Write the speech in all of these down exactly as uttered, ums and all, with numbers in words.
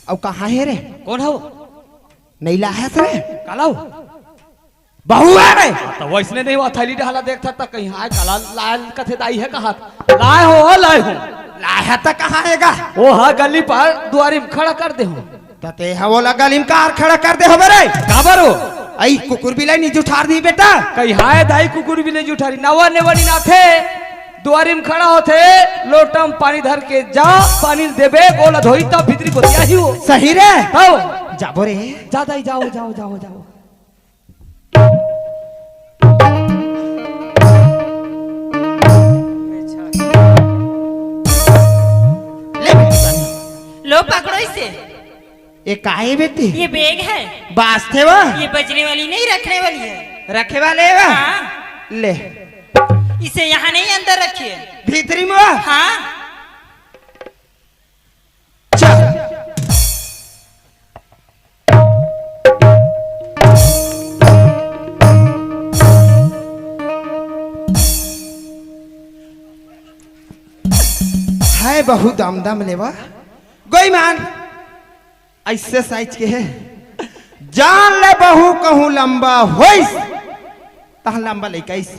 अउ कहाँ हे रे? कोन हव? नइ लाहस रे? काला हो? बहू हे रे। त वइसने नइ होवत, थैली डहला देखथस त कहीं हाय काला लाय कथे दाई हे कहत। लाय हों, लाय हों। लाय हस त कहाँ हे गा? ओ हा गली पार दुवारी म खड़ा कर दे हों। त तें हा ओला गली म काबर खड़ा कर दे हस बे रे? काबर हो? अई कुकुर बिलई नइ जुठार दिही बेटा। कहीं हाय दाई कुकुर बिलई जुठारही, नवा नेवा नइ नाथे। दुवारी म खड़ा होथे, लोटा म पानी धर के जा, पानी ल देबे, गोला धोही, तब भीतरी गोतियाही हो। सही रे। हव। जाबो रे। जा दाई, जाव, जाव, जाव, जाव। ले बेटी पानी। लो पकड़ो इसे। ये का हे बेटी? ये बैग है। बाजथे वो? ये बजने वाली नहीं, रखने वाली है। रखे वाले हे वो? हाँ। ले। इसे यहाँ नहीं, अंदर रखिए। भीतरी म वो? हाँ। चल। हाय बहू दम दम ले वो। गोईमान। अइसे साइज के हे। जान ले बहू कहूँ लंबा होइस, तहाँ लंबा लइका आइस।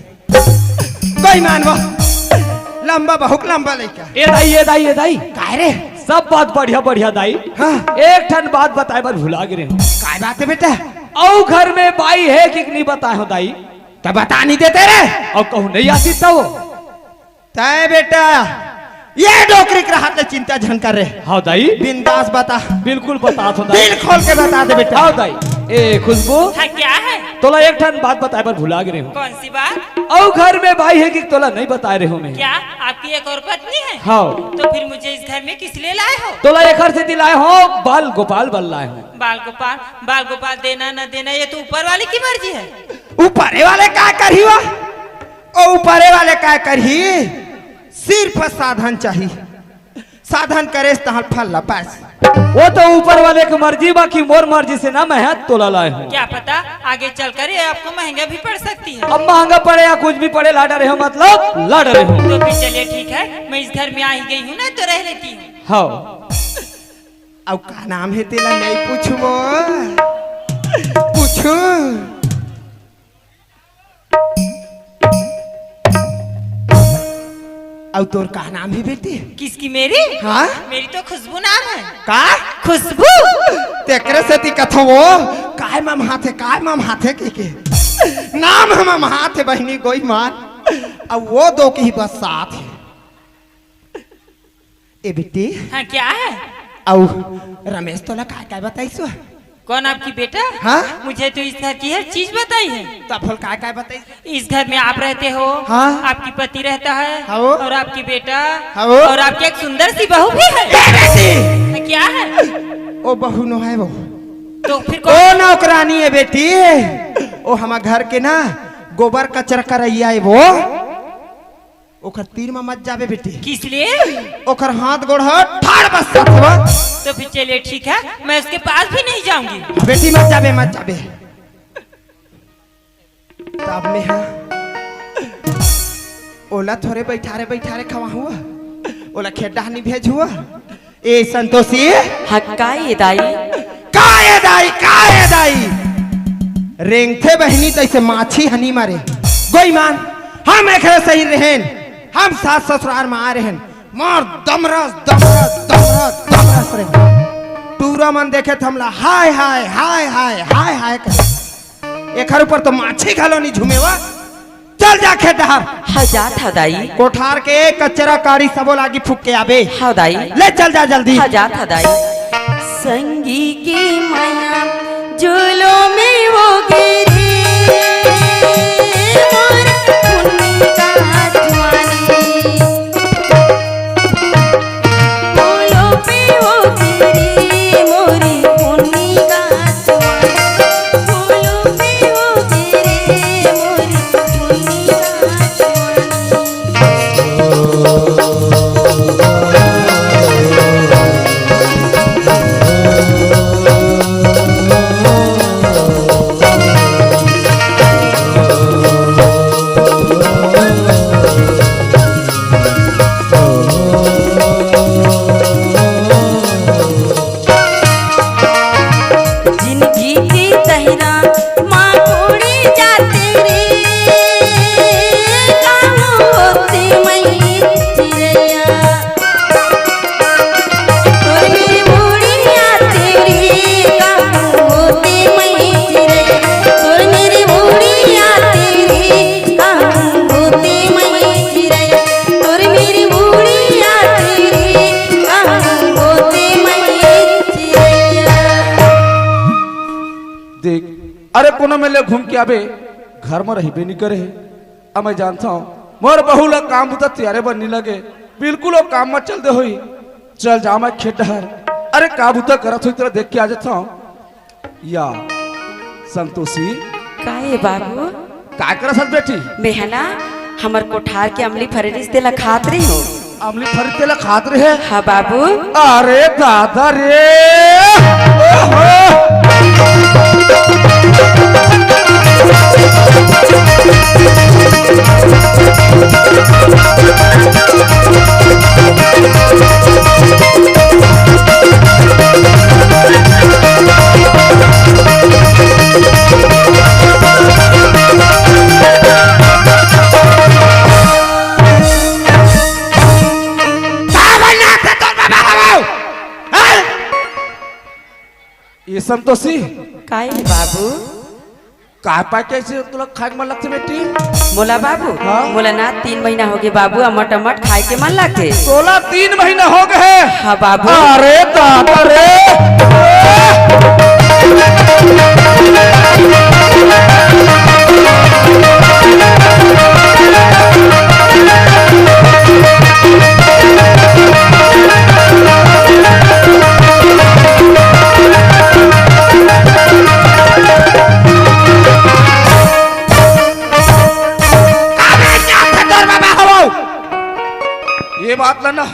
गोईमान वो, लंबा बहू के लंबा लइका। ए दाई, ए दाई, ए दाई। काय रे? सब बात बढ़िया बढ़िया दाई। हाँ। एक ठन बात बताय बर भुला गे रेहेंव। काय बात हे बेटा? अउ घर में बाई हे कि नइ बताय हों दाई? त बता नइ देते रे। अउ कहूँ नइ आतिस त वो? तैं बेटा, ये डोकरी के रहत ले चिंता झन कर रे। हव दाई। बिंदास बता। बिल्कुल बतात हों दाई। दिल खोल के बता दे बेटा। हव दाई। ए खुशबू। हाँ, क्या है? तोला एक ठन बात बताय बर भुला गे रेहेंव। कौन सी बात? अउ घर में बाई हे कि तोला नइ बताय रेहेंव मैं। क्या आपकी एक और पत्नी है? हव। तो फिर मुझे इस घर में किस लिए लाए हो? तोला एखर सेती लाय हों, बाल गोपाल बर लाय हों। बाल गोपाल, बाल गोपाल देना न देना ये तो ऊपर वाले की मर्जी है। ऊपरे वाले काय करही वो? ओ ऊपरे वाले काय करही? सिर्फ साधन चाही। साधन करेस तहाँ फल ला पाएस। वो तो ऊपर वाले के मर्जी, बाकी मोर मर्जी से ना मैं हा तोला लाय हों। क्या पता आगे चलकर ये आपको महंगा भी पड़ सकती है। अब महंगा पड़े या कुछ भी पड़े, ला डरे हों मतलब ला डरे हों। तो फिर चलिए ठीक है, मैं इस घर में आ ही गई हूँ ना, तो रह लेती हूँ। हव। अउ का नाम हे तेला नइ पूछहूँ वो? पूछहूँ। अउ तोर का नाम हे बेटी? किसकी, मेरी? हाँ? मेरी तो खुशबू नाम है। का? खुशबू। तेकरे सेती कथों वो, काय ममहाथे, काय ममहाथे कहिके। नाम ह ममहाथे बहिनी गोईमान। अउ वो दो के ही बस साथ हे। ए बेटी। हाँ, क्या है? अउ रमेश तोला काय काय बताइस वो? कौन आपकी बेटा? हाँ? मुझे तो इस घर की हर चीज बताई है। त अउ काय काय बताइस? इस घर में आप रहते हो, हाँ। आपकी पति रहता है, हाँ। और आपकी बेटा, हाँ। और आपकी एक सुंदर सी बहू भी है। ए बेटी! हाँ, क्या है? ओ बहू नोहे वो। तो फिर ओ कौन? नौकरानी हे बेटी, ओ हमर घर के ना गोबर कचरा करइया हे वो। ओकर तीर म मत जाबे बेटी। किस लिए? ओकर हाथ गोड़ ह ठाड़ बस जाथे वो। तो फिर चलिए ठीक है, मैं उसके पास भी नहीं जाऊंगी। बेटी मत जाबे, मत जाबे। तब में हा ओला थोरे बइठारे बइठारे खवाहूँ, ओला खेत डहर नइ भेजहूँ। ए संतोषी। हाँ, का ए दाई? का ए दाई, का ए दाई? रेंगथे बहिनी तइसे माछी ह नइ मरे। गोईमान, हम एखरे सही रहेन, हम सास ससुरार म आय रहेन, मार दमरस, दमरस, दमरस, दमरस रे। टूरा मन देखे त हमला हाय, हाय, हाय, हाय, हाय, हाय करे। एखर ऊपर तो माछी घलो नइ झूमे वा। चल जा खेत डहर। हाँ, जात हँव दाई। कोठार के कचरा काड़ी सबो ला आगी फूँक के आबे। हाँ दाई। ले चल जा जल्दी। हाँ, जात हँव दाई। संगी की मया जुलुम में वो गिरी, मोर पुन्नी का जवानी। बोलो पे वो गिरी, मोरी पुन्नी का जवानी। बोलो पे वो गिरी, मोरी पुन्नी का जवानी। अरे कोनो मेर ले घूम के आबे, घर म रहिबे नइ करे हे। अब मैं जानथंव, मोर बहू ला काम बुता तियारे बर नइ लगे, बिल्कुल वो काम म चल दे होही। चल जा मैं खेत डहर, अरे का बुता करत होही तेला देख के आ जाथंव। या संतोषी। का ए बाबू? का करत हस बेटी? मैं ह ना, हमर कोठार के अमली फरे रिहिस तेला खात रहे हों। अमली फरे तेला खात रहे? हाँ बाबू। अरे दादा रे। ओहो। का बनना था तोर बाबा हवो? हैं? ए संतोषी। का ए बाबू? का पाके अइसे तोला खाए के मन लगथे बेटी? मोला बाबू? हाँ? मोला ना तीन महीना होगे बाबू, अमट अमट खाए के मन लगथे। तोला तीन महीना होगे हे? हाँ बाबू। अरे दादा रे। का बेच जात हे तोर बाबा हवो? ए बात ला ना,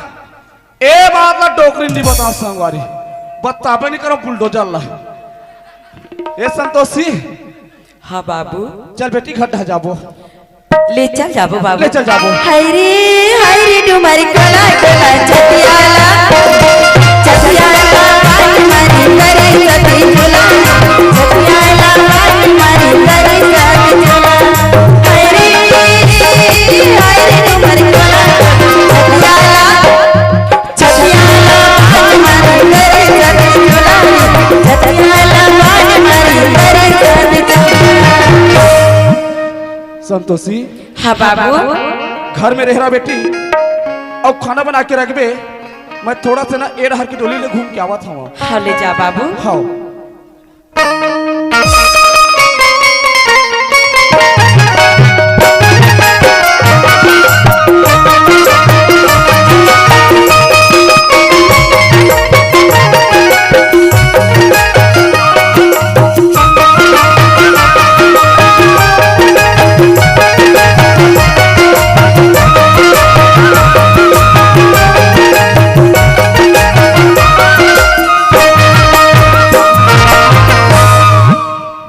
ए बात ला डोकरी नइ बता संगवारी, बताबे नइ करंव बुलडोजर ला। ए संतोषी। हाँ बाबू। चल बेटी घर डहर जाबो। ले चल जाबो बाबू। ले चल जाबो। हाय रे, हाय रे, डुमर कला कला छतियाला, छतियाला, बाज मारी करे सती झूला, छतियाला, बाज मारी करे सती झूला। हाय रे, हाय रे, डुमर कला छतियाला, छतियाला, बाज मारी करे सती झूला, छतियाला, बाज मारी करे सती झूला। संतोषी। हाँ बाबू। घर में रह रहा बेटी, अउ खाना बना के रखबे। मैं थोड़ा से ना ए डहर की डोली ले घूम के आवत हवं। हाँ, ले जा बाबू। हाँ।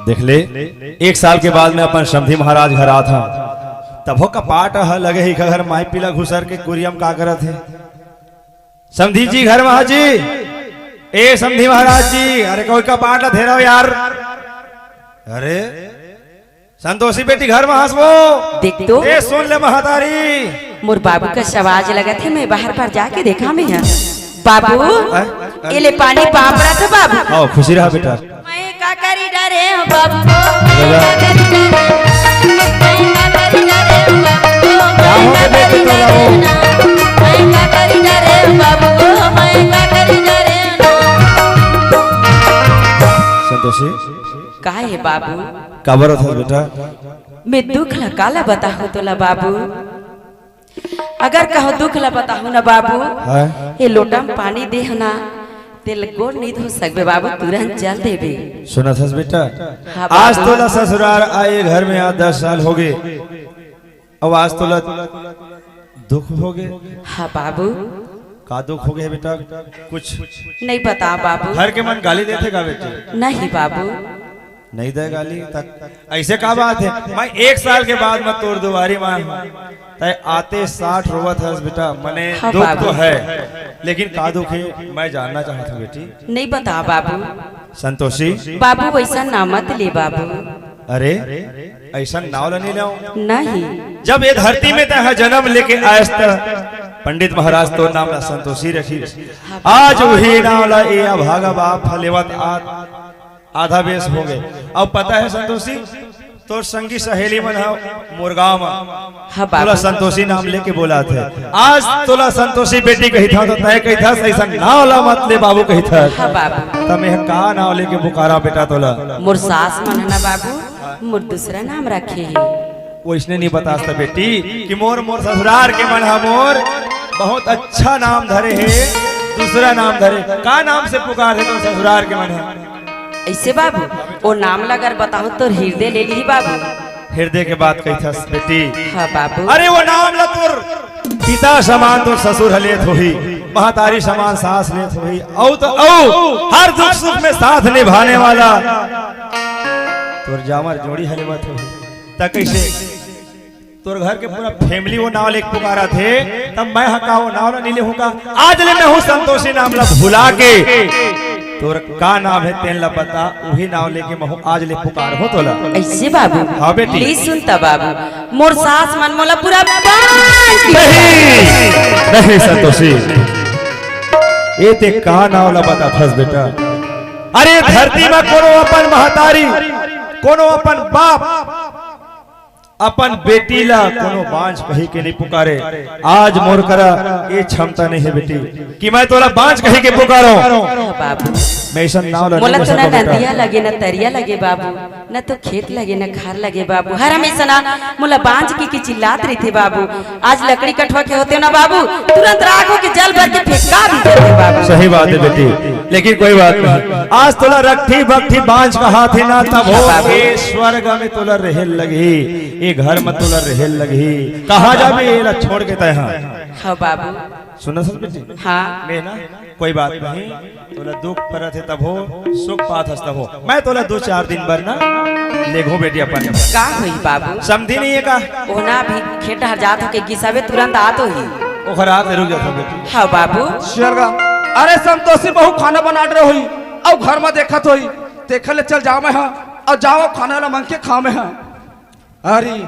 देख ले, एक साल के बाद मैं अपन समधी महाराज घर आत हंव, तभो कपाट ह लगे हे, घर माई पीला घुसर के कुरियम का करत हे। समधी जी घर म हा जी, ए समधी महाराज जी, अरे कोई कपाट ला धेरव यार। अरे संतोषी बेटी घर म हस वो। देख तो। ए सुन ले महतारी। मोर बाबू का सवाज लगत हे, मैं बाहर पर जाके देखा मैं ह। बाबू, हैं? ए ले पानी पाप रख बाबू। आओ खुशी रहा बेटा। मैं का करी डरे हूँ बाबू। मैं का करी डरे हूँ बाबू। मैं का करी डरे हूँ बाबू। मैं का करी डरे हूँ बाबू। मैं का करी डरे हूँ। संतोषी। का हे बाबू? काबर रोथस बेटा? मैं दुख ला काला बताहूँ तोला बाबू। अगर कहो दुख ला बताहूँ ना बाबू, हाँ? ए लोटा म पानी देहव ना, तेला गोड़ नइ धो सकबे बाबू, तुरंत जल देबे। सुनत हस बेटा, हाँ आज बाबू। तोला ससुरार आए घर में आज दस साल होगे, अउ आज तोला दुख होगे। हाँ बाबू। का दुख होगे बेटा? कुछ नइ बता बाबू। घर के मन गाली देथे का बेटी? नहीं बाबू। नइ दे गाली तक। अइसे का बात हे? मैं एक साल के बाद मैं तोर दुवारी म हूँ। तैं आते साठ रोवत हस बेटा, मने हाँ दुख तो बाबू। हे, लेकिन का दुख हे मैं जानना चाहत हूँ बेटी। नइ बता बाबू। संतोषी। बाबू वइसन नाव मत ले बाबू। अरे अइसन नाव ल नइ लेव। नहीं। जब ए धरती में तैं ह जनम लेके आयस त पंडित महाराज तोर नाव ला संतोषी रखिस। आज उही नाव ला ए अभागा बाप ह लेवत आत आधा बेस होगे। अउ पता हे संतोषी, तोर संगी सहेली मन ह मोर गांव म हाँ तोला बाबू। संतोषी नाम लेके बोलाथे। आज तोला संतोषी बेटी कहिथंव त तैं कहिथस अइसन नाव ला मत ले बाबू कहिथस। हाँ बाबू। त मैं का नाव लेके पुकारा बेटा तोला? मोर सास मन ह ना बाबू, मोर दूसरा नाम रखे हे। वइसने नइ बतास त बेटी कि मोर, मोर ससुरार के मन ह मोर बहुत अच्छा नाम धरे हे, दूसरा नाम धरे। का नाम से पुकारथे तोर ससुरार के मन ह? अइसे बाबू, ओ नाम ला अगर बताहूं त हृदय ले लिही बाबू। हृदय के बात कहिथस बेटी। हाँ बाबू। अरे ओ नाम ला तोर पिता समान तोर ससुर ह लेत होही, महतारी समान सास लेत होही, अउ त अउ हर दुख सुख में साथ निभाने वाला तोर जामर जोड़ी ह लेवत होही। त कइसे तोर घर के पूरा family ओ नाव लेके पुकारथे, त मैं ह का ओ नाव ला नइ लेहूं का? आज ले मैं हूं संतोषी नाम ला भुला के तोर का नाम हे तेन ला बता, उही नाव लेके महूं आज ले पुकारहूं तोला। अइसे बाबू? हाँ बेटी। ले सुन त बाबू, मोर सास मन मोला पूरा बांझ नहीं, नहीं संतोषी, ए तैं का नाव ला बताथस बेटा? अरे धरती म कोनो अपन महतारी, कोनो अपन बाप अपन बेटी ला कोनो बांझ कहि के नइ पुकारे। आज मोर करा ए क्षमता नइ हे बेटी कि मैं तोला बांझ कहि के पुकारंव। बाबू, मैं अइसन नाव ला मोला नइ तो ना सकंव बेटा। नदिया लगे, ना तरिया लगे बाबू, ना तो खेत लगे, ना खार लगे बाबू। हर हमेशा ना मोला बांझ कहि के चिल्लात रहिथे बाबू। आज लकड़ी कटवा के होतेंव ना बाबू, तुरंत राख होके जल भर के फेंका भी देतेंव बाबू। सही बात हे बेटी, लेकिन कोई बात नहीं। आज तोला रट्ठी बट्ठी बांझ कहाथे ना, तभो बाबू। ए स्वर्ग में तोला रहे लगही, ए घर में तोला रहे लगही। कहाँ जाबे एला छोड़ के तैं हा? हाँ बाबू। सुनथस बेटी? हाँ। मैं ना, कोई बात नहीं, तोला दुख परत हे तभो, सुख पाथस तभो। मैं तोला दू चार दिन बर ना लेगहूं बेटी अपन। का होही बाबू? समधी नइ हे का? ओना अभी खेत हर जात होके गिसाबे, तुरंत आत होही। ओखर आत ले रुक जात होही बेटी। हाँ बाबू। शेर का, अरे संतोषी बहू खाना बना डरे होही, अउ घर म देखत होही, तेखर ले चल जावंव मैं हा, अउ जावंव खाना ला मंग के खावंव मैं हा। अरे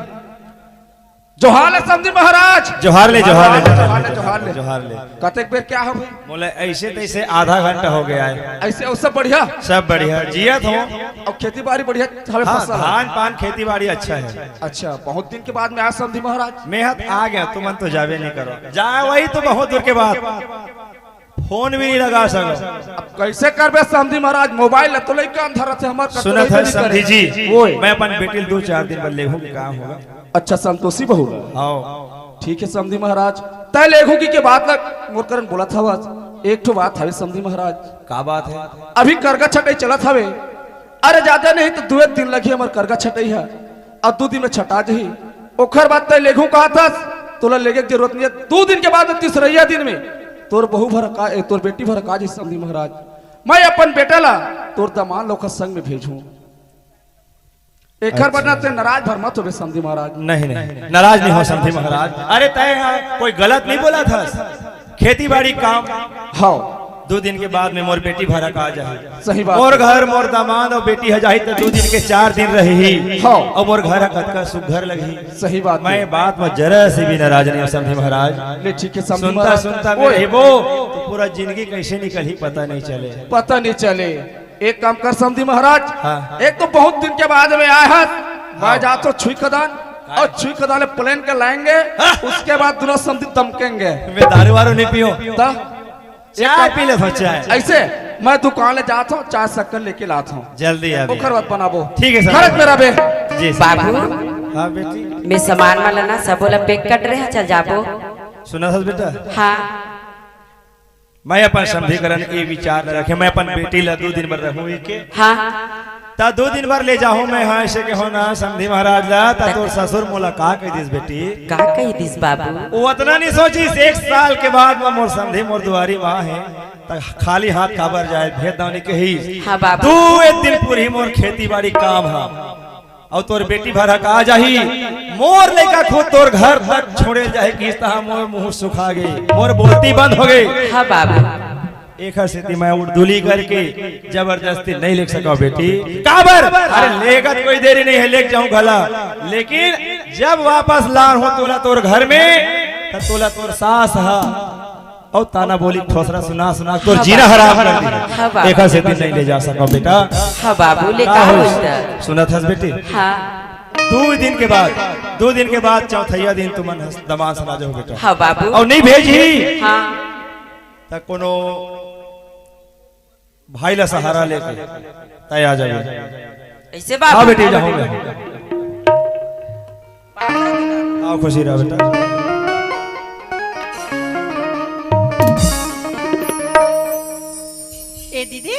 जोहार ले समधी महाराज। जोहार ले, जोहार ले, जोहार ले, जोहार ले। जोहार ले। कतेक बेर का हो भाई? मोला अइसे तइसे आधा घंटा होगे हे। अइसे अउ सब बढ़िया? सब बढ़िया, जियत हंव। अउ खेती बाड़ी बढ़िया हवे, हाँ, फसल? धान पान खेती बाड़ी अच्छा हे। अच्छा, बहुत दिन के बाद में आय समधी महाराज। मैं हा त आ गेंव, तुमन तो जाबे नइ करो। जावंव तो बहुत दूर के बात। फोन भी नइ लगा सकंव। अब कइसे करबे समधी महाराज, मोबाइल ल तो लइका अंधरा से हमर कतई सुनत हस समधी जी, ओए। मैं अपन बेटी ल दू चार दिन बर लेहूं, का होगा? अच्छा, संतोषी बहू ल? हाँ। ठीक हे समधी महाराज, तैं लेहूं कहि के बात ल मोर करन बोलत हवस। एक ठो बात हवे समधी महाराज। का बात हे? अभी करगा छटई चलत हवे। अरे जादा नहीं त दुए दिन लगही हमर करगा छटई ह। अउ दू दिन में छटा जही। ओखर बाद तैं लेगहूं कहत हस, तोला लेगे के जरूरत नइ हे। दू दिन के बाद में तीसरइया दिन में तोर बहू भरका, ए, तोर बेटी भरका जही समधी महाराज। मैं अपन बेटा ला तोर दमांद ल ओखर संग में भेजहूं। एखर बर ना अच्छा। तैं नाराज भर मत होबे समधी महाराज। नहीं, नहीं, नाराज नइ हों समधी महाराज। अरे तैं हा कोई गलत नइ बोलत हस। खेती बाड़ी काम। हाँ। दू दिन के बाद में मोर बेटी भरका जाही। सही बात मोर हे। घर, मोर दमांद अउ बेटी ह जाही त दू दिन के चार दिन रही। हाँ। अउ मोर घर ह कतका सुघर लगही। सही बात हे। मैं बात म जरा से भी नाराज नइ हों समधी महाराज। ले ठीक हे समधी सुनता महाराज। सुनता में ओए। रहिबो त पूरा जिनगी कइसे निकलही पता नइ चले। पता नइ चले। एक काम कर समधी महाराज। हाँ। एक तो बहुत दिन के बाद में आय हस। मैं हाँ। जात हंव छुई खदान अउ छुई खदान ले plan के लाएंगे। हाँ। उसके बाद दूनों समधी दमकेंगे। मैं दारू वारू नइ पीहूं। त चाय पी लेथंव, चाय। अइसे मैं दुकान ले जात हंव, चाय शक्कर लेके लात हंव। जल्दी आबे। ओखर बाद बनाबो। ठीक हे सर। खरच मेरा बे। जी सर। बाबू। हाँ बेटी। मैं समान मन ला ना सबो ला pack कर डरे हंव, चल जाबो। सुनत हस बेटा। हाँ। मैं अपन समधी करन ए विचार ल रखेंव, मैं अपन बेटी ल दू दिन बर रहूं कहिके। हाँ। त दू दिन बर ले जाहूं मैं हा, अइसे कहेंव ना समधी महाराज ला, त तोर ससुर मोला का कहि दिस बेटी? का कहि दिस बाबू? ओ अतना नइ सोचिस, एक साल के बाद म मोर समधी मोर दुवारी म आही, त खाली हाथ काबर जाय, भेजदाव नइ कहिस। हाँ बाबू। दू एक दिन पूरही मोर खेती बाड़ी काम ह। अउ तोर बेटी भरका जाही, मोर लइका खुद तोर घर तक छोड़े ल जाही कहिस, तहां मोर मुंह सुखा गे, मोर बोलती बंद होगे। हाँ बाबू। एखर सेती मैं उड़दुली करके जबरदस्ती नइ लेग सकंव बेटी। काबर? अरे लेगत कोई देरी नइ हे, लेग जाहूं घला, लेकिन जब वापस लानहूं तोला तोर घर में, त तोला तोर सास ह अउ ताना बोली ठोसरा सुना सुना तोर हाँ जीना बाबू। हराम कर दिही। हाँ बाबू। एखर सेती नइ ले जा सकंव बेटा। हाँ बाबू, ले का का होइस? होइस? सुनत हस बेटी? हाँ। दू दिन के बाद, दू दिन के बाद चौथैया दिन तुमन हस-, दमांद सना जाहू बेटा। हाँ बाबू। अउ नहीं भेजही हाँ। त कोनो भाई ला सहारा लेके तैं आ जाबे। ऐसे बाबू। हाँ बेटी, जाहूँ मैं। आओ, खुशी रहा बेटा। ए दीदी।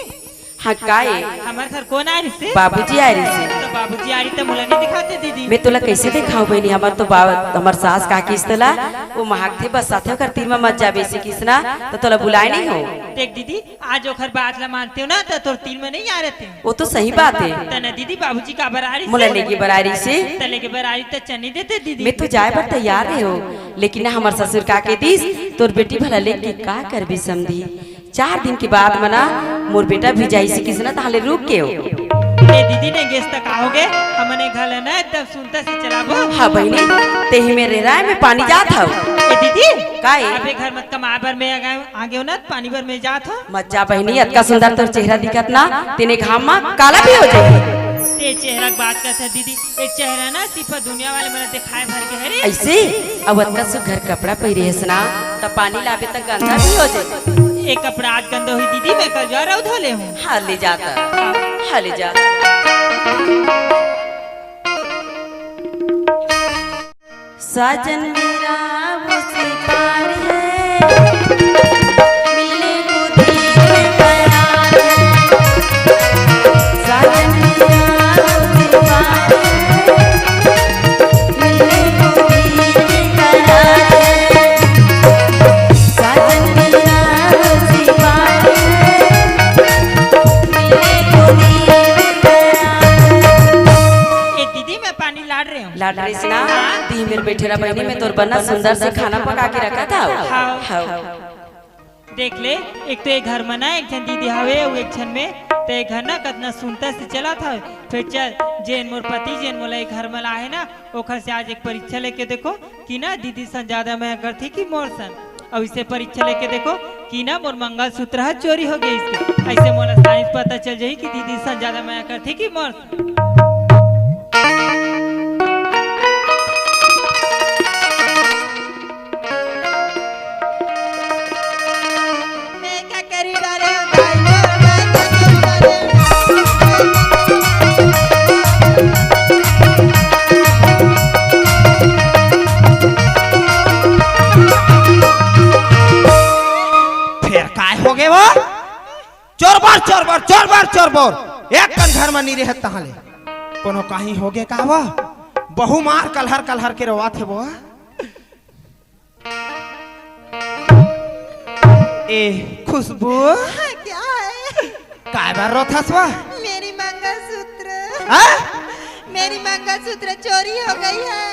हाँ, का ए? हमर घर कोन आय रिहिसे? बाबूजी आय रिहिसे। त बाबूजी आय रिहिसे त मोला नहीं दिखाते दीदी। मैं तोला कैसे दिखाऊं बहिनी? हमर तो बा-, हमर सास का किस तोला, वो महक थे बस साथे ओकर तीर में मत जाबे से किसना, त तोला बुलाए नहीं हो। देख दीदी, आज ओखर बात ला मानते हो ना, त तोर तीर में नहीं आ रहते। वो तो सही बात है। त ना दीदी, बाबूजी काबर आय रिहिसे? मोला लेके बर आय रिहिसे। त लेके बर आय रिहिसे त चल नहीं देते दीदी। मैं तो जाए बर तैयार रहे हो, लेकिन ना हमर ससुर का के दिस, तोर बेटी भला लेके का करबे समधी? चार दिन के बाद मना मोर बेटा भी जाइसे किसना, ताहले रुक के हो। ए दीदी, नहीं गेस त का होगे? हमने घर ना एकदम सुनता से चलाबो। हाँ बहिनी, तेही मेर राय में पानी जात हव। ए दीदी, का ए? अबे घर मत कमाए बर मैं आ गए, आ गए हो ना, पानी बर मैं जात हूँ। मत जा बहिनी, अतका सुंदर तोर चेहरा दिखत ना, तेने घाम मा काला भी हो जाही। ते चेहरा के बात करत है दीदी, ए चेहरा ना सिर्फ दुनिया वाले मन ला दिखाए भर के हरे। ऐसे? अब अतका सुघर कपड़ा पहिरे हस ना, त पानी लाबे त गंदा भी हो जाही। ए कपड़ा आज गंदा होही दीदी, मैं कल जा रहा धो ले हूँ। हाँ, ले जा त। हाँ। हाँ, ले जा। साजन मेरा उसी पार है, मिलने को दिल बेकरार है। साजन मेरा उसी पार है, मिलने को दिल बेकरार है। साजन मेरा उसी पार है, मिलने को दिल बेकरार है। ए दीदी, मैं पानी लाड़ रहे हूँ। लाड़ रहे से ना? हाँ। दी मेर बैठे रहा बहिनी, मैं तोर बर ना सुंदर से खाना पका के रखत हव। हाँ। हाँ। देख ले, एक तो ये घर में ना एक झन दीदी हवे, वो एक झन में, ते घर ना कतना सुंदर से चलत हवे। फिर चल, जेन मोर पति, जेन मोला ये घर में लाहे ना, ओखर से आज एक परीक्षा लेके देखो कि ना दीदी सन ज्यादा मया करथे कि मोर सन। अउ इसे परीक्षा लेके देखो कि ना मोर मंगलसूत्र ह चोरी हो गइस। ऐसे मोला साइंस पता चल जाही कि दीदी सन ज्यादा मया करथे कि मोर सन। मैं क्या करी डारे हो दाई हो, मैं क्या करी डारे हो। फेर काय होगे वो? चोरबर, चोरबर, चोरबर, चोरबर। एक कन घर म नी रहत तहाँ ले। कोनो काही होगे का वो? बहू मार कलहर कलहर के रोवत हे वो। ए खुशबू, हाँ, क्या है? काय बर रोथस वो? मेरी मंगलसूत्र। हाँ? मेरी मंगलसूत्र चोरी हो गई है।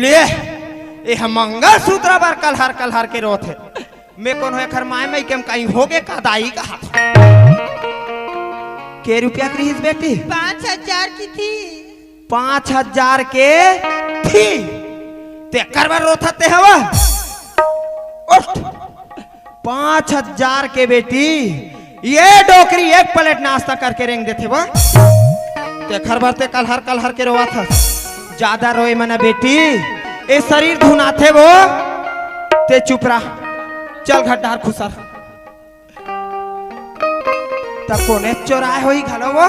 ले, ए मंगलसूत्र बर कलहर कलहर के रोथे। मैं कोनो एखर माय मइके म काही होगे का दाई कहा। के रुपया के रिहिस बेटी? पाँच हजार की थी। पाँच हजार के थी, तेकर बर रोथस ते हवा? उठ, पाँच हजार के बेटी, ये डोकरी एक प्लेट नाश्ता करके रेंग देथे वो, तेखर बर ते कलहर कलहर के रोवत हस। ज्यादा रोए मना बेटी, ए शरीर धुनाथे वो, ते चुप रह, चल घर डार खुसर। त कोने चोराय होही घलो वो?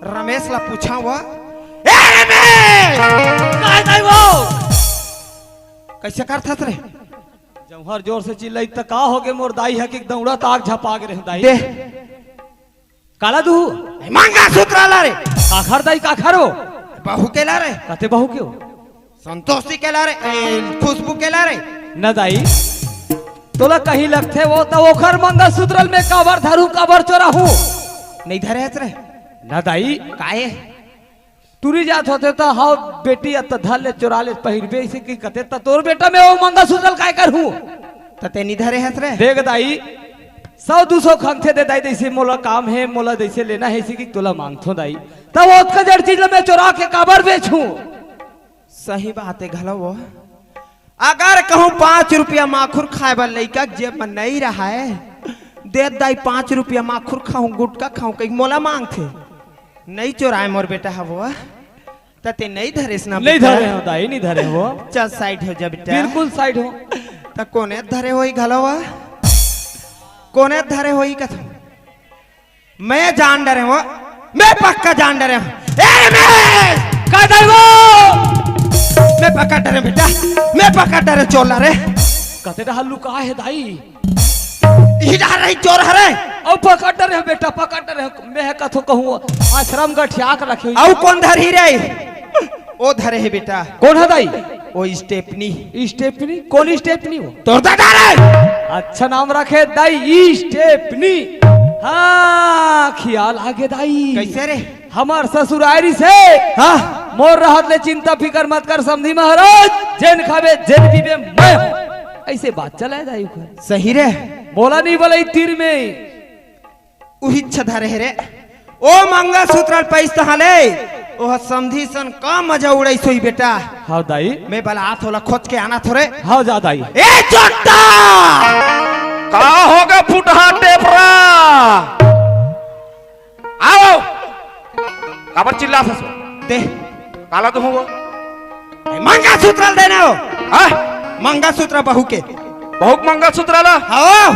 रमेश ला पूछा वो। ए रमेश! काय दाई वो? कैसे करथस रे? जौहर जोर से चिल्लाई त का होगे मोर दाई ह कि दौड़ा ताक झपा गे रहे दाई। दे। काला दू? ए, मंगलसूत्र ला रे। काखर दाई काखर हो? बहू के ला रे। कते बहू के हो? संतोषी के ला रे, ए, खुशबू के ला रे। न दाई, तोला कहीं लगथे वो त ओखर मंगलसूत्र ल मैं काबर धरू, काबर चोराहूं? नहीं धरे हस रे। न दाई। काहे? टूरी जात होते त हाव बेटी अत धर ले चोरा ले पहिरबे इसे कि कते त तोर बेटा मैं वो मंगलसूत्र ल काय करहूं? त ते नहीं धरे हस रे। देख दाई, सौ दू सौ खंगथे दे दाई, जैसे मोला काम हे, मोला जैसे लेना हे, इसे कि तोला मांगथो दाई। त वो ओतका जड़ चीज ल मैं चोरा के काबर बेचहूं? सही बात हे घलो वो। अगर कहूं पाँच रुपया माखुर खाय बर लइका के जेब म नइ रहय, दे दाई पाँच रुपया माखुर खाहूं, गुटखा खाहूं, कहि मोला मांगथे। नइ चोराय मोर बेटा ह वो। त ते नहीं धरेस ना नहीं बेटा? धरे हो दाई, नहीं धरे हो। चल साइड हो जा बेटा। बिल्कुल साइड हो। त कोने धरे होई घलो वा? कोने धरे होई कथो? मैं जान डरे हूँ, मैं पक्का जान डरे हूँ। ए मैं का दाई वो? मैं पक्का डरे बेटा, मैं पक्का डरे चोर ला रे। कते डहर लुका हे दाई? इही डहर रही चोर हरे। अउ पकड़ डरे हूँ बेटा, पकड़ डरे हूँ। मैं कथो कहूँ आश्रम गठिया के रखे हुई। अउ कोन धरही रे? ओ धरे हे बेटा। कोन हे दाई? ओ स्टेपनी। स्टेपनी? कोन स्टेपनी वो? तोर दादा रे। अच्छा नाम रखे दाई स्टेपनी। हाँ, खियाल आगे दाई। कैसे रे? हमर ससुरारी से। हाँ। मोर रहत ले चिंता फिकर मत कर समधी महाराज, जेन खाबे जेन पीबे मैं हूँ। ऐसे बात चले दाई ओकर। सही रे। मोला नहीं बोले तीर में। उही इच्छा धरे हे रे। ओ मंगलसूत्र ल पैस तहाँ ले, ओह समधी सन का मजा उड़ाइस होही बेटा। हाँ दाई। मैं बला आत हों ओला खोज के आना थोरे। हाँ जा दाई। ए चोट्टा! का होगे फुटहा टेपरा? आओ। काबर चिल्लात हस? दे। काला तो होगा। ए, मंगलसूत्र ल देना हो। हाँ? मंगलसूत्र बहू के। बहू के मंगलसूत्र ला? हाँ।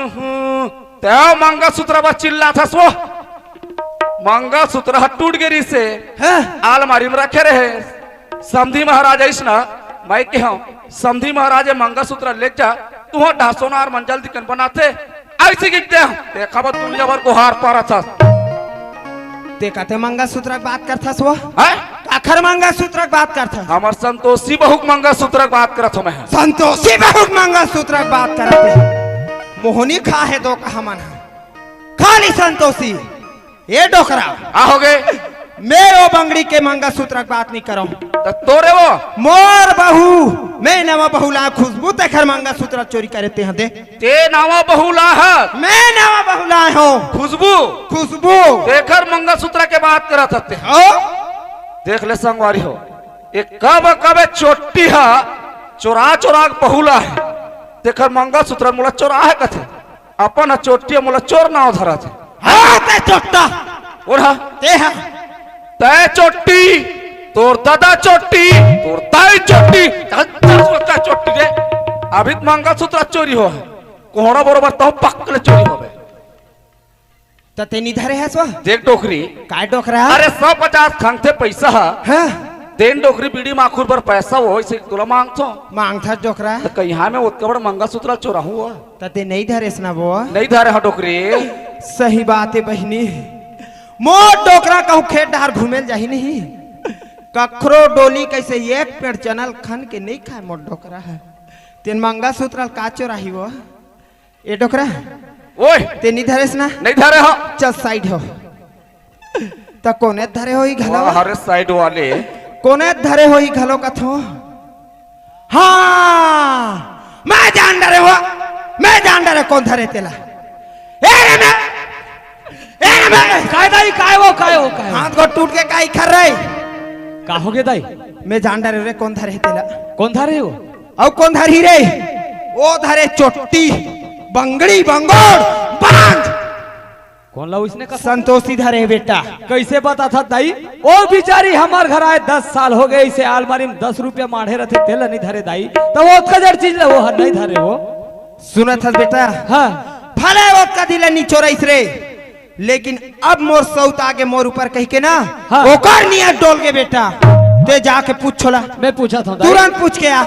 हम्म, तें मंगलसूत्र बर चिल्लात हस वो। मंगलसूत्र ह टूट गे रिहिसे। हाँ। आलमारी में रखे रहे। समधी महाराज आइस ना, मैं कहेंव, समधी महाराज ए मंगलसूत्र ले जा, तुँहर डहर सोनार मन जल्दी कन बनाथे, अइसे कहिके देंव, देखा बा दुनिया भर गोहार पारत हस। तें कते मंगलसूत्र के बात करथस वो? हैं? काखर मंगलसूत्र के बात करथस? हमर संतोषी बहू के मंगलसूत्र के बात करत हों मैं। संतोषी बहू के मंगलसूत्र के बात करत हे। मोहनी खा हे दो कहा मन ह। खाली संतोषी। ए डोकरा। का होगे? मैं ओ बंगड़ी के मंगलसूत्र के बात नहीं करंव। त तोरे वो? मोर बहू, मैं नवा बहू ला खुशबू तेखर मंगलसूत्र चोरी करे तें ह दे। तें नवा बहू ला हस? मैं नवा बहू लाय हों। खुशबू? खुशबू। तेखर मंगलसूत्र के बात करत हस तें। ओ? देख ले संगवारी हो, ए कब कब ए चोट्टी ह चोरा चोरा के बहू लाय हे। तेखर मंगलसूत्र मोला चोराहे कथे। अपन ह चोट्टी मोला चोर नाव धरत हे। हाँ, तें चोट्टा। कोन ह? तें ह। तें चोट्टी, तोर ददा चोट्टी, तोर दाई चोट्टी, चल, चल, चल, चोट्टी रे। अभी त मंगलसूत्र चोरी होहे। कोहड़ा बरोबर तहूँ पक्का ले चोरी होबे। त तें नी धरे हस वो? देख डोकरी। काय डोकरा? अरे सौ पचास खंगथे पैसा ह। हाँ। तें डोकरी बीड़ी माखुर बर पैसा वो, अइसे तोला मांगथों। मांगथस डोकरा। त कहिहां मैं ओतका बड़ मंगलसूत्र चोराहूं वो? त तें नहीं धरेस ना वो? नहीं धरे हंव डोकरी। सही बात हे बहिनी। मोर डोकरा कहूं खेत डहर घूमे ल जाही नहीं। कखरो डोली कइसे एक पेड़ चना ल खन के नहीं खाय मोर डोकरा ह। तें मंगलसूत्र ल का चोराही वो? ए डोकरा। ओए। तें नहीं धरेस ना? नहीं धरे हंव। चल साइड हो। त कोने धरे होही घलो? वाह, अरे साइड वाले। कोने धरे होही घलो कथों? हाँ, मैं जान डरे हंव, मैं जान डरे हंव कोन धरे तेला। ए रे मैं, ए रे मैं। काय दाई, काय वो, काय वो, काय वो? हाथ गोड़ टूट के काय खर रहे? का होगे दाई? मैं जान डरे हंव रे कोन धरे तेला। कोन धरे वो? अउ कोन धरही रे? ओ धरे चोट्टी, बंगड़ी, बंगोड़, बांध। कोन ला ओइसने का? संतोषी धरे बेटा। कइसे बताथस दाई? ओ बिचारी हमर घर आय दस साल होगे, अइसे आलमारी में दस रुपया माढ़े रथे, तेला नहीं धरे दाई। त ओतका जड़ चीज ला वो ह नहीं धरे वो। सुनत हस बेटा? हाँ। भले ओतका दिन ले नहीं चोराइस रे, लेकिन अब मोर सउत आगे मोर ऊपर कहिके ना, हाँ। ओकर नियत डोल गे बेटा। तें जाके पूछ ओला। मैं पूछत हंव दाई। तुरंत पूछ के आ।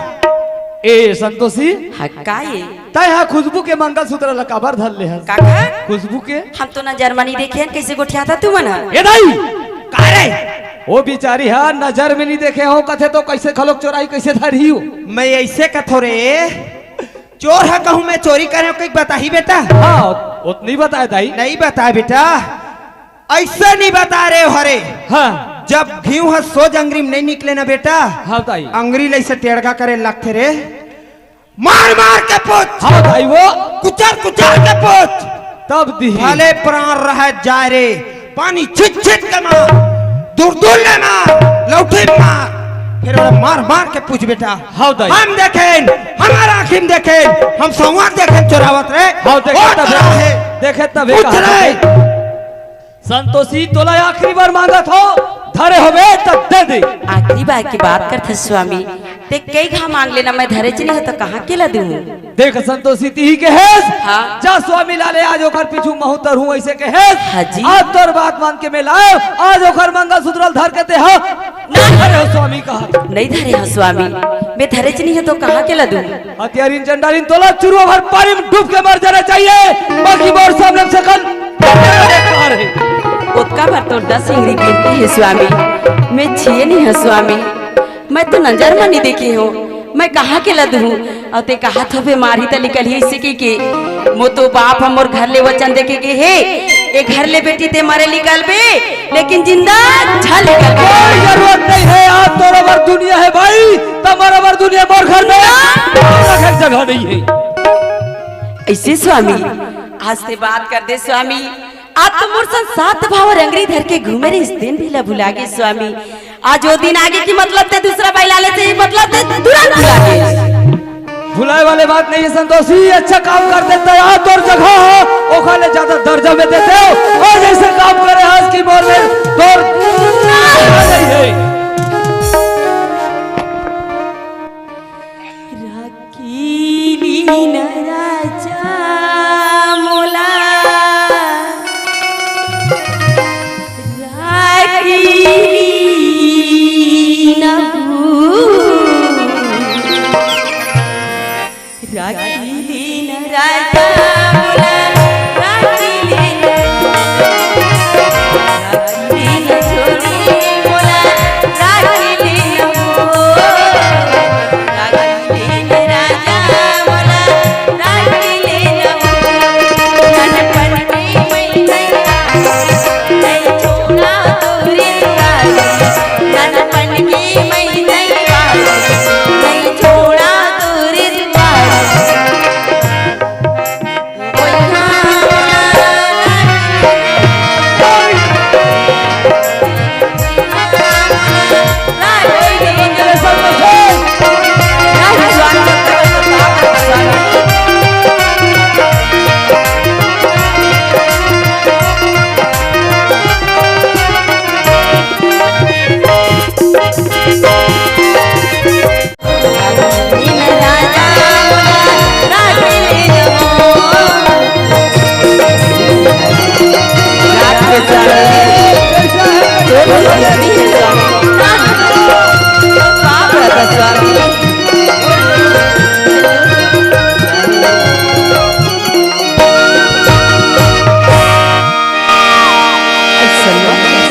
ए संतोषी। हाँ, का ये? तैं हा खुशबू के मंगलसूत्र ला काबर धर ले हस? काका? खुशबू के? हम तो नजर म नहीं देखे हन, कइसे गोठियाथस तुमन ह? ए दाई! का रे? ओ बिचारी हा नजर में नहीं देखे हों कथे तो कइसे घलोक चोराही, कइसे धरही वो? मैं अइसे कथों रे, चोर ह कहूं मैं चोरी करे हों कहिके बताही बेटा? हाँ, ओतका नहीं बताय दाई। नहीं बताय बेटा। अइसे नहीं बताय रे हरे। हाँ। जब घीव ह सोज अंगरी में नहीं निकले ना बेटा, हाँ दाई। अंगरी ल अइसे टेड़गा करे लगथे रे। मार मार के पूछ। हाँ दाई वो। कुचर कुचर के पूछ। तब दिही। भले प्राण रहे जाय रे, पानी छिट छिट के मार, दूर दूर ले मार, लौठी मार, फिर ओला मार मार के पूछ बेटा। हाँ दाई। हम देखेन, हमर आँखी में देखेन, हम सउवा देखेन चोरावत रे। हाँ, देखे ओ तबे, चोराहे। देखे तबे पूछ कहा रे। संतोषी, तोला आखिरी बार मांगत हों, धरे होबे त दे दे। आखिरी बार के बात करथस स्वामी, ते कई घा मांग लेना, मैं धरेच नहीं हो तो कहाँ के ला दूँ? देख संतोषी, तिही के हेस। हाँ। जा स्वामी ला ले, आज ओखर पीछू महूँ तरहूँ, अइसे के हेस। हाँ जी। आज तोर बात मान के मैं लायो, आज ओखर मंगलसूत्र ल धर के ते हा। नहीं। धरे हो स्वामी कहा। नहीं धरे हो स्वामी, मैं धरेच नहीं हो तो कहाँ के ला दूँ? हथियारिन चंडालिन, तोला चुरुआ भर पानी में डूब के मर जाना चाहिए, बाकी मोर सामने से कल कहाँ रहे? ओतका भर तो दस इंगरी गिनती है स्वामी, मैं छिए नहीं है स्वामी। मैं तो नजर म नहीं देखे हों, मैं कहाँ के ला दूँ? अउ ते कहा थो बे मारही त निकलही अइसे कहिके। मोर तो बाप ह मोर घर ले वचन देके गे हे, ए घर ले बेटी ते मरे निकलबे, लेकिन जिंदा झन निकलबे। कोई जरूरत नहीं है, आज तोर बर दुनिया है भाई, त मोर बर दुनिया मोर घर में रखे जगह नहीं है। अइसे स्वामी, आज ते बात कर दे स्वामी, आज तो मोर संग सात भाव अउ अंगरी धर के घूमे रहिस, तेन भी ला भुला गे स्वामी। आज ओ दिन आगे कि मतलब ते दूसरा बाई ला लेते, मतलब ते तुरंत भुला गे। भुलाए वाले बात नहीं है संतोषी, अच्छा काम कर देता है, आज तोर जगह हो, ओखर ले ज्यादा दर्जा में देते हो, अउ जइसे काम करे आज की मोर में तोर नहीं है। राखी लीन राजा मोला, राखी लीन हो। राखी लीन राजा मोला, राखी लीन, राखी लीन छोड़ी मोला, राखी लीन हो।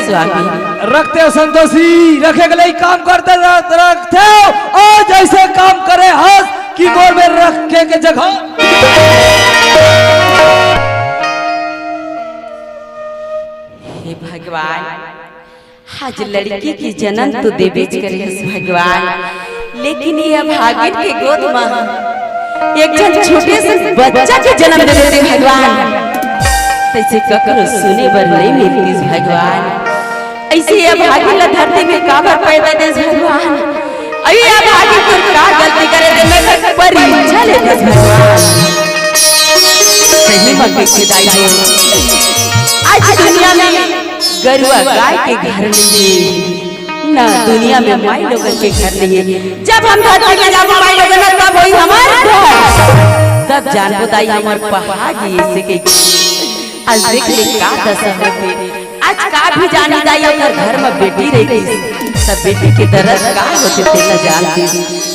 स्वामी। रखते हो संतोषी, रखे के लिए काम करते रह-, रखते हो, आज ऐसे काम करे हस कि मोर में रखे के जगह। हे भगवान, आज लड़की के जन्म तो देबेच करे हस भगवान, लेकिन ये अभागिन के गोद म एक झन छोटे से बच्चा के जन्म दे देते भगवान, तइसे ककरो सुने बर नइ मिलतिस भगवान। अइसे ये अभागिन ला धरती में काबर पैदा देस भगवान? अरे ये अभागिन तोर का गलती करे ते मैं परीक्षा लेतेस भगवान। सही म कइसे दाई हो, आज दुनिया में गरुआ गाय के घर नइ हे, ना दुनिया में माई लोगन के घर नइ हे। जब हम धरती में जाबो माई लोगन, तब होही हमर घर, तब जानबो दाई हमर पहागी अइसे कहिके। आज देख ले का दशा होथे, आज का भी जानी दाई अगर घर में बेटी रहितिस, तब बेटी के दरद का होथे तेला जानतिस।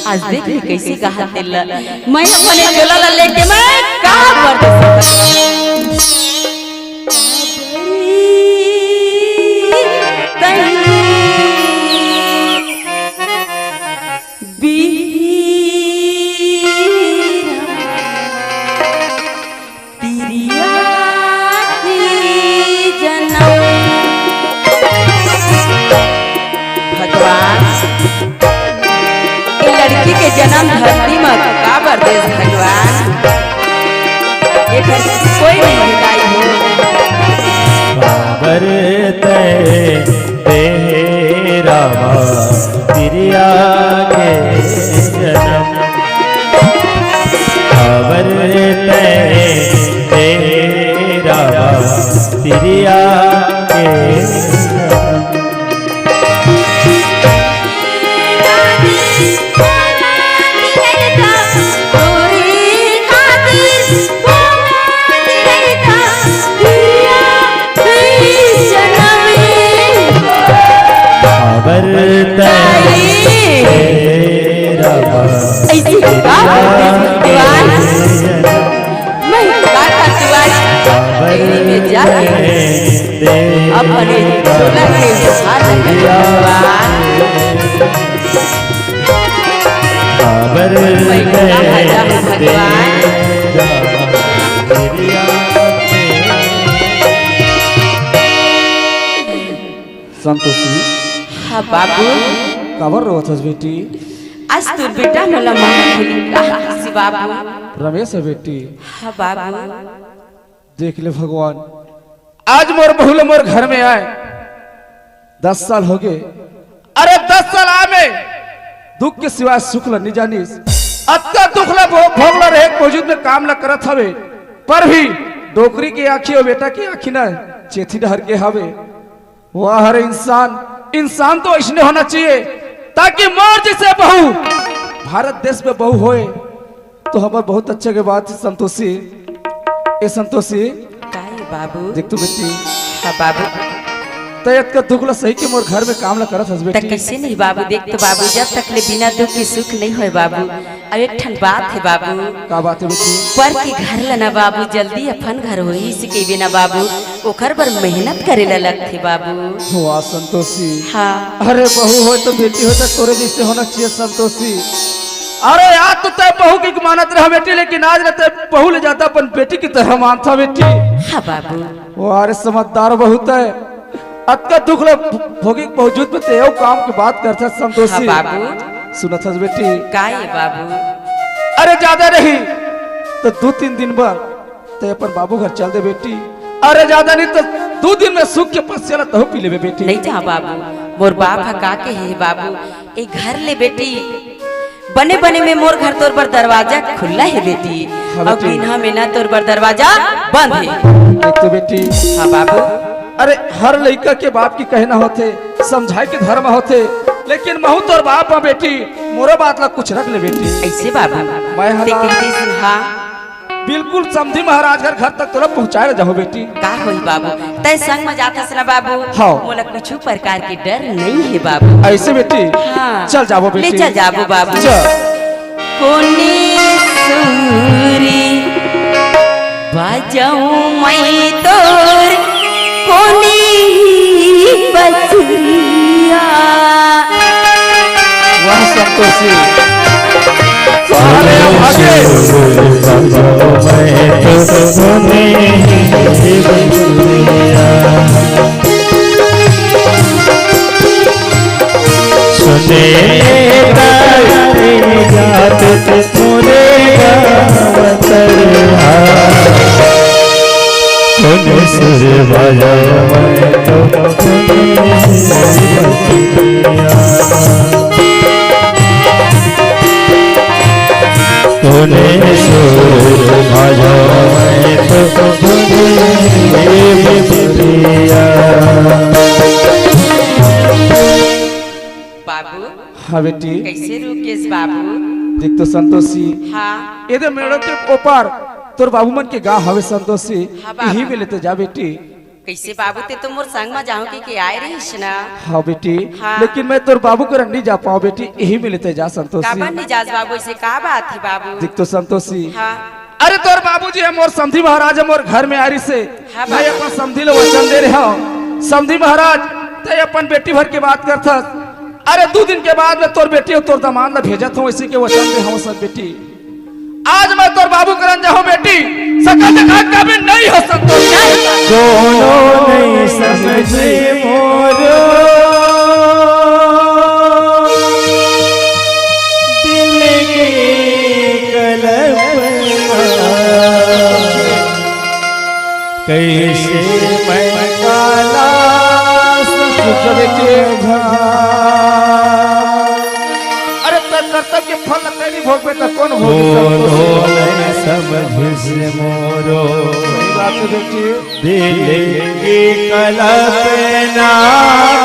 आज देख ले कइसे कहा तेला, मैं अपने झोला ला लेके मैं का बरदास तिरिया के जनम। भगवान, ए लड़की के जनम धरती म काबर देस भगवान? एकर कोई नइ हे दाई हो। काबर तैं दे रामा तिरिया के जनम। काबर तैं दे रामा तिरिया के जनम। दीवान, मैं काका दीवान, तेरी में जा रही हूँ। अपने चोला के हाथ में दीवान। मैं काका राजा हूँ भगवान। संतोषी। हाँ बाबू। काबर रोवत हस बेटी? आज तोर बेटा मोला मामा बोली कहा किसी बाबू। रमेश हे बेटी। हाँ बाबू। देख ले भगवान, आज मोर बहू ल मोर घर में आए दस साल होगे। अरे दस साल आए में दुख के सिवाय सुख ल नी जानिस। अतका दुख ल भो-, भोग ल रहे के बावजूद में काम ल करत हवे, पर भी डोकरी के आँखी अउ बेटा के आँखी न चेथी डहर के हवे। वाह रे इंसान, इंसान तो अइसने होना चाहिए, ताकि मोर जइसे बहू भारत देश में बहू होए, तो हमर बहुत अच्छा के बात हे संतोषी। ए संतोषी, का हे बाबू? देख तो बेटी। हाँ बाबू। तैं अतका दुख ल सही के मोर घर में काम ल करत हस त बेटी। कइसे नहीं बाबू? देख तो बाबू, जब तक ले बिना दुख के सुख नहीं होए बाबू। अउ एक ठन बात हे बाबू। का बात हे बेटी? पर के घर ल ना बाबू, जल्दी अपन घर होही, इसे कहिबे ना बाबू, ओकर बर मेहनत करे ल लगथे बाबू। वाह संतोषी। हाँ। अरे बहू होए तो बेटी होए तो तोरे जइसे होना चाहिए संतोषी। अरे आज तो तैं बहू के मानत रहा बेटी, लेकिन आज न तैं बहू ले जादा अपन बेटी की तरह मानत हस बेटी। हाँ बाबू। वाह रे समझदार बहू तैं। अतका दुख ल भोगे के बावजूद में तैं अउ काम के बात करत हस संतोषी। हाँ बाबू। सुनत हस बेटी? का हे बाबू? अरे जादा नहीं तो दू तीन दिन बर तैं अपन बाबू घर चल दे बेटी। अरे जादा नहीं तो दू दिन में सुख के पसिया ल तहूँ पी लेबे बेटी। नहीं जाहूँ बाबू, मोर बाप ह का कहे हे बाबू, ए घर ले बेटी बने बने में मोर घर तोर बर दरवाजा खुल्ला हे बेटी, हाँ अउ बेटी। गिनहा में ना तोर बर दरवाजा बंद हे। देख तो बेटी। हाँ बाबू। अरे हर लइका के बाप के कहना होथे, समझाए के धर्म होथे, लेकिन महूँ तोर बाप हँव बेटी, मोरो बात ला कुछ रख ले बेटी। अइसे बाबू, मैं तें हला कहिते सुन, हाँ। बिल्कुल समधी महाराज घर, घर तक तोला पहुँचाए ल जाहूँ बेटी। का होही बाबू, तैं संग म जाथस ना बाबू, हाँ। मोला कुछु प्रकार के डर नइ हे बाबू। अइसे बेटी? हाँ। चल जाबो ले बेटी। चल जाबो बाबू। चल। कोनी सुरी बजाऊं मैं तोर कोनी बसुरिया। वाह संतोषी। अरे भागे। सुने तारे जात मोरे गाँव तलहा। कोन सुर बजावै तो कोन बतिया। कोन सुर बजावै तो कोन बतिया। बाबू। हाँ बेटी। कइसे रुकेस बाबू? देख तो संतोषी। हाँ। एदे मेड़ो के ओपार तोर बाबू मन के गाँव हवे संतोषी। हाँ बाबू। इही में ले तो जा बेटी। कइसे बाबू, तें तो मोर संग म जाहूँ कहिके आय रहिस ना। हाँ बेटी। हाँ। लेकिन मैं तोर बाबू करा नइ जा पावँव बेटी, इही में ले तो जा संतोषी। काबर नइ जास बाबू, अइसे का बात हे बाबू? देख तो संतोषी। हाँ। अरे तोर बाबूजी ह मोर समधी महाराज ह मोर घर में आय रहिसे। हाँ मैं बाबू। अपन समधी ल वचन दे रहे हँव। समधी महाराज, तें अपन बेटी भर के बात करथस। अरे दू दिन के बाद में तोर बेटी अउ तोर दमांद ल भेजत हँव, अइसे के वचन दे हँव सब बेटी। आज मैं तोर बाबू करन जाहूँ बेटी, सकल जगह कभी नइ हो संतोष। कोनो नइ समझे मोरो दिल के कलपना। कइसे मैं काला समझा। अरे तें कर्तव्य के फल तें नइ भोगबे त कोन भोगी संतोष? कोनो नइ समझिस मोरो। सही बात हे बेटी। दिल के कलपना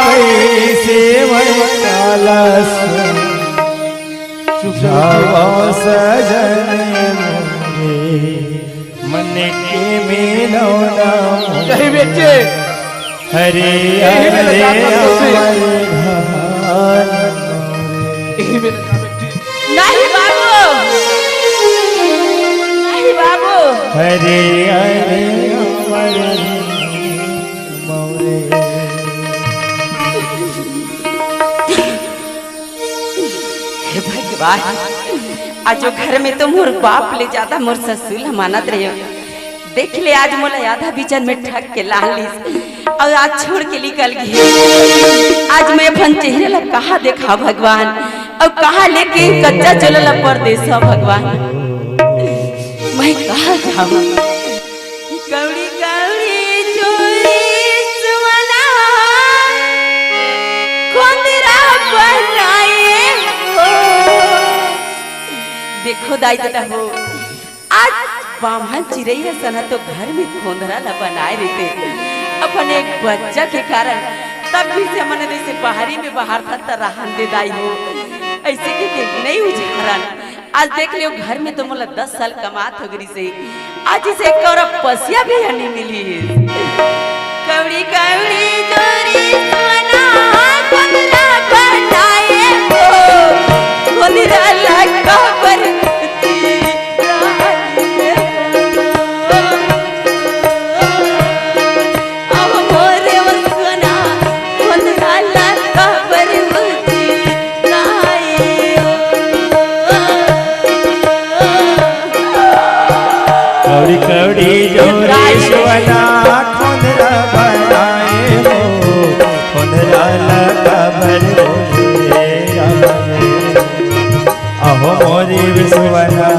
कइसे मैं काला समझावँव सजन मोरे। मन के मिलौना। यही बेटे। हरे यही मेरे हरे साथ में खुशी। अमर धान। यही मेरे साथ में खुशी। नहीं बाबू। बाबू। हरे हरे मरे मौरे। हे भगवान, आज वो घर में तो मोर बाप ले ज्यादा मोर ससुर ल मानत रहे। देख ले, आज मोला आधा बिचन में ठग के लान लिस, अउ आज छोड़ के निकल गे। आज मैं अपन चेहरा ला कहाँ देखा भगवान, अउ कहाँ लेके कच्चा चोला ला परदेसा भगवान। मैं कहाँ जाऊँ? कौड़ी कौड़ी चोरी सुमना, खोंदरा बनाए हो। देखो दाई ददा हो, आज बाम्हन चिरई असन तो घर में खोंदरा ला बनाए रहिते, अपन एक बच्चा के कारण। तब भी से मन जैसे बाहरी में बाहर था त रहन दे दाई हो, ऐसे के, के नहीं उझारन। आज देख लियो, घर में तो मोला दस साल कमात हो गरी से, आज इसे एक कौरा पसिया भी हनी मिली। कौड़ी कौड़ी जोरी सोना, खोंदरा बनाए हो, खोंदरा ला काबर अब मोरे वसुना, खोंदरा ला काबर बुझी नाई ओ। कौड़ी कौड़ी जोरी सोना, खोंदरा बनाए हो, खोंदरा ला काबर बुझी नाई। अहो मोरी विश्वना,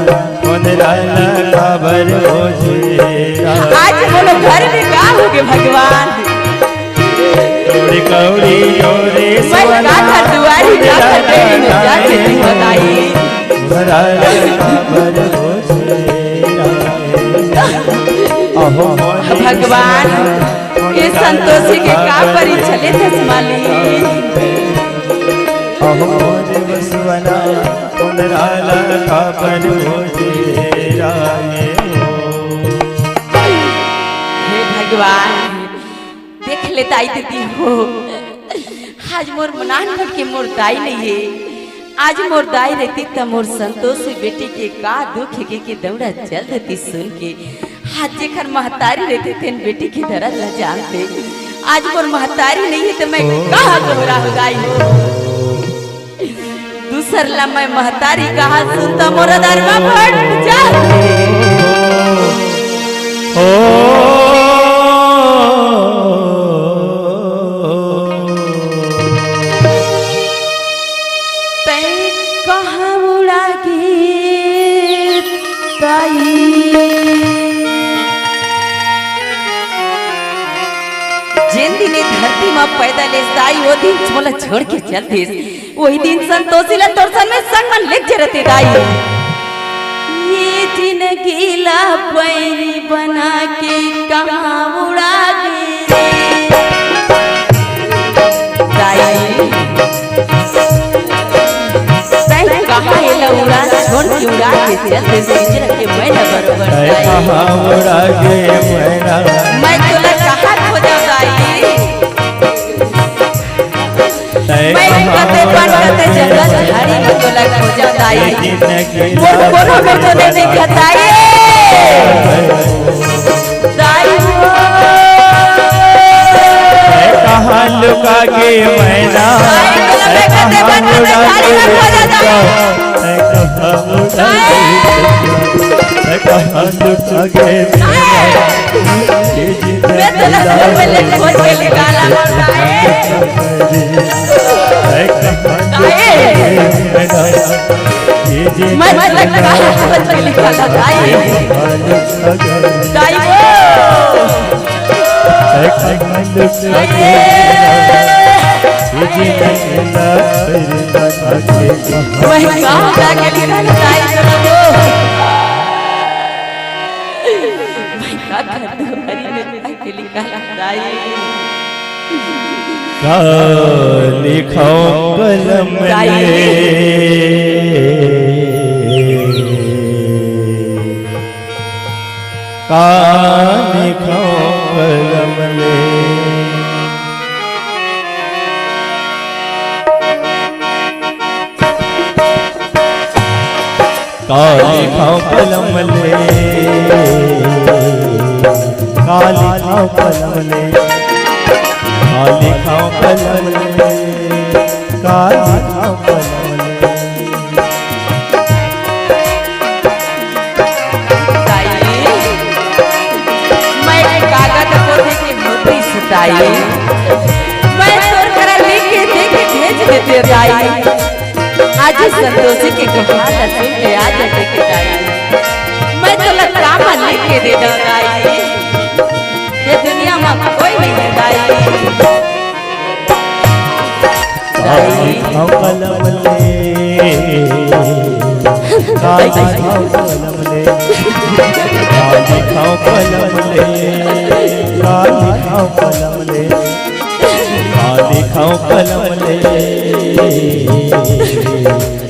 खोंदरा ला काबर बुझी नाई। आज मोर घर में का होगे भगवान? कौड़ी कौड़ी जोरी मैं सोना, का घर दुआरी जा खोंदरा कर देवी में जा के ला बताई। खोंदरा ला काबर बुझी नाई। अहो मोरी भगवान, विश्वना, ये संतोषी के का परीक्षा लेथस मालिक? अहो मोर बसवना, खोंदरा ला काबर बुझी नाई हो। हे भगवान, देख ले दाई दीदी हो, आज मोर नानपन के मोर दाई नइ हे। आज मोर दाई रहितिस त मोर संतोषी बेटी के का दुख हे के, के दौड़ा चल देतिस सुन के। आज जेखर महतारी रहितिस तेन बेटी के दरद ला जानते। आज मोर महतारी नइ हे त मैं कहाँ दोहरा हो दाई हो। दूसर ला मैं महतारी कहा सुन त मोर दरवा फट जाथे। ओ, तैं कहाँ उड़ा गे ताई? जेन दिन ए धरती म पैदा लेस ताई, ओ दिन मोला छोड़ के चल दिस। वही दिन संतोषी ला तोर संग में संग मन लेग जरते दाई। ये जिनगी ला बैरी बना के कहाँ उड़ा गे रे दाई। तैं कहाँ एला उड़ान छोड़ के उड़ा के चल दे, पिंजरा के मैना बरोबर तैं दाई। कहाँ उड़ा गे मैना? मैं तोला कहाँ खोजव दाई? मैं कते बन कते जंगल झाड़ी में तोला खोजव दाई। मोर कोनो में तो नहीं दिखत दाई। दाई हो। कहाँ लुका गे मैना? दाई, तोला मैं कते बन कते झाड़ी में खोजव दाई। मैं तो लखनऊ में ले खोज के निकाला हूँ, ताए। ताए। मैं तो लखनऊ में खोज के निकाला, ताए। ताई वो। वही गाँव जाके निकल जाए तो। वही का घर दुआरी में जाके निकल जाए। का लिखो कलम ले। का लिखो कलम ले। काली खाओ कलम ले, काली खाओ कलम ले, काली खाओ कलम ले, काली खाओ कलम ले। ताई, मैं कागद पोथे के मोती सुताई, मैं तोर करा लिख के दे के भेज देते ताई। आज संतोषी के गुहार ला सुन के आ जाके के दाई। मैं तोला का मन लिख के दे दंव दाई। ये दुनिया में कोई नहीं है दाई। दाई। खाओ कलम ले, दाई खाओ कलम ले, दाई खाओ कलम ले, दाई खाओ कलम ले। काली खाओ कलम ले,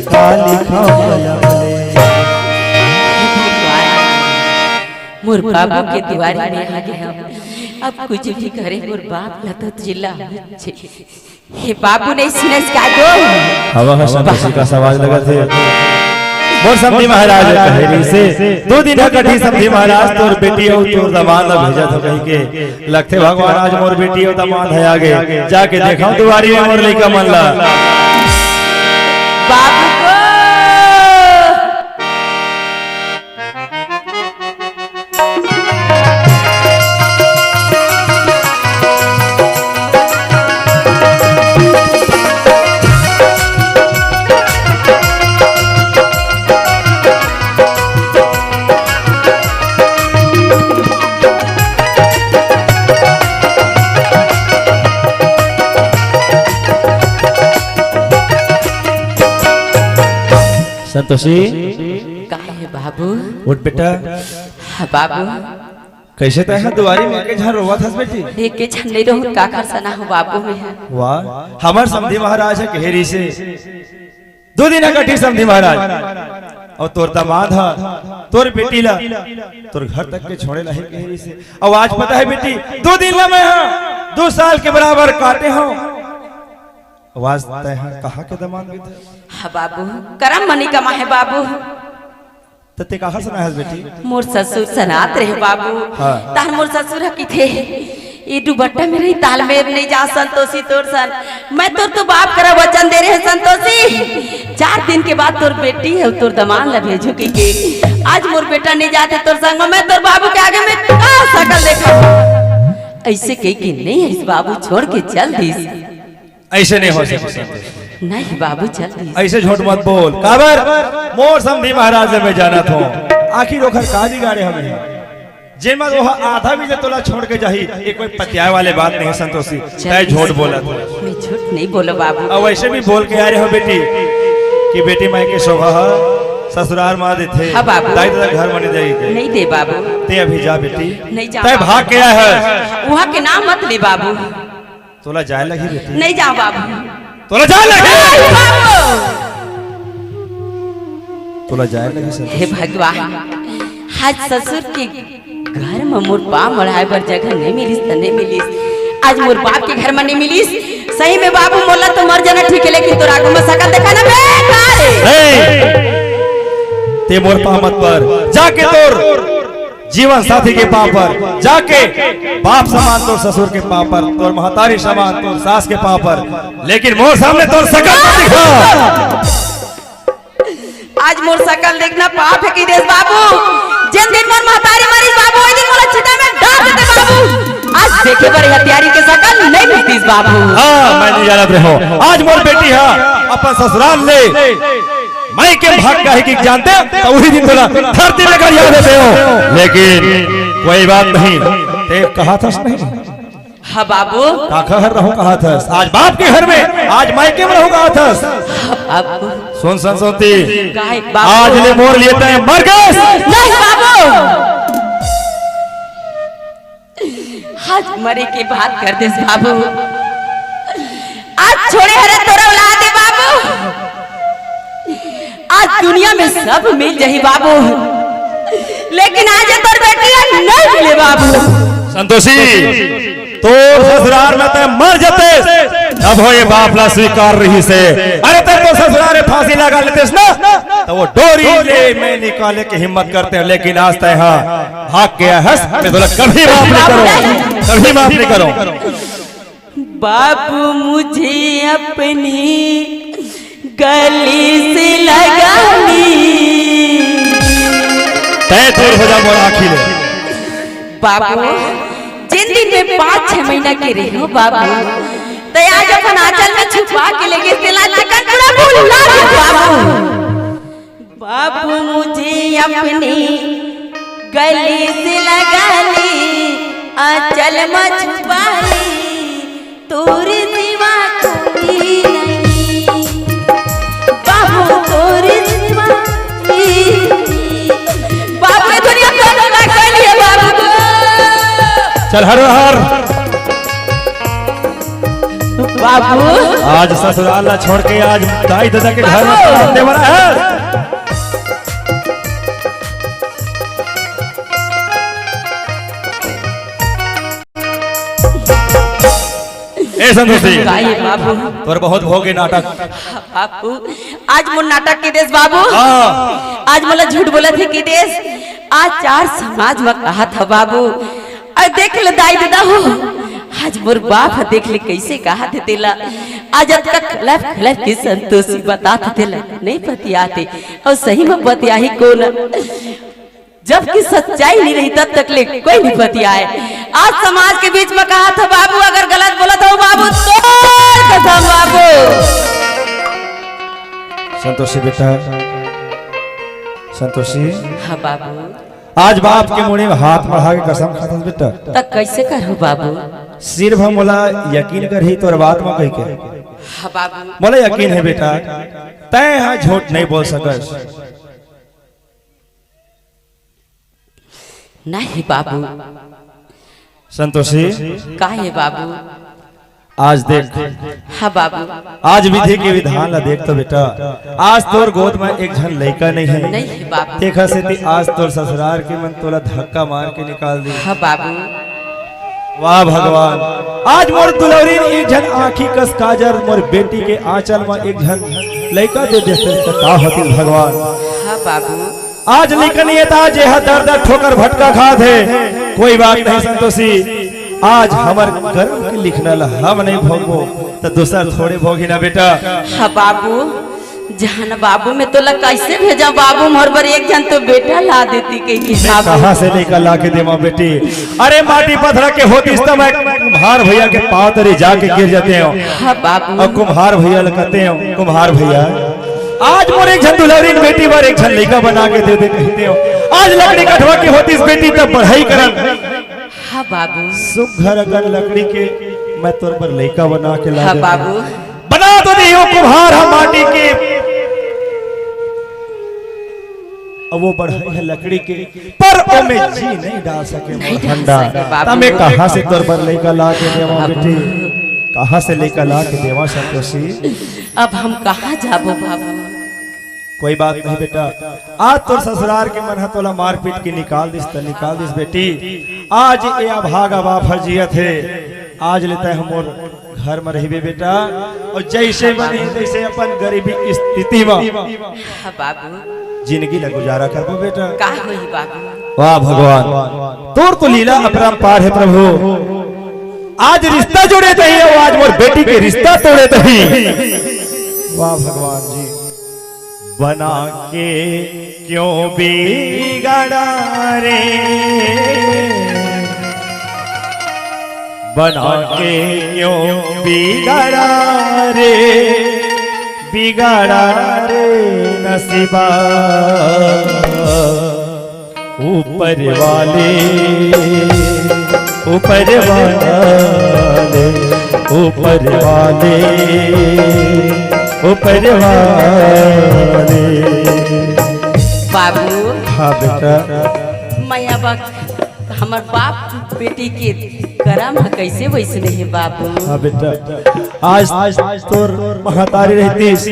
काली खाओ कलम ले। मोर बाबू के दुआरी में आ गे हंव। अब कुछ भी करे मोर बाप ला तो चिल्ला। हे बाबू नहीं सुनस का गो? हवा ह संतोषी का सवाल लगत हे। मोर समधी महाराज कहे रहिसे, दू दिन ह कटही समधी महाराज, तोर बेटी अउ तोर दमांद ला भेजत हंव कहिके। लगथे भगवान आज मोर बेटी अउ दमांद ह आगे, जाके देखंव दुआरी में मोर लइका मन ला। बाबू को संतोषी। का हे बाबू? उठ बेटा। हाँ बाबू। कइसे तैं ह दुआरी में एके झन रोवत हस बेटी? एके झन नइ रोहूं, काखर सना हो बाबू में ह। वाह, हमर समधी महाराज ह कहे रहिसे, दू दिन ह कटही समधी महाराज, अउ तोर दमांद ह तोर बेटी ला तोर घर तक के छोड़े ला हे कहे रहिसे। अउ आज पता हे बेटी, दू दिन ला मैं ह दू साल के बराबर काटे हंव। अउ आज तैं ह कहां के दमांद बेटा? हाँ बाबू, करम मनी कमा हे बाबू। त तैं काखर सना हस बेटी? मोर ससुर सनात रहे बाबू। हाँ। तहां मोर ससुर ह किथे, ए दुबट्टा में रही, तालमेर नइ जा संतोषी तोर सन। मैं तोर तो बाप करा वचन दे रहे संतोषी, चार दिन के बाद तोर बेटी अउ तोर दमांद ला भेजहूं कहिके। आज मोर बेटा नइ जात हे तोर संग में, मैं तोर बाबू के आगे में का सकल देखाहूं? अइसे कहिके नइ आइस बाबू, छोड़ के चल दिस। अइसे नइ हो सकय संतोषी। नहीं बाबू, चल दिस। अइसे झूठ मत बोल। काबर? मोर समधी महाराज ल मैं जानत हंव। आखिर ओखर का बिगाड़े हंव मैं? जेमा ओह आधा भी जे तोला छोड़ के जाही, ए कोई पतियाए वाले बात नइ हे संतोषी। चल तैं दिस। झूठ बोलत हस। मैं झूठ नइ बोलों बाबू। अउ वइसे भी बोल के आए हंव बेटी कि बेटी माई के शोभा ह ससुरार म देथे। हाँ बाबू। दाई ददा घर म नइ दे। नइ दे बाबू। तैं अभी जा बेटी। नइ जांव तैं बाबू। भाग के आए हस। उहां के नाम मत ले बाबू। तोला जाए लगही बेटी। नइ जांव बाबू। तोला जाए लगही। नइ बाबू। तोला जाए लगही संतोषी। हे भगवान, आज ससुर के घर म मोर पांव मढ़ाए बर जगह नइ मिलिस त नइ मिलिस, आज मोर बाप के घर म नइ मिलिस। सही में बाबू, मोला तो मर जाना ठीक हे, लेकिन तोर आगू म सकल देखाना बेकार हे। हे, तैं मोर पांव मत पर, जाके तोर जीवन साथी के पांव पर जाके, बाप समान तोर ससुर के पांव पर, तोर महतारी समान तोर सास के पांव पर, लेकिन मोर सामने तोर सकल मत दिखा। आज मोर सकल देखना पाप हे कहि देस बाबू। जेन दिन मोर महतारी मरिस बाबू, ओही दिन मोला चिता में डाल देते बाबू। आज देखे बर हत्यारी के सकल नइ मिलतिस बाबू। हाँ, मैं नइ जानत रहेंव। आज मोर बेटी ह अपन ससुराल ले मायके भाग गे हे कहिके जानतेंव, त उही दिन तोला धरती में गड़िया देतेंव। लेकिन कोई बात नहीं, तैं कहत हस नहीं। हाँ बाबू। काखर रहूं कहत हस? आज बाप के घर में, आज मायके में रहूं कहत हस? अब सुन संतोषी, काहे बाबू? आज ले मोर लिए तैं मर गेस। नहीं बाबू। आज मरे के बात कर देस बाबू। आज छोड़े हरे तोर औलाद हे बाबू। आज दुनिया में सब मिल जाही बाबू, लेकिन आज ये तोर बेटी ह नइ मिले बाबू। संतोषी, तोर ससुरार में तैं मर जातेस, अब हो ये बाप ला स्वीकार रहिसे। अरे तैं तो ससुरा रे फांसी लगा लेतेस ना, त वो डोरी ले मैं निकाले के हिम्मत करतेंव, लेकिन आज तैं हा भाग गया हस, मैं तोला कभी माफ नहीं करूं, कभी माफ नहीं करूं। बाबू मुझे अपनी गली से लगा ली। तैं दूर हो जा मोर आँखी ले। बाबू, जिन दिन मैं पाँच छह महीना के रही हूँ बाबू, तैं आज अपन आंचल में छुपा के ले गे, तेला चिकन पूरा भुला दे बाबू। बाबू मुझे अपनी गली से लगा ली, आंचल में छुपा ली, तोरे सिवा कोई नहीं। बाबू तोरे सिवा कोई नहीं। बाबू ये दुनिया तो धोखा कर लिए बाबू। चल हर हर। बाबू। आज ससुराल ला छोड़ के आज दाई ददा के घर में बाबू। पहुंचने वाला है। ए संतोषी, का ये बाबू? तोर बहुत भोगे नाटक। बाबू, आज मोर नाटक के देस बाबू। हाँ। आज मोला झूठ बोलत हे के देस। आज चार समाज में कहा था बाबू। अउ देख ले दाई ददा हो, आज मोर बाप ह देख ले कइसे कहा थे तेला। आज अतका खलफ खलफ के संतोषी बता थे तेला, नहीं पतियाते। अउ सही में पतियाही कोन? जबकि सच्चाई नहीं रही तब तक ले कोई नहीं पतियाए। आज समाज के बीच में कहा था बाबू, अगर गलत बोला था बाबू, तोर कसम बाबू। संतोषी बेटा, संतोषी। हाँ बाबू। आज बाप के मुड़ी में हाथ बढ़ा के कसम खाथस बेटा। त कइसे करहूं बाबू? सिर्फ मोला यकीन करही तोर बात में कहिके। हाँ बाबू। मोला यकीन हे बेटा, तैं हा झूठ नहीं बोल सकस। नहीं बाबू। संतोषी। का हे बाबू? आज देख। हाँ बाबू। आज विधि के विधान ला देख तो बेटा, आज तोर गोद में एक झन लइका नहीं है। नहीं है बाबू। तेखर सेती आज तोर ससुरार के मन तोला धक्का मार के निकाल दी। हाँ बाबू। वाह भगवान, आज मोर दुलौरी ने एक झन आँखी कस काजर मोर बेटी के आंचल में एक झन लइका दे देते त का होतिस भगवान। हाँ बाबू। आज लइका नहीं हे त आज एहा दर दर ठोकर भटका खात हे। कोई बात नहीं संतोषी, आज हमर करम के लिखना ला हम नहीं भोगबो त दूसर थोड़े भोगी ना बेटा। हाँ बाबू, जान बाबू, मैं तोला कइसे भेजा बाबू, मोर बर एक झन तो बेटा ला देती कहिके बाबू। कहाँ से लइका ला के देवा बेटी? अरे माटी पथरा के होतिस त मैं कुम्हार भैया के पाँव तरी जाके गिर जातेंव। हाँ बाबू। अउ कुम्हार भैया ला कहतेंव, कुम्हार भैया, आज मोर एक झन दुलहरिन बेटी बर एक झन लइका बना के दे दे कहितेंव। आज लकड़ी कठवा के होतिस बेटी तब बढ़ई करन। हाँ बाबू। सुघर अकन लकड़ी के मैं तोर बर लइका बना के ला हाँ देतेंव। बाबू। बना तो देहूं कुम्हार हा माटी के, अब वो बढ़ई हे लकड़ी के, पर ओमे जी नहीं डाल सके मोर नहीं डाल फंडा। सके बाबू। त मैं कहाँ से तोर बर लइका ला के देवा बाबू। बेटी? कहाँ से लइका ला के देवा संतोषी? अब हम कहाँ जाबो बाबू? कोई बात नहीं बेटा, आज तोर ससुरार के मन ह तोला मारपीट के निकाल दिस त निकाल दिस बेटी। आज ए अभागा बाप ह जियत हे, आज ले तैं ह मोर घर म रहिबे बेटा, अउ जइसे मन हे तइसे अपन गरीबी स्थिति म हाँ बाबू। जिनगी ला गुजारा करबो बेटा। का होही बाबू? वाह भगवान, तोर तो लीला अपरंपार हे प्रभु। आज रिश्ता जोड़े तही, अउ आज मोर बेटी के रिश्ता तोड़े तही। वाह भगवान जी। बना के क्यों बिगाड़ा रे, बना के क्यों बिगाड़ा रे, बिगाड़ा रे नसीबा। ऊपर वाले, ऊपर वाले, ऊपर वाले, ऊपर वाले। बाबू। हाँ बेटा। मैं अब हमर बाप बेटी के करम ह कइसे वइसने हे बाबू। हाँ बेटा, आज, आज तोर महतारी रहतीस,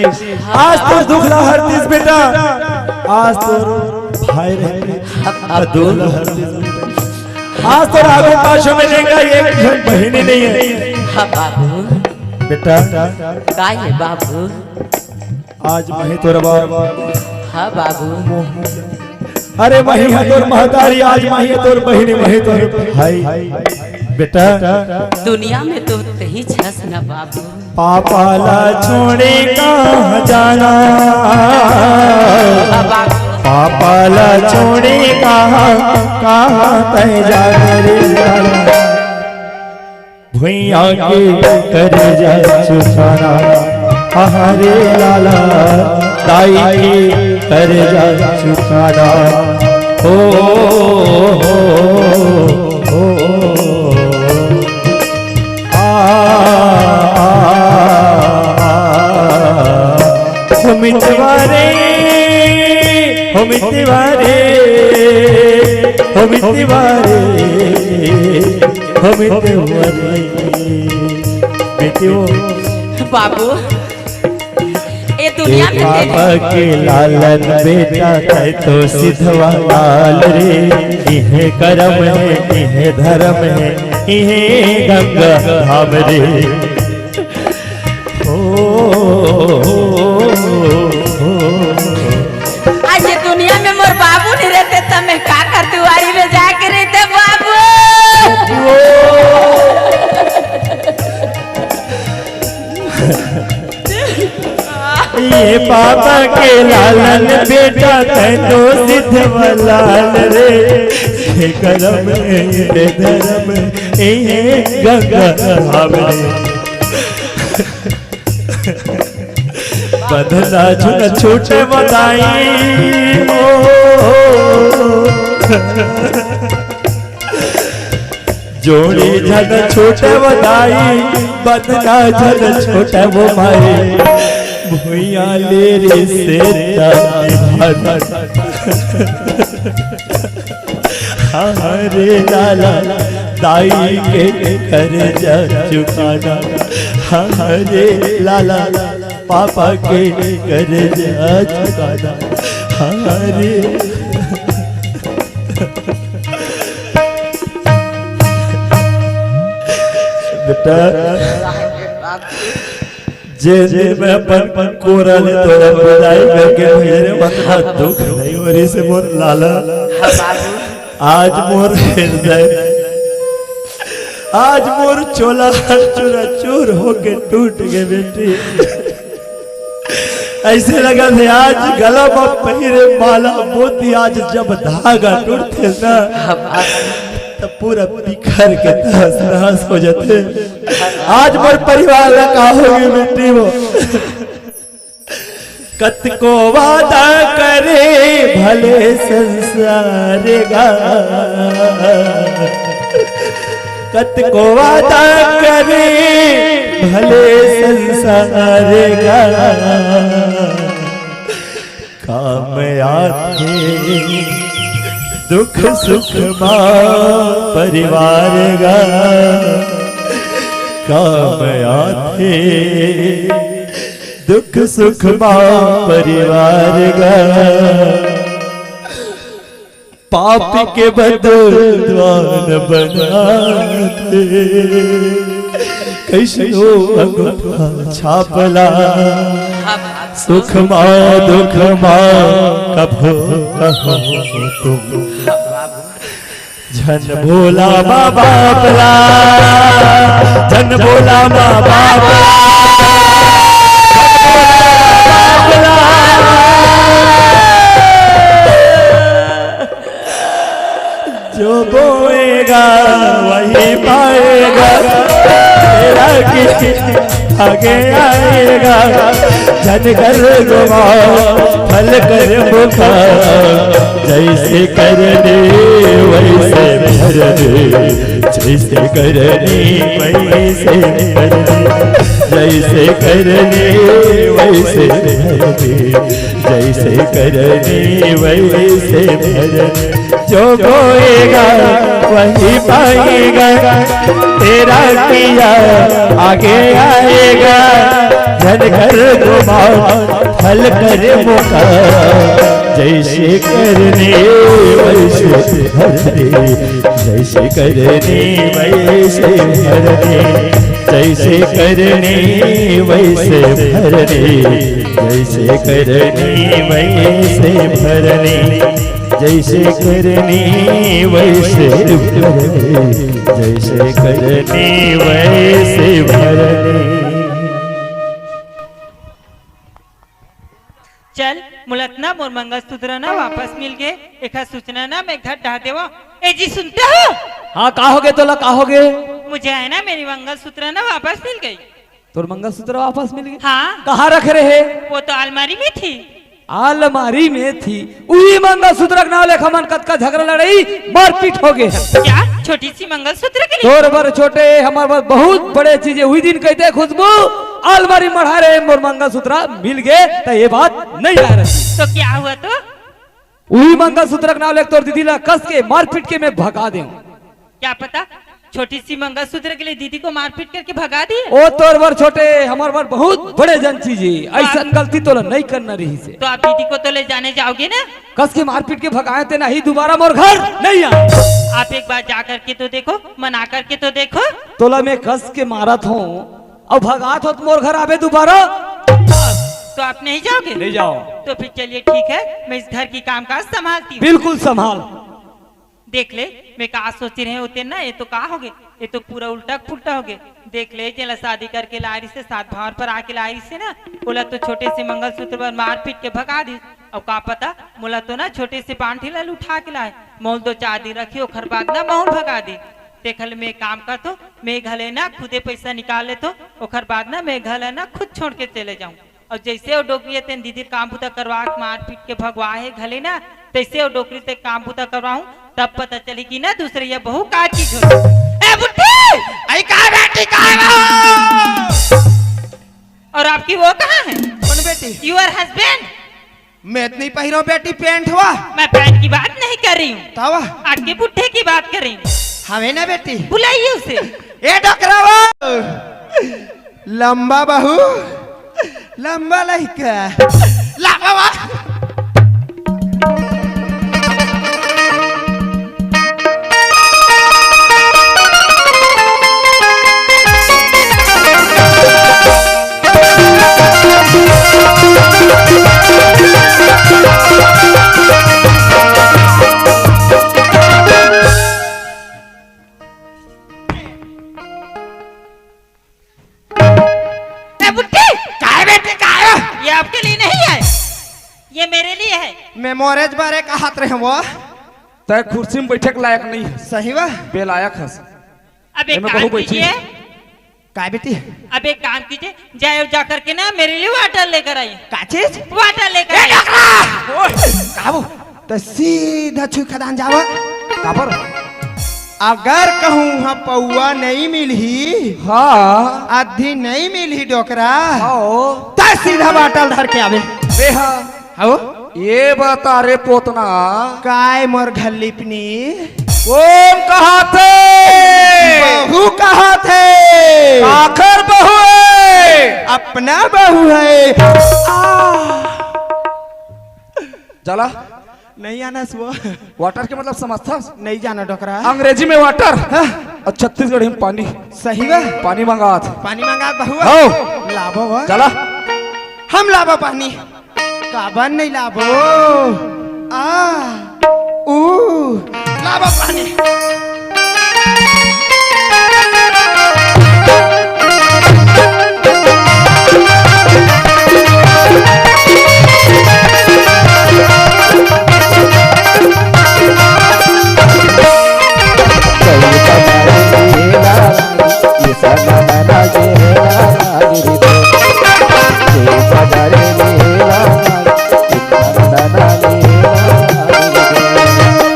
आज तोर दुख ला हरतीस बेटा, आज तोर भाई रहतीस, अब, अब दुख ला हरतीस बेटा। आज तोर आगू पाछू में जेकर एक झन बहिनी नहीं हे। हाँ बाबू। बेटा, काय हे बाबू? आज मही तोर बाप। हाँ बाबू। अरे मही है तोर महतारी, आज मही है तोर बहिनी, मही तोर भाई। बेटा, दुनिया में तो तही छस न बाबू। पापा ला छोड़े कहाँ जाना? हाँ बाबू। पापा ला छोड़े कहाँ, कहाँ तय जाने रे जाना? भुइयां के कर्जा चुकाना, हमारे लाला दाई के कर्जा चुकाना। ओ, ओ, ओ, ओ, आ, आ, आ, आ, ओ मितवा रे, ओ मितवा रे, ओ मितवा रे। हमें तो मरे बेटियों। बाबू, ये ए दुनिया में पापा तेरे के लालन बेटा, तै तो सिधवा लाल रे। इहे करम है, इहे धर्म है, इहे गंगा धाम रे। ओ, ओ, ओ, ओ, ओ। आज ये दुनिया में मोर बाबू नहीं रहते, तब मैं का करती? वारी में जाके रहते बाबू। ये पापा के लालन बेटा, तै तो सिधवा लाल रे। ये करम, ये धर्म, ये गंगा धाम रे। बंधना झन छूटे बदाई ओ। जोड़ी झन छूटे बदाई, बंधना झन छूटे वो माई। भुइया ले रे से हमारे लाला दाई के कर्जा चुकाना। हमारे लाला पापा के कर्जा चुकाना। हमारे बेटा, जे दिन मैं अपन कोरा ले तोला विदाई करके भेजे रे, मतना दुख नहीं हो रही से मोर लाला। आज मोर हृदय, आज मोर चोला चूरा चूर होके टूट गए बेटी। ऐसे लगा थे आज गला में पहिरे माला मोती, आज जब धागा टूटथे ना, तब पूरा बिखर के तहस नहस हो जाथे। आज मोर परिवार ला का होगे बेटी वो। कतको वादा करे भले संसार गा, कतको वादा करे भले संसार गा। काम आथे दुख सुख मा परिवार गा, काम आथे दुख सुख मा परिवार गा। पाप के बदलवान बनाते, कैसनो अंगूठा छापला। सुख मा दुख मा कभो कहो तुम, झन भोला मा बाप ला, झन भोला मा बाप ला। जो बोएगा वही पाएगा, तेरा किसी आगे आएगा। झन कर गुमाओ फल कर मुखा, जैसे करने वैसे भरने, जैसे करने वैसे भरने, जैसे करने वैसे भरने, जैसे करने वैसे भरने। जो बोएगा वही पाएगा, तेरा किया आगे आएगा। जन कर गुमान, फल कर मुकाम। जैसे करनी वैसे भरनी, जैसे करनी वैसे भरनी, जैसे करनी वैसे भरनी, जैसे करनी वैसे भरनी, जैसे करनी वैसे भरनी, जैसे करनी वैसे भरनी। चल, मुलत ना मोर मंगलसूत्र ना वापस मिल गए, एखर सूचना ना मैं घर डाल देवा। ए जी, सुनते हो? हाँ, का हो गए तोला, का हो गए? मुझे है ना, मेरी मंगलसूत्र ना वापस मिल गई। तोर मंगलसूत्र वापस मिल गए? हाँ। कहाँ रखे रहे? वो तो अलमारी में थी। अलमारी में थी? उही मंगलसूत्र के नाव लेके हमन कतका झगड़ा लड़ाई मारपीट हो गए। क्या? छोटी सी मंगलसूत्र के लिए? तोर बर छोटे, हमर बर बहुत बड़े चीज हे। उही दिन कहते खुशबू, अलमारी मढ़ा रहे मोर मंगलसूत्र मिल गए, त ये बात नहीं आ रही। तो क्या हुआ तो? उही मंगलसूत्र के नाव लेके तोर दीदी ला कस के मारपीट के मैं भगा देव। क्या पता, छोटी सी मंगलसूत्र के लिए दीदी को मारपीट करके भगा दिए। ओ तोर बर छोटे, हमर बर बहुत बड़े जन चीज हे। तो आप ऐसन गलती तोला नहीं करना रहिसे। तो आप दीदी को तो ले जाने जाओगे ना? कस के मारपीट के भगाए ते नहीं, दोबारा मोर घर नहीं आ। आप एक बार जा करके तो देखो, मना करके तो देखो। तोला मैं कस के मारत हूँ, अब भगात हो तो मोर घर आबे दोबारा। तो आप नहीं जाओगे? नहीं जाओ। तो फिर चलिए ठीक है, मैं इस घर की कामकाज संभालती हूँ। बिल्कुल संभाल। देख ले, मैं का सोच रहे होते ना, ये तो का हो गए, ये तो पूरा उल्टा पुल्टा हो गए। देख ले, जेला शादी करके लाए रहिसे, सात भावर पर आके लाए रहिसे ना, ओला तो छोटे से मंगलसूत्र पर मारपीट के भगा दी। अब का पता, मोला तो ना छोटे से बांठी ला उठा के लाए, मोल दो चार दिन रखी, ओखर बाद ना मोल भगा दी। देख ले, मैं काम करत हो, मैं घले ना खुदे पैसा निकाल लेत हो, ओखर बाद ना मैं घले ना खुद छोड़ के चले जाऊं। और जैसे वो डोकरी तेन दीदी काम बुता करवा के मारपीट के भगवा हे घले ना, तैसे वो डोकरी ते काम बुता करवाऊं, तब पता चली कि ना दूसरे ये बहू का चीज होती। ए बुट्टी! आई का बेटी, का बहू? और आपकी वो कहाँ है? कौन बेटी? Your husband। मैं तो नहीं पहिरो बेटी पैंट हुआ। मैं पैंट की बात नहीं कर रही हूँ। तब? आपके बुट्टे की बात कर रही हूँ। हवे ना बेटी। बुलाइए उसे। ए डोकरा वो। लंबा बहू, लंबा लइका। ला बाबा। ए बुट्टी! काय बेटी, काय? ये आपके लिए नहीं है, ये मेरे लिए है। मैं मोरेज बारे कहत रहे वो। तय कुर्सी में बैठे के लायक नहीं है। सही बा? बेलायक हस। अब एक एमे काम बहू बैठी। कीजिए। काय बेटी? अब एक काम कीजिए, जाए जा करके ना मेरे लिए वाटर लेकर आइए। का चीज? वाटर लेकर ए आइए। डोकरा! ओए, का वो? तो सीधा छुई खदान जावा। काबर? अगर कहूँ वहाँ पौवा नहीं मिलही, हाँ। अद्धी नहीं मिलही डोकरा, हाँ। त सीधा बाटल धर के आवे। ए हाँ। हो? ये बता रे पोतना। काय मोर घल्लीपनी? कौन कहा थे? बहू कहा थे? आखर बहू है। अपना बहू है। आ। चला। नहीं आना सुबह। वाटर के मतलब समझथस? नहीं जाना डोकरा। अंग्रेजी में वाटर। हाँ। और छत्तीसगढ़ी में पानी। सही बा। पानी मंगात। पानी मंगात बहू। हो। लाबो वो। चला। हम लाबो पानी। काबर नहीं लाबो? आ, ऊ, लाबो पानी।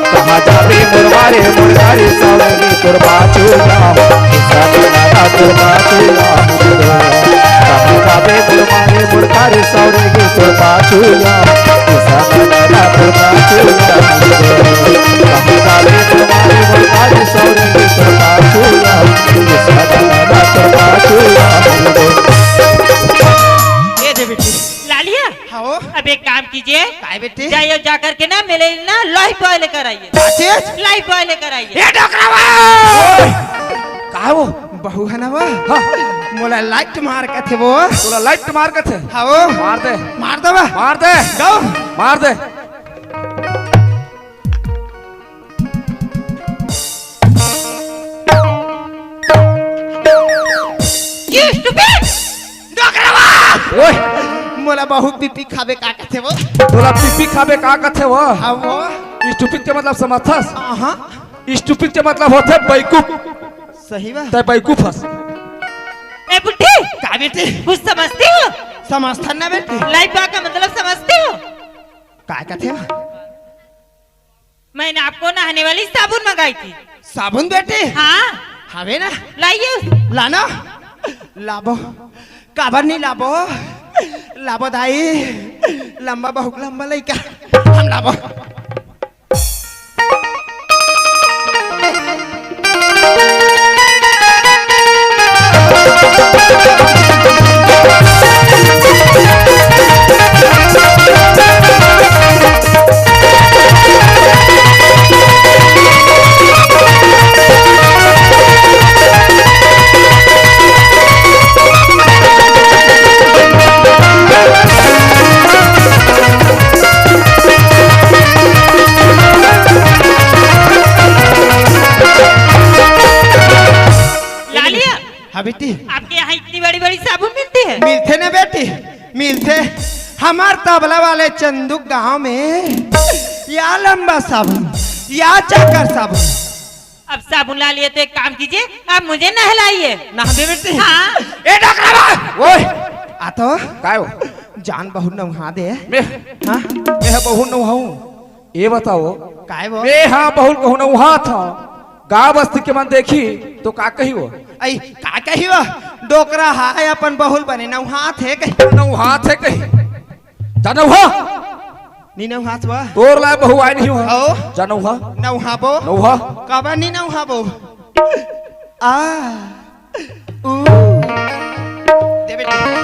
कहाँ जाबे मुरवा रे मुरवा रे सावरी, तोर बाछ आए बेटी। जाइए, जा करके ना मेरे लिए ना लाइफ बॉय लेकर आइए। का चीज? लाइफ बॉय लेकर आइए। ए डोकरा बा! ओए! का वो? बहू है ना वो? हाँ। मोला लाइट मार के थे वो। तोला लाइट मार के थे? हाँ वो। मार दे। मार दे बा। मार दे। गो। मार दे। You stupid! डोकरा बा! ओए! मोला बहू पीपी खाबे का कथे वो? तोला पीपी खाबे का कथे वो? हाँ वो। स्टूपिड के मतलब समझथस? हाँ। स्टूपिड के मतलब होथे बैकूफ। सही बा। तै बैकूफ हस। ए बुड्ढी! का बेटी? कुछ समझती हो? समझथन ना बेटी। लाइफ बॉय का मतलब समझती हो? का कथे वो? मैंने आपको नहाने वाली साबुन मंगाई थी। साबुन बेटी? हाँ। हवे ना? लाइए उस- लाना। लाबो। काबर नहीं लाबो? लाबो दाई। लंबा, बहुत लंबा लइका। हम लाबो। लालिया, हाँ बेटी। आपके यहाँ इतनी बड़ी बड़ी साबुन मिलती है? मिलथे ना बेटी, मिलथे। हमार तबला वाले चंदू गांव में या लंबा साबुन, या चक्कर साबुन। अब साबुन ला लिए तो एक काम कीजिए, आप मुझे नहलाइए। नहा दे बेटी। हाँ। ए डोकरा बा! ओए! आ तो। काय हो? जान बहुत नहा दे। मैं, हाँ? मैं बहुत नहाऊं। ये बताओ। काय वो? मैं हाँ बहुत कहूँ नहात हूँ। गाँव बस्ती के मन देखी तो का कही वो? अई, का कही वो? डोकरा हाय अपन बहुल बने नहात हे कही। नहात हे कही। जा नहा। नी नहात वा। तोर लाय बहू आय नहीं हुआ। ओ। जा नहा। नहाबो। नहा। काबर नी नहाबो? आ। ऊ। दे बेटी।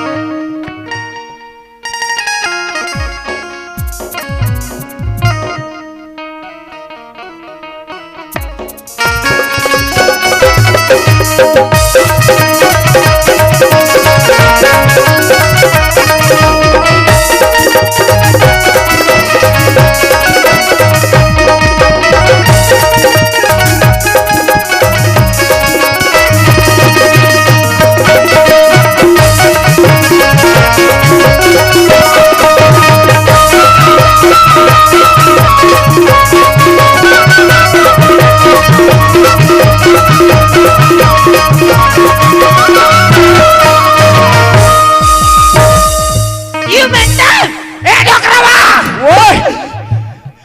You mental! ए डोकरा बा! ओए!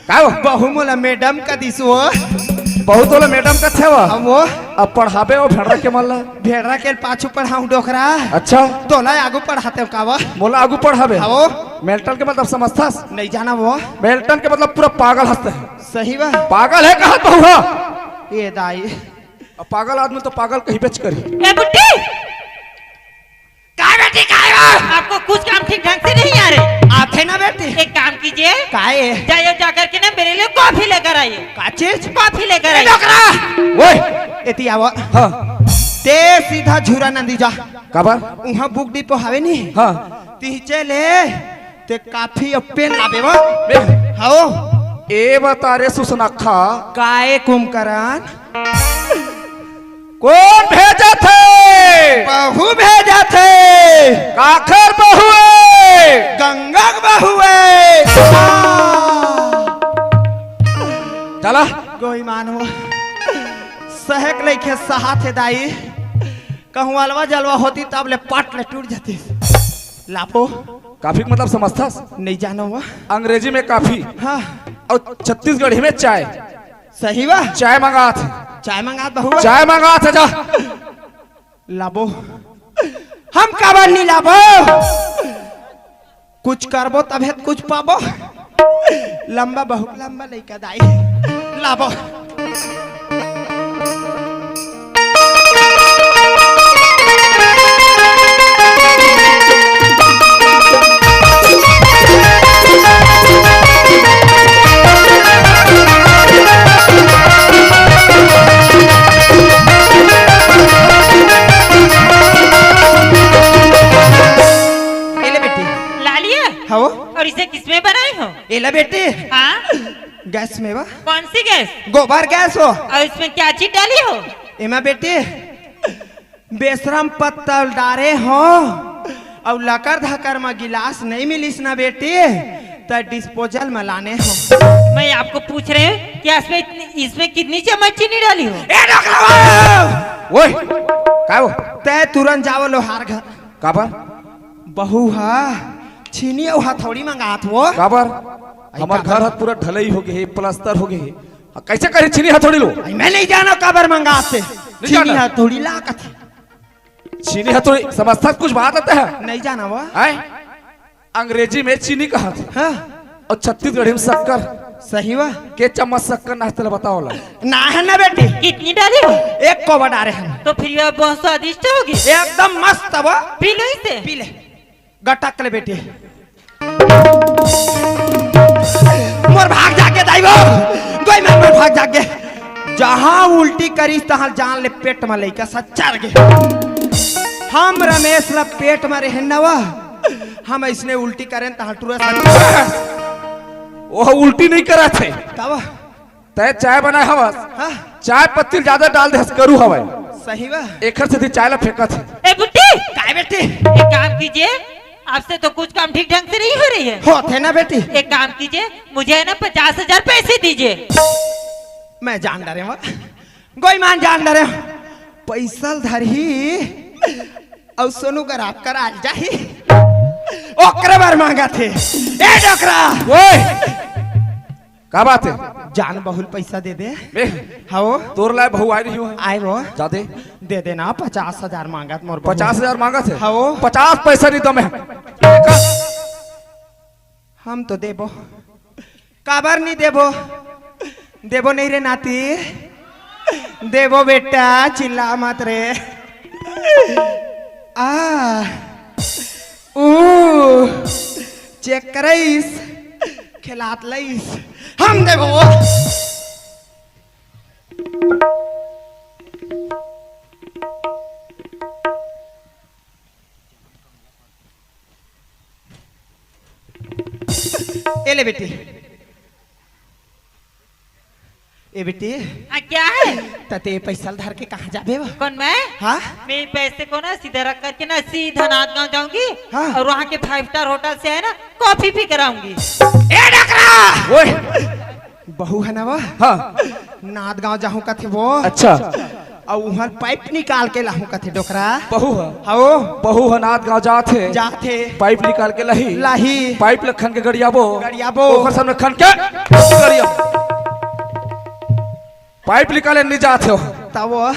का हो? बहू मोला मैडम का दिस वो। बहू तोला मैडम कथे वो? अब वो? अब पढ़ाबे वो भेड़रा के मन ला। भेड़रा के पाछू पढ़ाऊं डोकरा। अच्छा। तोला आगू पढ़ाते हो का वो? मोला आगू पढ़ाबे? हाँ वो। मेंटल के मतलब समझथस? नहीं जाना वो। मेंटल के मतलब पूरा पागल हंसते हैं। सही बा। पागल है कहा बहू हा? ये दाई। अब पागल आदमी तो पागल कही बेच करी। ए बुड्ढी! काय बेटी, काय बा? आपको कुछ काम ठीक ढंग से नहीं आ रहे। आथे ना बेटी। एक काम कीजिए। काय? जाइए, जा करके ना मेरे लिए कॉफी लेकर आइए। का चीज? कॉफी लेकर ए आइए। डोकरा! ओए! एती आवा। हाँ। ते सीधा झूरा नंदी जा। काबर? उहाँ बुक डिपो हवे नी? हाँ। तिहचे ले, ते कॉफी अउ पेन लाबे वा। बे- हव। ए बता रे सुसनखा। काय कुंभकरन? कोन भेजत हे? बहू भेजत हे। काखर बहू हे? गंगा के बहू हे। हाँ। चला। गोई मानो। सहक लइके सहात हे दाई। कहूँ अलवा जलवा होती तब ले पट ले टूट जाती। लापो। कॉफी के मतलब समझथस? नहीं जानो वो। अंग्रेजी में कॉफी। हाँ। अउ छत्तीसगढ़ी में चाय। सही बा? चाय मंगात हे। चाय मंगात बहू। चाय मंगात हे, जा। लाबो। हम काबर नहीं लाबो? कुछ करबो तभे त कुछ पाबो। लंबा, बहुत लंबा लइका दाई। लाबो। किसमें बनाई हो? एला बेटी, हाँ। गैस में बा। कौन सी गैस? गोबर गैस हो। और इसमें क्या चीज डाली हो? एमा बेटी, बेशरम पत्तल डारे हो, अउ लकर धकर म गिलास नहीं मिलिस ना बेटी, त डिस्पोजल म लाने हो। मैं आपको पूछ रही हूँ कि इसमें इतनी, इसमें कितनी चम्मच चीनी डाली हो? ए डोकरा बाबू! ओए, का हो? तै तुरंत जावो लोहार घर। काबर? बहू हा छीनी अउ हथौड़ी मंगात हो। काबर? हमर घर ह पूरा ढलई हो गे हे, प्लास्टर हो गे हे। कइसे करे छीनी हथौड़ी लो? अई, मैं नहीं जाना काबर मंगात हे। नहीं छीनी जाना? हथौड़ी ला कथे। छीनी हथौड़ी समझता कुछ बात आता है? नहीं जाना वो। हैं? अंग्रेजी में चीनी कहत हे। हाँ। अउ छत्तीसगढ़ी में शक्कर। सही बा। के चम्मच शक्कर नाचते ला बताओ ला। ना है ना बेटी। कितनी डाली हो? एक कोवा डारे हैं। तो फिर ये बहुत स्वादिष्ट होगी। एकदम मस्त बा। पी लो इसे। पी ले। गटक ले बेटी। मोर भाग जागे दाई वो। गोई मार मोर भाग जागे। जहाँ उल्टी करिस तहाँ जान ले पेट में लइका सच्चर गे। हम रमेश ला पेट में रहेन न वा। हम अइसने उल्टी करेन तहाँ टूरा सच्चर। ओह उल्टी नहीं करत हे। तब? तै चाय बनाए हवस। हाँ। चाय पत्ती ल ज्यादा डाल दे हस, करू हवय। सही बा। एखर सेती चाय ला फेंकत हे। ए बुड्ढी! काय बेटी? एक काम कीजिए, आपसे तो कुछ काम ठीक ढंग से नहीं हो रही है। होत हे ना बेटी। एक काम कीजिए, मुझे है ना पचास हजार पैसे दीजिए। मैं जान डरे हूँ। गोई मान जान डरे हूँ। पैसा ल धरही। अउ सोनू कर आप करा जाही। ओकरे बर मांगत हे। ए डोकरा। ओए! का बात हे? जान बहुल पैसा दे दे। बे, हव। तोर लाय बहू आय नहीं हुआ। आय वो। जा दे। दे देना, पचास हजार मांगत मोर बहू। पचास हजार मांगत हे? हव। पचास पैसा नहीं दमे। हम तो देबो। काबर नहीं देबो? देबो नहीं रे नाती। देबो बेटा, चिल्ला मत रे। आ। ऊ चेक करइस, खेलात लइस, हम देबो। ए ले बेटी। ए बेटी। हाँ, क्या है? त ते पैसा ल धर के कहाँ जाबे वा? कौन, मैं? हाँ? मैं पैसे को ना सीधा रख करके ना सीधा नांदगांव जाऊंगी। हाँ। और वहाँ के फाइव स्टार होटल से है ना कॉफी पी कराऊंगी। ए डकरा! ओए! बहू है ना वो? हाँ। नांदगांव जाहूँ कथे वो। अच्छा। अउ उहर पाइप निकाल के लाहूं कथे डोकरा। बहू ह। हव। बहू ह नांदगांव जात हे। जात हे। पाइप निकाल के लाही। लाही। पाइप ल खन के गड़ियाबो। गड़ियाबो। ओकर सामने खन के गड़ियाबो। पाइप निकाले नहीं जात हे। तब वो?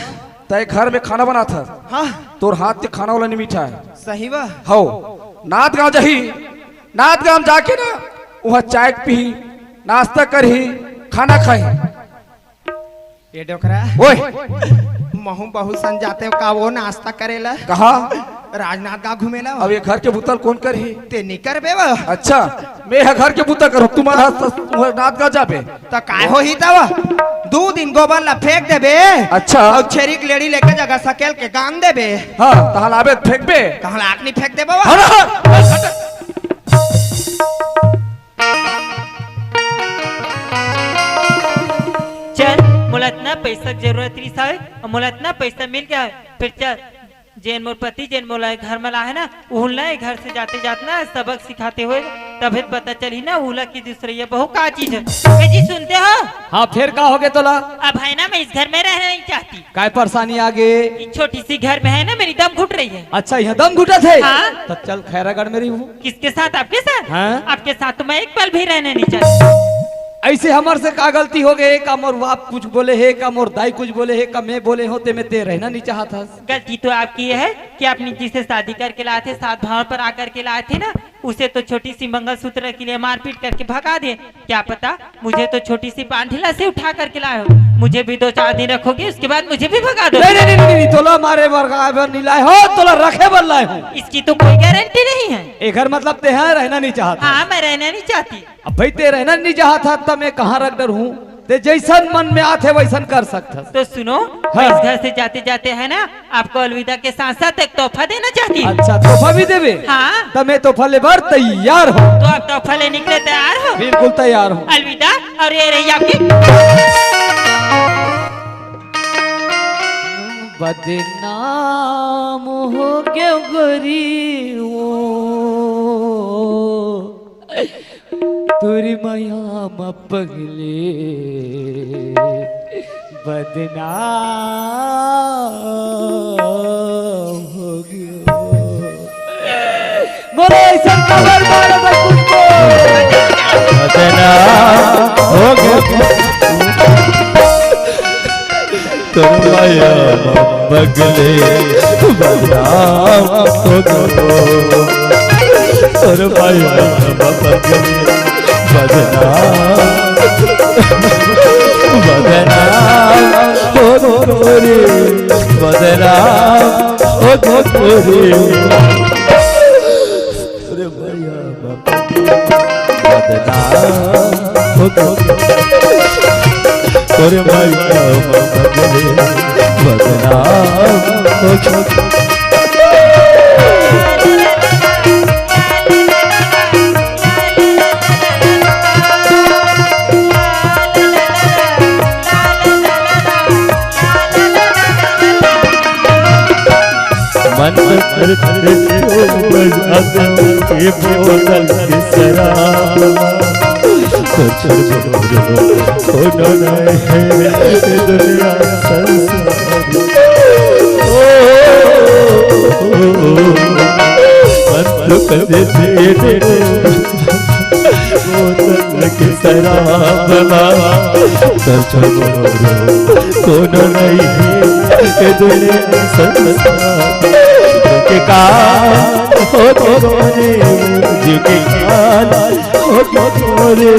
तय घर में खाना बनात ह। हाँ। तोर हाथ के खाना वाला नहीं मीठा हे। सही बा। हव। नांदगांव जाही। नांदगांव जाके ना उहाँ चाय पीही, नाश्ता करही, खाना खाही। ए डोकरा। ओए। महू बहू सन जाते हो का वो नाश्ता करेला? कहाँ? राजनांदगांव घूमेला। अब ये घर के बुता ल कोन करही? ते नहीं करबे वो। अच्छा, मैं ह घर के बुता करूँ, तुम्हारा नांदगांव जाबे। त काय होही तब? दू दिन गोबर ला फेंक देबे। अच्छा। अउ छेरी के लेड़ी लेके जगह सकेल के गांग देबे। हाँ, तहाँ लाबे फेंकबे। तहाँ लाक नहीं फेंक देबे वो। हाँ, हाँ, हाँ। चल, मोला इतना पैसा के जरूरत रहिस हवे, अउ मोला इतना पैसा मिल गया है, फिर चल, जेन मोर पति, जेन मोला घर में लाहे ना, उहुन ला घर से जाते जात ना सबक सिखाते हुए, तभे पता चलही ना, उला की दूसरे ये बहू का चीज है। ए जी, सुनते हो? हाँ, फिर का हो गया तोला? अब है ना, मैं इस घर में रहना नहीं चाहती। काय परेशानी आ गे? ये छोटी सी घर में है ना, मेरी दम घुट रही है। अच्छा, यहाँ दम घुटत हे? हाँ। तो चल खैरागढ़ में रही हूँ। किसके साथ? आपके साथ? हाँ। आपके साथ तो मैं एक पल भी रहना नहीं चाहती। ऐसे हमर से का गलती हो गए? का मोर बाप कुछ बोले हे, का मोर दाई कुछ बोले हे, का मैं बोले हो ते में ते रहना नहीं चाहत हस? गलती तो आपकी ये है कि आप जिसे शादी करके लाए थे, सात भाव पर आकर के लाए थे ना, उसे तो छोटी सी मंगलसूत्र के लिए मारपीट करके भगा दिए। क्या पता, मुझे तो छोटी सी पांढिला से उठा करके लाए हो। मुझे भी दो चार दिन रखोगे, उसके बाद मुझे भी भगा दो। नहीं, नहीं, नहीं, नहीं, नहीं, तोला मारे बर का बर नहीं लाए हो, तोला रखे बर लाए हो। इसकी तो कोई गारंटी नहीं है। एकर मतलब ते यहाँ रहना नहीं चाहता। हाँ, मैं रहना नहीं चाहती। अब भाई ते रहना नहीं चाहता, तब मैं कहाँ रख डर हूँ? ते जैसन मन में आथे वैसन कर सकथस। तो सुनो, हाँ। इस घर से जाते जाते है ना, आपको अलविदा के साथ साथ एक तोहफा देना चाहती हूँ। अच्छा, तोहफा भी देबे? हाँ। त मैं तोहफा ले बर तैयार हूँ। तो आप तोहफा लेने के लिए तैयार हो? बिल्कुल तैयार हूँ। अलविदा। और ये रही आपकी। बदनाम हो गयो गोरी वो, तोरी मया म पगले बदनाम हो गयो। बोलो ऐसा कमर मारो बस कुछ को। बदनाम हो गयो। तोर मया म पगले बदनाम हो गयो। तोर मया म पगले बदनाम, बदनाम हो गयो रे, बदनाम हो गयो रे। अरे भैया, बदनाम हो गयो। अरे भैया, बदनाम हो गयो। मन करथे तो बजा दे ये बोतल के शराब। सोच लो, कोनो नहीं है ये दुनिया संसार। ओ, ओ, ओ, ओ, मन करथे बोतल के शराब ला, सच बोलो, कोनो नहीं है ये दुनिया संसार। के का हो तो रे, जी के का हो तो रे।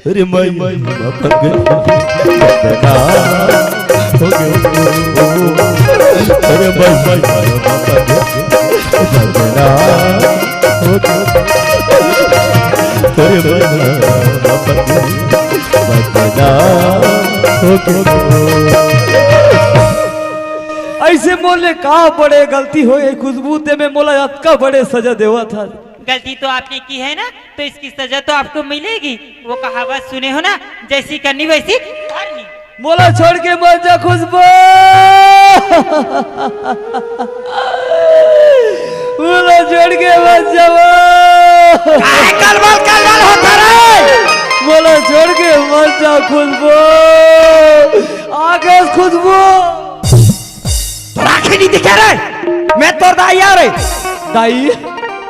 अरे माई, माई, माई, पग बदनाम हो गयो। अरे माई, माई, माई, पग बदनाम हो गयो। अरे माई, माई, माई, पग बदनाम हो गयो। ऐसे मोले का बड़े गलती होए खुशबू, ते में मोला अतका बड़े सजा देवत हस। गलती तो आपने की है ना, तो इसकी सजा तो आपको मिलेगी। वो कहावत सुने हो ना, जैसी करनी वैसी भरनी। मोला छोड़ के मत जा खुशबू, मोला छोड़ के मत जावा। काहे कलबल कलबल होता रे? मोला छोड़ के मत जा खुशबू, आकाश खुशबू। तोर आँखी नहीं दिखे रे, मैं तोर दाई आ रे। दाई।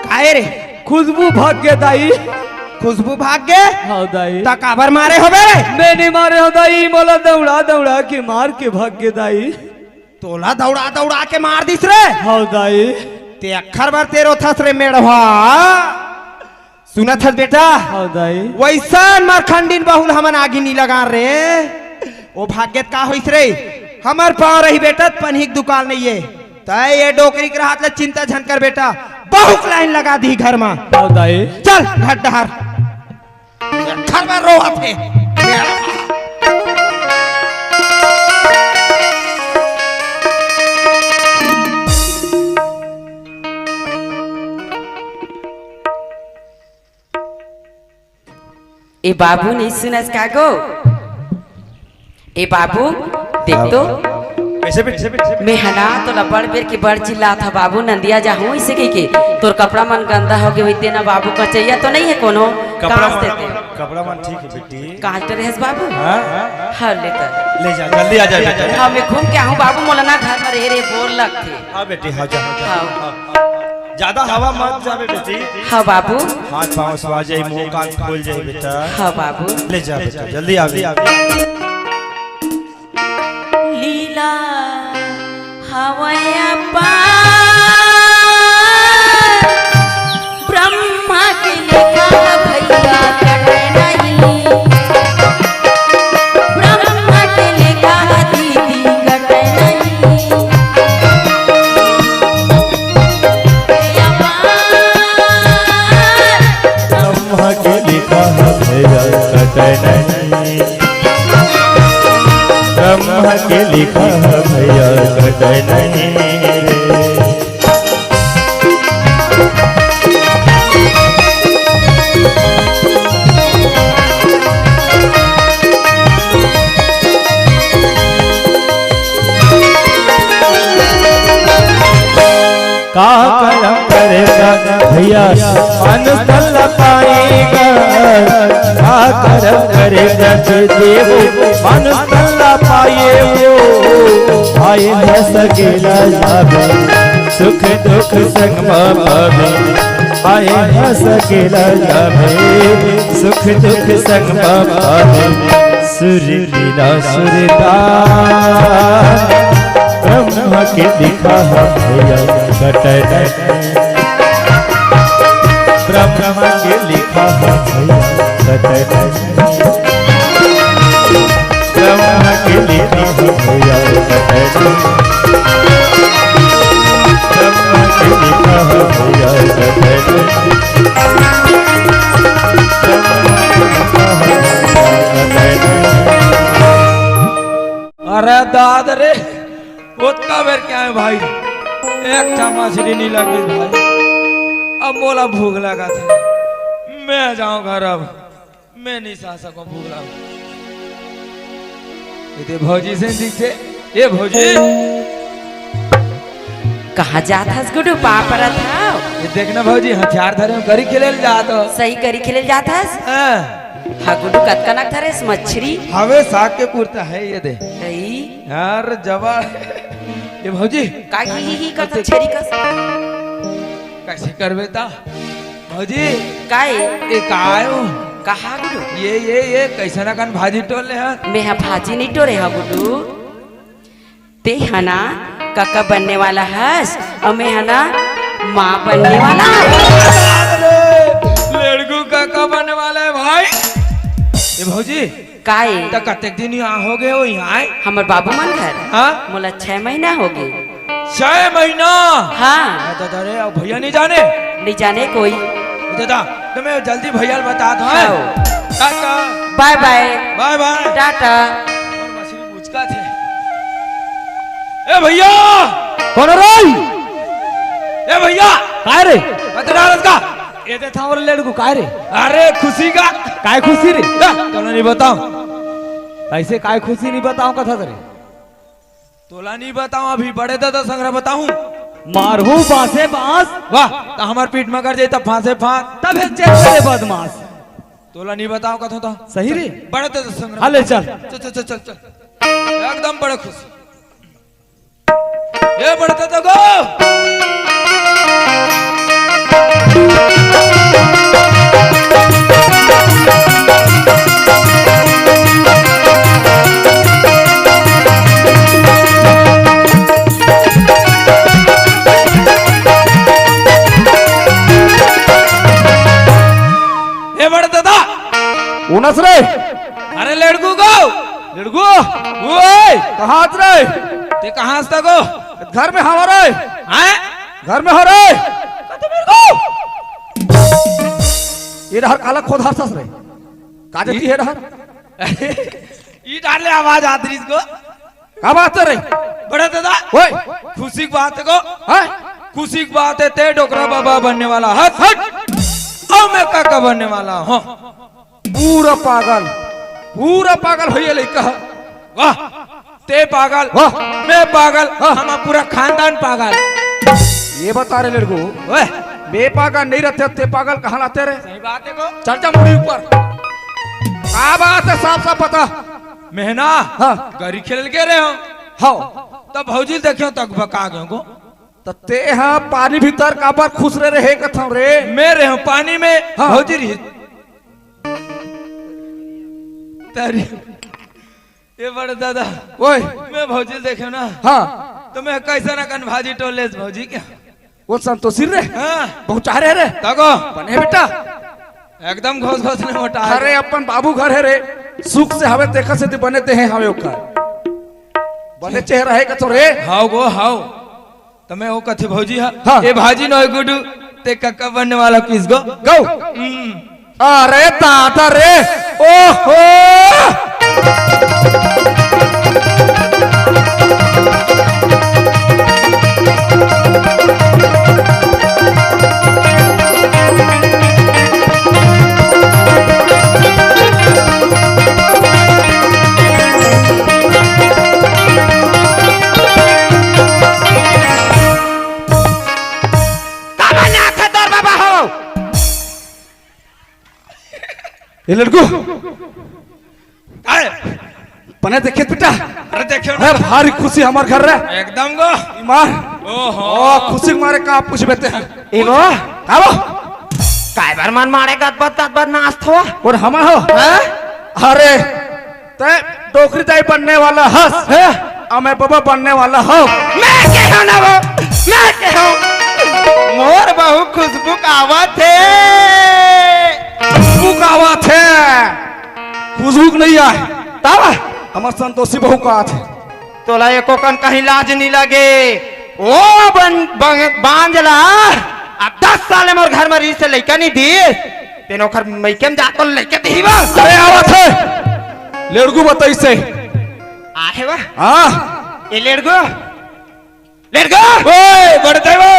काहे रे? खुशबू भाग गे दाई। खुशबू भाग गे? हाँ दाई। त काबर मारे होबे रे? मैं नहीं मारे हो दाई, मोला दौड़ा दौड़ा के मार के भाग गे दाई। तोला दौड़ा दौड़ा के मार दिस रे? हाँ दाई। ते अखर बर ते रोथस रे मेड़वा। सुनत हस बेटा? हाँ दाई। वैसन मरखंडिन बहुल हमन आगी नी लगान रे। ओ भाग्यत का होइस रे? हमर पाँव रही बेटा, त पनही के दुकाल नइये। तय ये डोकरी के रहत ले चिंता झन कर बेटा, बहुक लाइन लगा दी घर मा। हाँ दाई। चल घर डहर। घर मा रोहत हे। ए बाबू, नहीं सुनस का गो? ए बाबू, देख तो। कैसे बेटे? मैं हना तो लबड़ बेर के बड़ चिल्लात हा बाबू, नंदिया जाहूँ इसे कह के। तोर कपड़ा मन गंदा हो गए होते ना बाबू, कचैया तो नहीं है कोनो? कपड़ा कांच मन, देते। कपड़ा मन ठीक है बेटी। कांच तो रहेस बाबू? हाँ? हाँ, ले कर। ले जा, जल्दी आ जा बेटा। हाँ, मैं घूम के आहूँ बाबू, मोला ना घर में रहे रे, बोर लगथे। हाँ बेटी, हाँ जा, हाँ जा। हाँ। ज्यादा हवा मत जावे बेटी। हाँ बाबू। हाथ पाँव सुआ जाई, मुंह कान फूल जाई बेटा। हाँ बाबू। ले जा बेटा, जल्दी आ बेटा। लीला हवय अपार, ब्रह्मा के लेखा भैया कटे नहीं, ब्रह्मा के लेखा दीदी कटे नहीं। ब्रह्मा के लेखा है भैया कटे नहीं रे। का करम करे गा भैया, मानुष तन ला पाए गा। का करम करे गा देव, मानुष तन ला पाए हो। आए हंस के लजावे, सुख दुख संग मा पावे। आए हंस के लजावे, सुख दुख संग मा पावे। सुर लीला सुरदान, ब्रह्मा के लिखा है भैया कटे नहीं। ब्रह्मा के लिखा है भैया कटे नहीं। ब्रह्मा के लिखा है भैया कटे नहीं। ब्रह्मा के लिखा है भैया कटे नहीं। अरे दाद रे, ओतका बेर के आए भाई, एक ठा मछली नहीं लगी भाई। अब मोला भूख लगा थे, मैं जाऊं घर अब, मैं नहीं सह सकूं भूख लगा। ये दे भौजी से दिखते, ये भौजी। कहाँ जात हस गुडू, पाँव परत हव? ये देखना भौजी, हथियार धरे हंव, गरी खेले ल जात हंव। सही गरी खेले ल जात हस? हाँ। हाँ गुडू, कतका नक धरेस मछरी? हवे साग के कुर्ता है, ये दे। सही। यार जवा, ये भौजी। का ही ही ही करत हस छेरी कस? कैसे करबे ता? भौजी। काय? ए, काय हो? कहा गुडू? ये, ये, ये, कैसन अकन भाजी टोर ले हस? मैं हा भाजी नहीं टोरे हा गुडू। ते हा ना काका बनने वाला हस, अउ मैं हा ना माँ बनने वाला हस। अरे, लड़कू काका बनने वाला है भाई। ए भौजी, काय? त कतेक दिन यहाँ हो गए हो यहाँ आए? हमर बाबू मन घर? हाँ? मोला छह महीना हो गए। छह महीना? हाँ। अरे दादा रे, अब भैया नहीं जाने? नहीं जाने कोई। दादा, तो मैं जल्दी भैया ल बता दो, हैं? हाँ। टाटा। बाय बाय। बाय बाय। टाटा। और मछली पूछका थे। ए भैया! कौन रे? ए भैया! काय रे? बता रहा इसका। ये दे था और लड़कू काय रे? अरे खुशी का। काय खुशी रे? जा, तोला नहीं बताऊं। कैसे काय खुशी नहीं बताऊं कथा तेरे? तोला नहीं बताऊं, अभी बड़े दादा संग रा बताऊं। मारहूं बांसे बांस। वाह, त हमर पीठ में कर जाई त फांसे फांस। तब हे चेत करे बदमाश। तोला नहीं बताऊं कथा तो। सही रे? बड़े दादा संग रा हाँ, ले चल। चल, चल, चल, चल, चल। एकदम बड़े खुशी। ए बड़े दादा गो। ए बड़े दादा। उनस रे। अरे लड़कू गो। लड़कू। ओए। कहाँ हस रे? ते कहाँ हस तको? घर में हंव रे। हैं? घर में हंव रे। कते मेरे को? ये डहर काला खोद हरसस रे। का जती हे डहर? ई डाले आवाज आत रहिस गो। का बात हे रे? बड़े दादा। ओए। खुशी की बात हे गो। हैं? खुशी की बात हे, ते डोकरा बाबा बनने वाला हस। हट। अउ मैं काका बनने वाला हंव। पूरा पागल, पूरा पागल होइया लइका ह। वाह, ते पागल, वाह। मैं पागल, हाँ। हमर पूरा खानदान पागल। ये बता रे लड़कू, ओए। मैं पागल नहीं रहते, ते पागल कहाँ लाते रे? सही बात हे गो। चल जा मुड़ी ऊपर। का बात हे, साफ साफ बता। मैं ना, हाँ। गरी खेले ल गे रहेंव। हाँ। तब भौजी ल देखेंव, तक बका गेंव गो। त ते हा पानी भीतर काबर खुसरे रहे कथंव रे? मैं रहेंव पानी में, हाँ। भौजी रही तरी। ए बड़े दादा, ओए। मैं भौजी ल देखेंव ना, हाँ। त मैं कइसन अकन भाजी टोर लेस भौजी के? ओ संतोषी रे, हाँ। पहुंचा रे रे। तको। बने बेटा। एकदम घोस घोस ले मोटा। अरे अपन बाबू घर हे रे, सुख से हवे तेखर सेती बने ते हे हवे ओकर। बने चेहरा हे कथंव रे। हाव गो, हाव। त मैं ओ कथे भौजी हा, हाँ। ए भाजी नोहे गुडू, ते कका बनने वाला किस गो? गो। हम्म। अरे दादा रे, ओहो! ए लड़कू, काय? बने देखे बेटा। अरे देखे ना। अरे भारी खुशी हमर घर रे। एकदम गो। ईमान। ओहो। ओ, खुशी के मारे का पूछबे ते। एगो। का वो? काय बर मन मारे गदबद गदबद नाचत हो? और हम हो? हैं? अरे, तैं डोकरी दाई बनने वाला हस। हैं? अउ मैं बबा बनने वाला हंव। मैं के हंव ना वो? मैं के हंव? मोर बहू खुशबू आवत हे। खुशबू आवत हे। खुशबू के नहीं आय। तब? हमर संतोषी बहू आवत हे। तोला एको कन कहीं लाज नहीं लगे। ओ बन-, बन-, बांझ ला, अब दस साल मोर घर में रहिस हे, लइका नहीं दिस। तेन ओखर मइके में जाके लइका दिही बा। अरे आवत हे। लेड़गू बताइस हे। आहे बा। हाँ। ए लेड़गू। लेड़गू। ओए, बड़े दाई वो।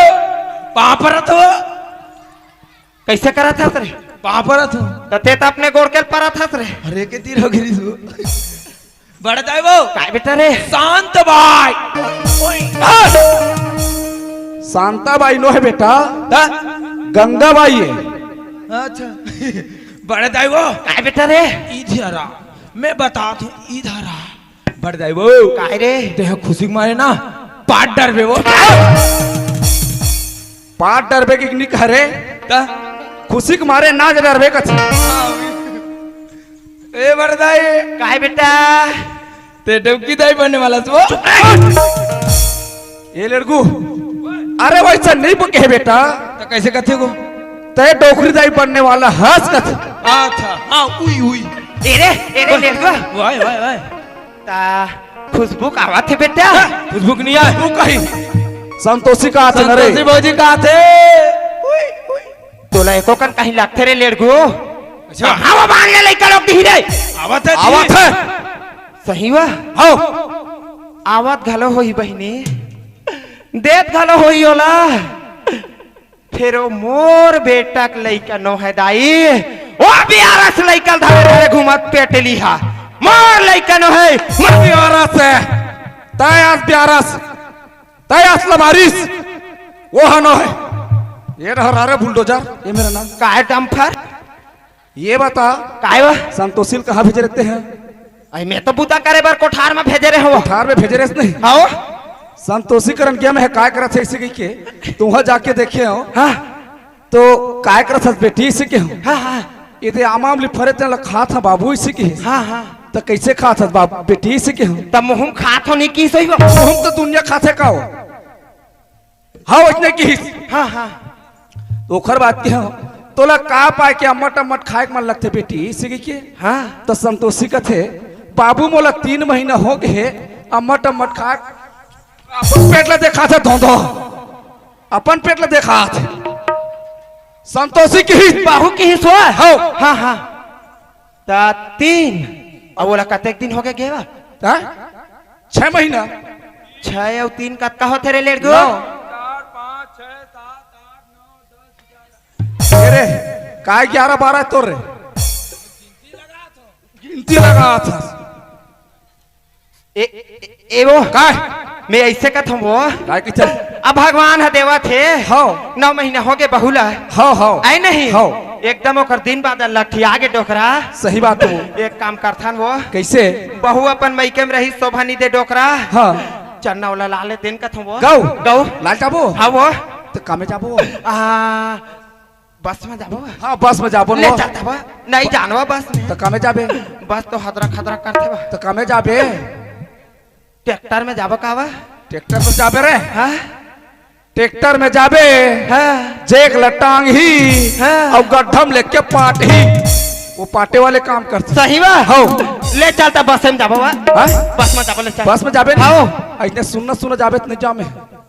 पाँव परत हो। कइसे करत हस रे? पाँव परत हो। त तें त अपने गोड़ के परत हस रे। अरे के तीर हो गिरी तू। बड़े दाई वो। काय बेटा रे? शांत बाई। ओए। हाँ। शांता बाई नो हे बेटा। त? गंगा बाई हे। अच्छा। बड़े दाई वो। काय बेटा रे? इधर आ। मैं बताथंव, इधर आ। बड़े दाई वो। काय रे? तें ह खुशी के मारे ना पाट डरबे वो। पाट डरबे कि नहीं कहे रे? त? खुशी के मारे ना डरबे कथे। ए बड़े दाई। काय बेटा? तें डौकी दाई बनने वाला हस वो। ए लड़कू, अरे वइसन नहीं कहे बेटा। त कइसे कथे गो? तें डोकरी दाई बनने वाला हस कथे। अच्छा, हाँ, उई, उई। ए रे, ए रे, लेड़गू। वाह, वाह, वाह। त खुशबू का आवत हे बेटा? खुशबू के नहीं आय। खुशबू कहीं। संतोषी का आवत हे ना रे। संतोषी भौजी का आवत हे। उई, उई। तोला एको कन कहीं लगथे रे लेड़गू। अच्छा। हाँ, वो बांझ ले लइका लोग दिही रे। आवत हे जी। आवत हे। सही वा? हव। आवत घलो होही बहिनी। देत घलो होही ओला। फेर ओ मोर बेटा के लइका नो हे दाई। ओ बियारस लइका ल धरे धरे घूमत पेटली हा। मोर लइका नो हे। मोर बियारस हे। तैं अस बियारस। तैं अस लबारिस। ओ ह नो हे। ए डहर आ रे बुलडोजर। ए मेर ना। काय डंपर? ये बता, काय बा? संतोषी ल कहाँ भेजे रहे तें ह? अरे, मैं तो बूता करे बर कोठार में भेजे रहे हंव। कोठार में भेजे रहे नहीं? हाँ। संतोषी करन गया मैं ह, काय करत हे अइसे कहिके, तुंहर जाके देखे हंव। हाँ। तो काय करत हस बेटी अइसे केहेंव। हाँ, हाँ। ए दे आमा अमली फरे तेला खात हंव बाबू अइसे केहे। हाँ, हाँ। त कइसे खात हस बाबू बेटी अइसे केहेंव। त मुँह में खात हंव नहीं किहिस होही वो। मुँह में तो दुनिया खाथे का वो। हाँ, वइसने किहिस। हाँ, हाँ। त ओखर बाद केहेंव, तोला का पाय के अम्मट अम्मट खाय के मन लगथे बेटी, अइसे कहिके। हाँ। त संतोषी कथे, बाबू मोला तीन महीना हो गे हे, अम्मट अम्मट खाय, अपन पेट ला देखाथे धोंधो, अपन पेट ला देखाथे। संतोषी किहिस। बाबू किहिस वो? हव। हाँ, हाँ। त तीन, अउ ओला कतेक दिन हो गे गे हे? त छह महीना। छह अउ तीन कतका होथे रे लेड़गू? नौ। ए रे, काय ग्यारह बारह तोर रे? गिनती लगावत हस। ए, ए, ए वो। काय? मैं अइसे कथंव वो। काय कहिथस? अब भगवान ह देवत हे। हव। नौ महीना हो गे बहू ला। हव, हव। आय नहीं? हव। एकदम ओकर दिन बादर लठिया गे डोकरा। सही बात हे वो। एक काम करथन वो। कइसे? बहू अपन मइके में रही, शोभा नइ दे डोकरा। हाँ। चन्ना ओला ला ले तेन कथंव वो। गऊ? गऊ। लाल जाबो? हाँ वो। त कामे जाबो? आ, बस में जाबो? हाँ, बस में जाबो ले वो। चल तब। नहीं जानव बस में। त कामे जाबे? बस तो हदरक हदरक करथे बा। त कामे जाबे? ट्रैक्टर में जाबो का बा? ट्रैक्टर में जाबे रे? हाँ? ट्रैक्टर में जाबे, हाँ। जेक ल टांगही, हाँ। अउ गड्ढा में लेके पाटही। वो पाटे वाले काम करथे। सही बा? हव। ले चल त बस में जाबो बा। हाँ? बस में जाबो, ले चल। बस में जाबे नहीं? हव। अइसने सुन्ना सुन्ना जाबे त नहीं जामे।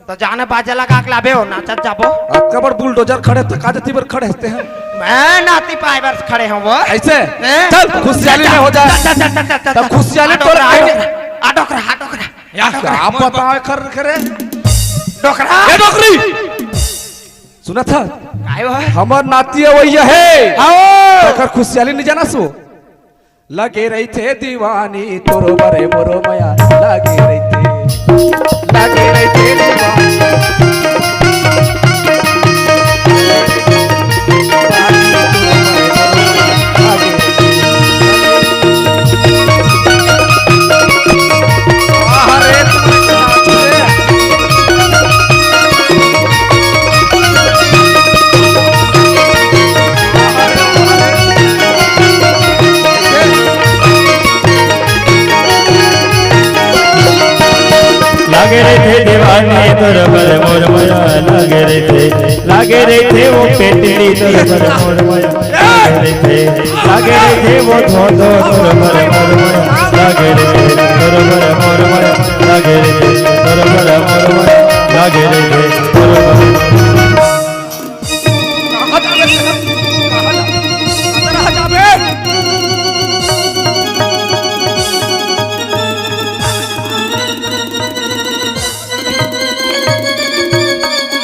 त जाने बाजा लगा के लाबे हो, नाचत जाबो। अतका बड़ बुलडोजर खड़े त का जती बर खड़े हस तें ह? मैं नाती पाय बर खड़े हंव वो। अइसे? हैं? चल, खुशियाली ले हो जाए। चल, चल, चल, चल, चल, त चल। खुशियाली आ डोकरा, तोर आ डोकरा, आ डोकरा, आ डोकरा। या, का बतावे खर खरे? डोकरा। ए डोकरी! सुनत हस? काय हो? हमर नाती अवइया हे। आओ। तेकर खुशियाली नहीं जानस वो। लगे रहिथे दीवानी तोरो बरे मोरो मया लगे रहिथे। लगे रहिथे दीवानी। में तोर बर मोर मया लागे रहिथे, लागे रहिथे वो पेटली तोर बर मोर मया लागे रहिथे, लागे रहिथे वो धोधो तोर बर मोर मया लागे रहिथे, तोर बर मोर मया लागे रहिथे, तोर बर मोर मया लागे रहिथे, तोर बर कहाँ जाबे? कहाँ जाबे?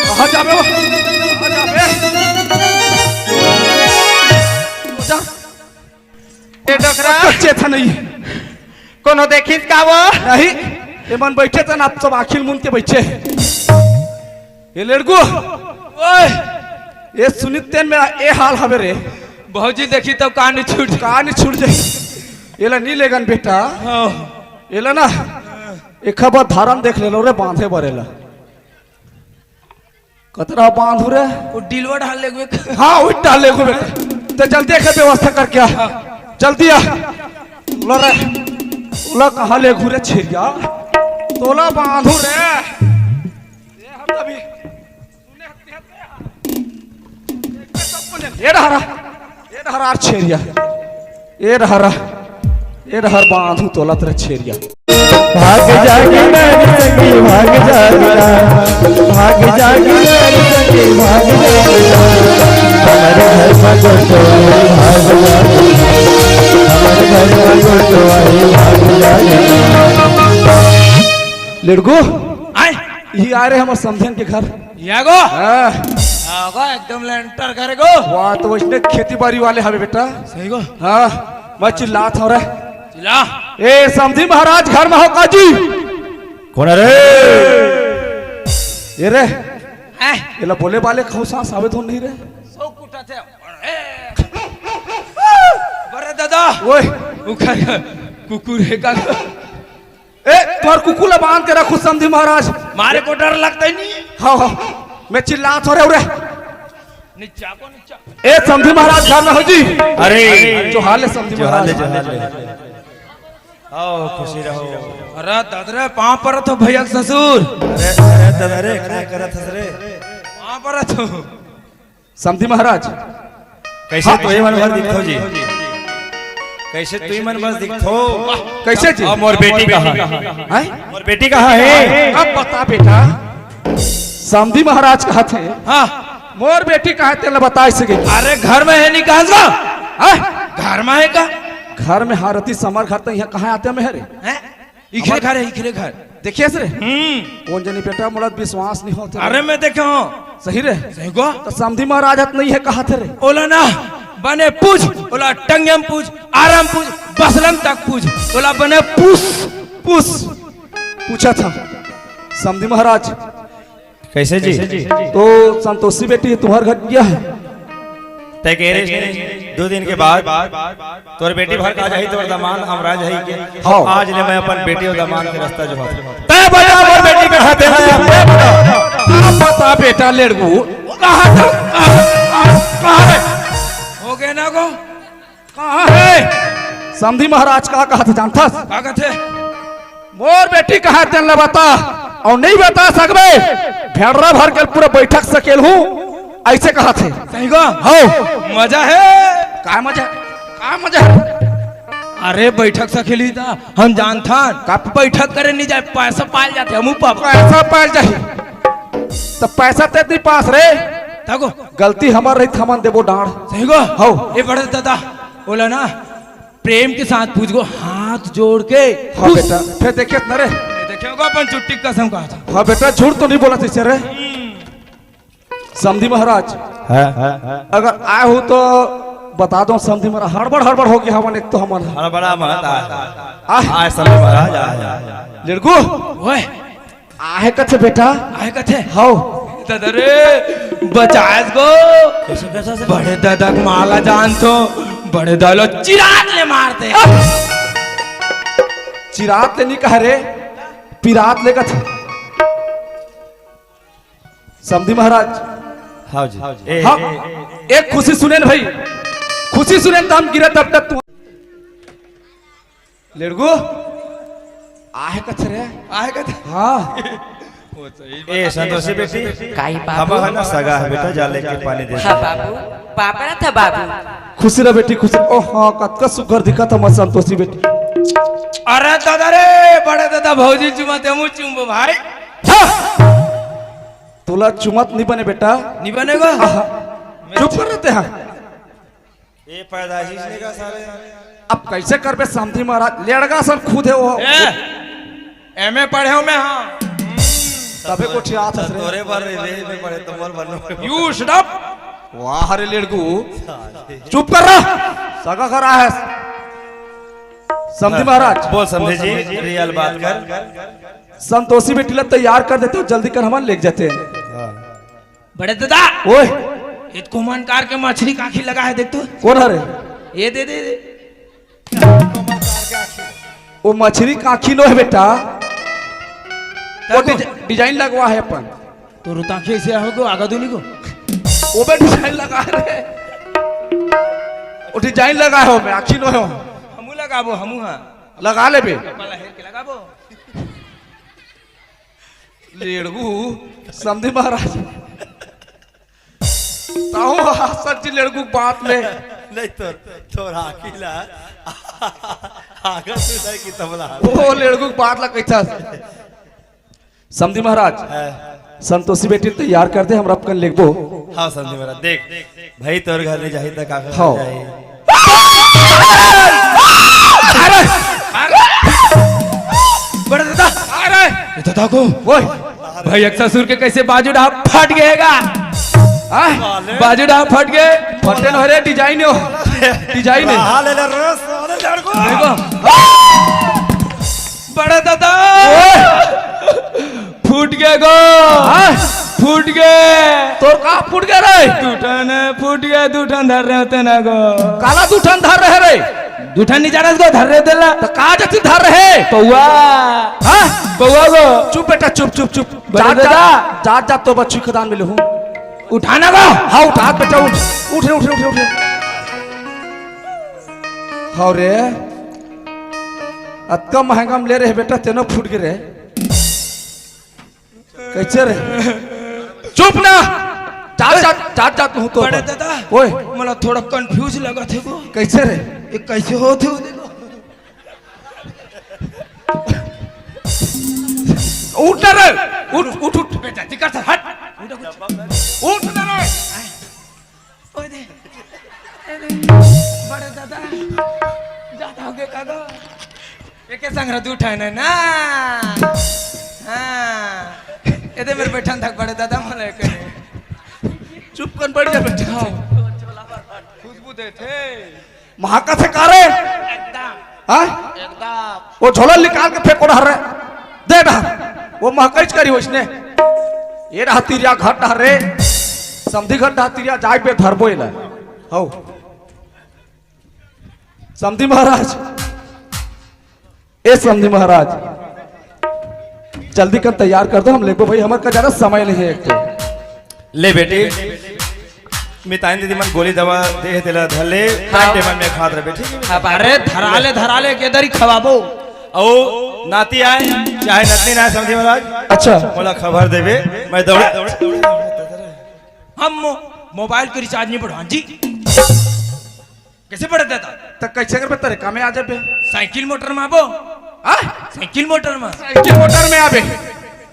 कहाँ जाबे वो? कहाँ जाबे? जा। ए डोकरा। कच्चे था नहीं। कोनो देखिस का वो? नहीं। एमन बइठे तन आप सब आँखी ल मूंद के बइठे। ए लेड़गू। ओए। ए सुनित तेन मेरा ए हाल हवे रे। भौजी देखी तब कान छूट। कान छूट जाही। एला नी लेगन बेटा। हाँ। एला ना। एक बार धारन देख ले लो रे बांधे बर एला। कतरा बांधू रे? वो डिलवा डाल लेगू एक। हाँ, वो डाल लेगू बेटा। ते जल्दी एक व्यवस्था करके आ। हाँ। जल्दी आ। लो रे। ओला कहाँ लेगू रे छेरिया? तोला बांधू रे। ये हम अभी। ए डहरा, ए डहरा आर छेरिया, ए डहरा, ए डहर बांधू तोला तेरा छेरिया। भाग जागे नारी संगी, भाग जागे ना, भाग जागे नारी संगी, भाग जागे ना। हमारे घर में कोटवाली भाग जागे, हमारे घर में कोटवाली भाग जागे ना। लेड़गू, आय। ये आ रहे हमर समधियन के घर। या गो? हाँ। आगो, एकदम लेंटर करे गो। वाह, तो वइसने खेती बारी वाले हवे बेटा। सही गो। हाँ, मैं चिल्लात हँव रे। चिल्ला। ए, समधी महाराज घर में हो का जी? कोन रे? ए रे। हैं? एला बोले वाले कहूँ सांस आवे तो नहीं रे। सौ कुटा थे। बड़े दादा। ओए। उखर कुकुर हे का? ए, तोर कुकुर ला बांध के रखो समधी महाराज। मारे को डर लगता ही नहीं। हाँ, हाँ। मैं चिल्लात हँव रे, रे। नीचा को नीचा। ए, समधी महाराज घर में हो जी। अरे। जोहार ले समधी महाराज। जोहार ले, जोहार ले। आओ, खुशी रहो। अरे दादरे, पाँव परत हँव भैया के ससुर। अरे, अरे दादा रे, का करत हस रे? पाँव परत हँव। समधी महाराज। कइसे तुही मन बस दिखथो जी? कइसे तुही मन बस दिखथो? कइसे जी? अब मोर बेटी कहाँ हे? हैं? मोर बेटी कहाँ हे? अब बता बेटा, समधी महाराज कहत हे। हाँ। मोर बेटी कहाँ हे तेला बताय सके। अरे घर में हे नहीं कहाँ से? हैं? घर में हे का? घर में हारती समर घर त इहाँ कहाँ आते में हे रे? हैं? इखरे घर हे, इखरे घर। देखिस रे? हम्म। कोन जनी बेटा, मोला विश्वास नहीं होत हे। अरे मैं देखे हँव। सही रे? सही गो। त समधी महाराज ह त नहीं हे कहत हे रे। ओला ना, बने पूछ, ओला टंगिया म पूछ, आरा म पूछ, बसला म तक पूछ, ओला बने पूछ, पूछ। पूछत हँव। समधी महाराज, कइसे जी? तो संतोषी बेटी तुम्हर घर गे हे? तैं कहे रहे दू दिन के बाद तोर बेटी भर का जाही, तोर दमांद अमरा जाही के। हाँ। आज ले मैं अपन बेटी अउ दमांद के रस्ता जोहत हँव। तैं बता मोर बेटी कहाँ हे? तैं बता। का पता बेटा लेड़गू, कहाँ, कहाँ, कहाँ हे? हो गे ना गो? कहाँ हे? समधी महाराज का कहत हे जानथस? का कहत हे? मोर बेटी कहाँ हे तेन ला बता, अउ नहीं बता सकबे, भेड़रा भर के पूरा बैठक सकेलहूँ, अइसे कहत हे। सही गो? हव। मजा हे। का मजा? का मजा हे? अरे बैठक सकेलही त हम जानथन। का? बैठक करे नहीं जाय, पैसा पाय ल जाथे, हमू पाबो। पैसा पाय ल जाही। त पैसा तैं नहीं पास रे। तको। गलती हमर रही त हमन देबो डांड़। सही गो? हव। ए बड़े दादा, ओला ना प्रेम के साथ पूछ गो, हाथ जोड़ के। हाँ बेटा, फेर देखे न रे। देखे होगा अपन चुट्टी कसम का था। हाँ बेटा, झूठ तो नहीं बोलत हे रे। समधी महाराज, हाँ, हाँ, हाँ। अगर आय हो तो बता दो समधी महाराज, हड़बड़ हड़बड़ हो गे हमन, एक तो हमन हड़बड़ा मत आय। आय। आय समधी महाराज, आय, आय, आय। लेड़गू। ओए। आहे कथे बेटा। आहे कथे? हव। दादा रे, बचायस गो। कइसे, कइसे, कइसे? बड़े दादा के माला जानथो, बड़े दादा ल चिरात ले मारथे। चिरात ले नहीं कहे रे, पिरात ले कथे। समधी महाराज। हव जी। ए, हाँ, ए। एक खुशी सुनेन भाई, खुशी सुनेन त हम गिरे तब तक तू लेड़गू, आहे कथे रे? आहे कथे? हाँ। ए संतोषी बेटी, काई बाबू? हमर ह ना सगा हे बेटा, जा लेके पानी दे। हाँ बाबू, पापरा था बाबू। खुशी रह बेटी, खुशी। ओ हाँ, कतका सुघर दिखत हे हमर संतोषी बेटी। अरे दादा रे, बड़े दादा, भौजी चुमा ते मुँह चुमबो भाई। हाँ। तोला चुमत नहीं बने बेटा। नहीं बनेगा? आहा। चुप कर रहते हैं। ए पैदाइशी से का साले। अब कैसे करबे समधी महाराज, लेड़गा सन खुद हे वो। ए, एम ए पढ़े हो मैं, हाँ। तबे को ठियात हस रे। तोरे बर रे, रे, में पढ़े, तुम्हार बर नो। You shut up। वाह रे लेड़गू, चुप कर रहा। सगा करा है। समधी महाराज। बोल समधी जी, रियल बात कर। संतोषी बेटी ला तैयार कर देते हो, जल्दी कर, हमन लेके जाते हैं। बड़े दादा। ओए। ये तो कोमन कार के मछली काखी लगा है, देख तो। कोन हरे? ये दे, दे, दे। वो मछली काखी नो हे बेटा। वो तको। डिज-, डिजाइन लगवा हे अपन। तो रुतांखी से हो गो आगा दुनी को। वो बे डिजाइन लगा हे रे। वो डिजाइन लगा हे, वो में आखी नो हे। हमू लगाबो, हमू हाँ। लगा ले बे। कपाल हेर के लगाबो। लेड़गू, समधी महाराज। ताहू हा सच्ची लेड़गू के बात में। नहीं तो, तोर आँखी ला। आगा तू नहीं कि तबला। ओ लेड़गू के बात ला कैसा? समधी महाराज, हाँ। संतोषी बेटी तैयार कर दे, हमरा अपन लेगबो। हाँ, समधी महाराज, देख, भाई तोर घर ले जाही त का हाँ। जाही? अरे, अरे, बड़े दादा, अरे, ये दादा को, ओए, भाई एक ससुर के कैसे बाजू डाब फट गएगा? हाँ? बाजू डाब फट गए। फटे न हो रे, डिजाइन हो, डिजाइन है। रहा ले ले रे, साले लड़को। देखो। बड़े दादा! ओए! फूट गे गो! हाँ? फूट गे! तोर का फूट गे रे? दू ठन फूट गे, दू ठन धर रहे होते ना गो। काला दू ठन धर रहे रे? दू ठन नहीं जाना इसको, धर रहे होते ला। तो का जति धर रहे? पौवा। हाँ? पौवा गो। चुप बेटा, चुप, चुप, चुप। बड़े जात, दादा। जात, जात, जात तो बच्चू खदान में लेहूँ। उठाना गो। हाँ, उठा बेटा, उठ। उठ रे, उठ रे, उठ रे, उठ रे। हाँ रे। अतका महंगा में ले रहे बेटा, तेनो फूट गे रे। कैसे रे? चुप ना। जात, जात, जात, जात हूँ तो बड़े पर। दादा, ओए। मला थोड़ा confuse लगा थे को। कैसे रे? ये कैसे हो थे वो देखो। उठ ना रे। उठ, उठ, उठ। बेटा, दिक्कत है, हट। उठ, उठ। उठ ना रे। ओए दे। ए दे। बड़े दादा। ज्यादा हो गए कागो। एके संग रह दू ठन है ना। हाँ। एदे मेर बैठन थक बड़े दादा मला के। चुप कन बैठ जा बेटा। खुशबू दे थे। महकथे का रे? एकदम। हाँ? एकदम। वो झोला निकाल के फेंको डहर रे। दे डहर। वो महकइच करी वइसने। ये रहा तिरिया घर डहर रे। समधी घर डहर तिरिया जाए पे धरबो एला। हौ। समधी महाराज। ए समधी महाराज, जल्दी कर तैयार कर दो, हम लेगबो भाई, हमर का ज्यादा समय नहीं है एक तो। ले बेटी, मिताइन दीदी मन गोली दवा दे हे, तेला धर ले, हाँ। टाइम टेबल में खात रहे, ठीक है? अब अरे धरा ले, धरा ले, के दरी खवाबो। ओ नाती आए, चाहे नतनी ना आए, समधी महाराज। अच्छा। मोला खबर देबे, मैं दौड़े, दौड़े, दौड़े। हम मो-, मोबाइल के रिचार्ज नहीं बढ़ान जी। कैसे बड़े दादा? त कैसे करबे, तरीका में आ जाबे। साइकिल मोटर में आबो। हाँ? साइकिल मोटर में। साइकिल मोटर में आबे।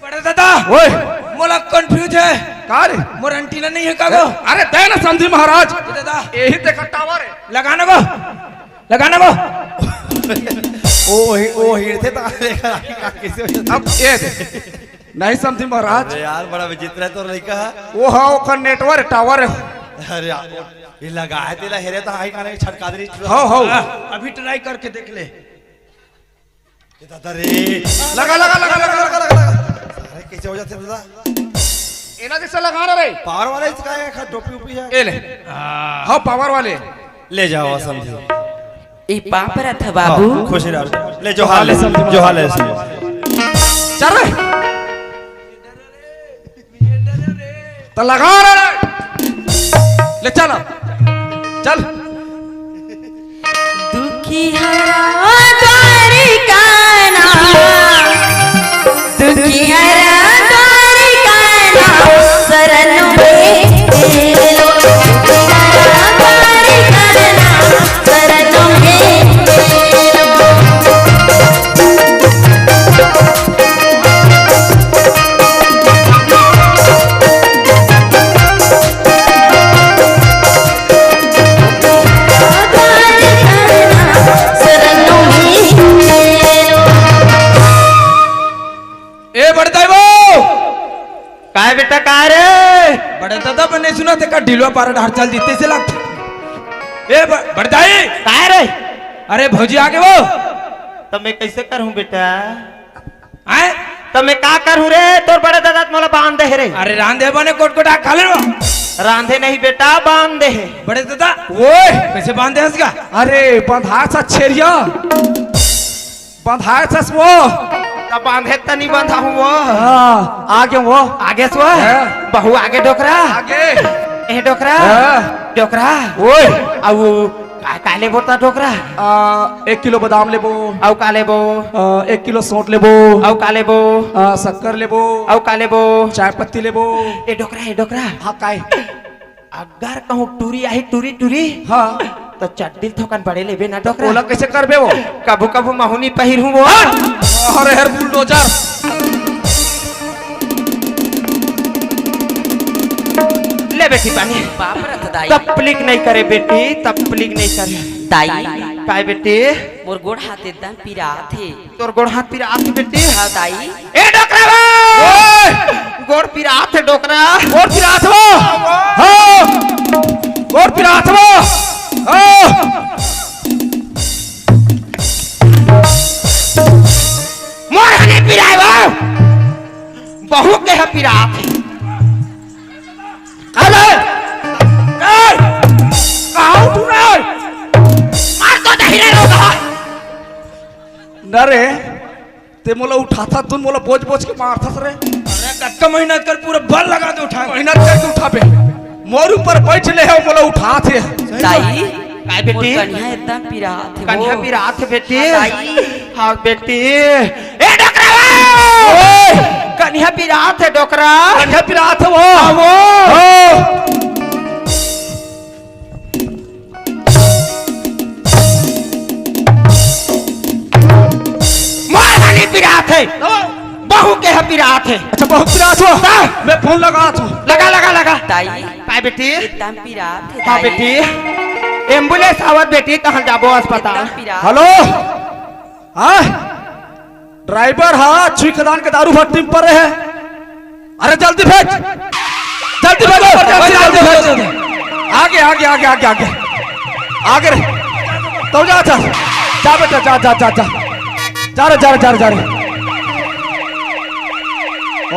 बड़े दादा। ओए। मोला confuse है। का रे? मोर antenna नहीं है का गो? अरे दे ना समधी महाराज। ये दादा। यही देखा tower है। लगाना गो। लगाना गो। ओ ही, ओ ही थे ता कैसे हो जाता? अब ये दे। नहीं समधी महाराज। अरे यार, बड़ा विचित्र है तोर लइका ह। वो हाँ, ओकर network tower है। अरे यार, ये लगा है तेला, हेरे तो हाई काने छटका दे रही। हाँ, हाँ। अभी try करके देख ले। ये दादा रे। लगा, लगा, लगा। अरे कैसे हो जाते दादा? एला जैसे लगा ना रे। Power वाला इसका है, खा टोपी उपी है। ए ले। हाँ, power वाले। ले जाओ समधी। ए पाप रथ बाबू। हाँ, खुशी रहो। ले जो हाल है, जो हाल है इसमें। चल रे। त लगा रे। ले चल। चल। दुखी हरा द्वारिका ना, दुखी हरा ए! बड़े दादा, मैं नहीं सुना थे का ढिलवा पारा डहर चल जीते से लगथे। ए ब-, बड़े दाई! काय रे? अरे भौजी आगे वो। त मैं कैसे करूं बेटा? हैं? त मैं का करूं रे? तोर बड़े दादा त मोला बांध दे हे रे। अरे रांधे बने कोट कोट आ खा ले रो। रांधे नहीं बेटा, बांध दे हे। बड़े दादा, ओए! कैसे बांध दे हस का? अरे बंधाए सा छेरिया। बंधाए सस वो। त बांधे त नहीं बंधा हूं वो। हाँ, आगे वो। आगे सो। हाँ। बहू आगे डोकरा। आगे। ए डोकरा। हाँ। डोकरा। ओए। अउ का, का लेबो त डोकरा? आ, एक किलो बादाम लेबो। अउ का लेबो? आ, एक किलो सौंठ लेबो। अउ का लेबो? आ, शक्कर लेबो। अउ का लेबो? चाय पत्ती लेबो। ए डोकरा, ए डोकरा। हाँ, काय? अगर कहूँ टूरी आही, टूरी, टूरी, हाँ। त चड्डी ल थोकन बड़े लेबे ना डोकरा। ओला कैसे करबे वो? कभू कभू महूं नी पहिरहूं वो। हट! अरे हर बुलडोजर। ले बेटी पानी। बाप रे दाई। तकलीफ नहीं करे बेटी, तकलीफ नहीं करे। दाई। काय बेटी? मोर गोड़ हाथ एकदम पिरात हे। तोर गोड़ हाथ पिरात हे बेटी? हाँ दाई। ए डोकरा बा! ओए! गोड़ पिरात हे डोकरा। गोड़ पिरात हे वो? हाँ। गोड़ पिरात हे वो? हाँ। मोर हने पिराए वो? बहू के ह पिरात हे। अरे! ए! कहाँ उठू रे? मार तो दही रे लोग। न रे, ते मोला उठाथा, तुन मोला बोझ बोझ के मारथस रे। अरे कतका मेहनत कर, पूरा बल लगा दे उठा। मेहनत करके उठाबे, मोर ऊपर बैठ ले हे, मोला उठाथे। दाई, काय बेटी? मोर कनिहा एकदम पिरात हे कनिहा वो। पिरात हे बेटी। हाँ, दाई। हाँ बेटी। ए डोकरा बा! ओए! कनिहा पिरात हे डोकरा। कनिहा पिरात हे वो। हाँ, वो। हाँ। मोर ह नी पिरात हे। हाँ। बहू के ह पिरात हे। अच्छा, बहू पिरात हे। हाँ। मैं फोन लगाथों। लगा, लगा, लगा। दाई। काय बेटी? एकदम पिरात हे, हाँ दाई। बेटी, एम्बुलेंस आवत बेटी, तहन जाबो अस्पताल। एकदम पिरात। हेलो। हाँ? ड्राइवर हा छुई खदान के दारू भट्टी में पड़े हे। अरे जल्दी भेज, जल्दी भेज, जल्दी, जल्दी भेज। आगे, आगे, आगे, आगे, आगे, आगे रे। तो जा, जा, जा बेटा, जा, जा, जा, जा, जा रे, जा रे, जा रे, जा रे।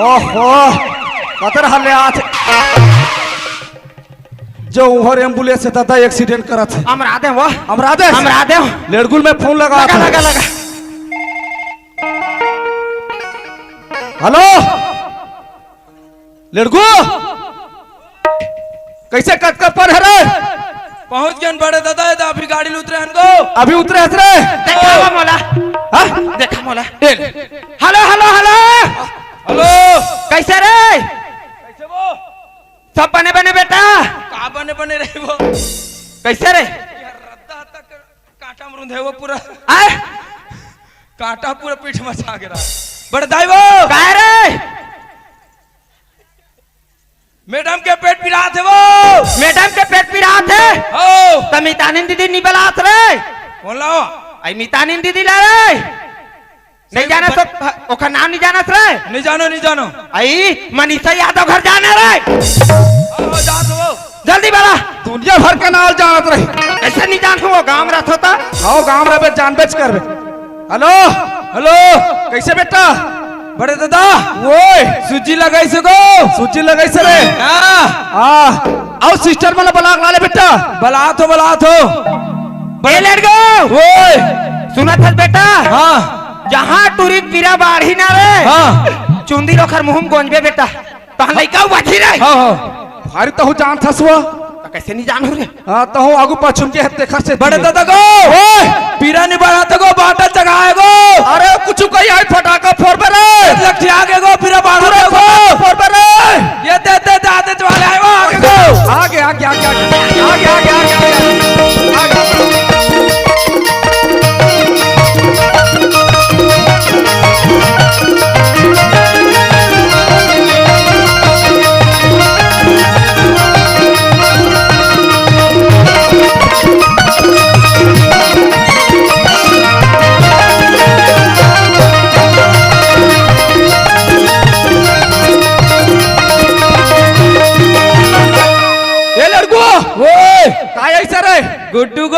ओहो, कतर हल्ले आज। जो उहर एम्बुलेंस हे दादा, एक्सीडेंट करत हे। अमरा दे वो। अमरा दे। अमरा दे। लेड़गुल में फोन लगा लगा, था। लगा, लगा। हेलो, लेड़गु, कैसे कतका पर हे रे? पहुंच गेन बड़े दादा, ये तो अभी गाड़ी ले उतरे हन गो। अभी उतरे हस रे? देखावा मोला। हाँ? देखा मोला। ए। Hello, hello, hello. हेलो। कैसे रे? कैसे वो? सब बने बने बेटा? का बने बने रही वो? कैसे रे? यार, रद्दा तक कांटा में रुंधे वो पूरा। आय? कांटा पूरा पीठ में छा गिरा। बड़े दाई वो! काय रे? मैडम के पेट पिरात हे वो। मैडम के पेट पिरात हे? हो। त मितानिन दीदी नी बलात रे। बोलो। आई मितानिन दीदी ला रे। नहीं सही जानस बात। तो, ओखर नाम नहीं जानस रे? नहीं जानो, नहीं जानो। आई, मनीषा यादव घर जाना रे। हाँ, हाँ, जात हो। जल्दी बला। दुनिया भर के नाम जानत रही। कैसे नहीं जानहूँ, वो गांव रहत होता? हाँ, गांव रहबे, जानबेच करबे। हेलो, हेलो, कैसे बेटा? बड़े दादा, ओए। सूजी लगाइस गो। सूजी लगाइस रे। हाँ। हाँ, अउ सिस्टर मन बला के ला ले बेटा। बलात हों, बलात हों। ए लड़को। ओए। सुनत हस बेटा? हाँ। जहाँ टूरी पीरा बाढ़ही ना रे, हाँ। चुंदी ल ओखर मुहूं म गोंजबे बेटा, तहाँ लइका उबाजी रे। हाँ, हाँ। भारी तहूँ जानत हस वो। त कैसे नहीं जानहूँ रे? हाँ, तहूँ आगू पाछू के हत्ते खर्चे बड़े दिए। दादा गो। ओए। पीरा नहीं बढ़ाते गो, बाटा जगाए गो। अरे कुछ कही आई फटाका फोड़बे रे। लठिया के गो, पीरा बढ़ाते गो। फोड़बे रे। ये दे, दे, दे, आते वाले आए वो आगे गो। आगे, आगे, आगे, आगे। आगे, आगे, आगे, आगे। आगे। कैसे रे? गुड्डू गो।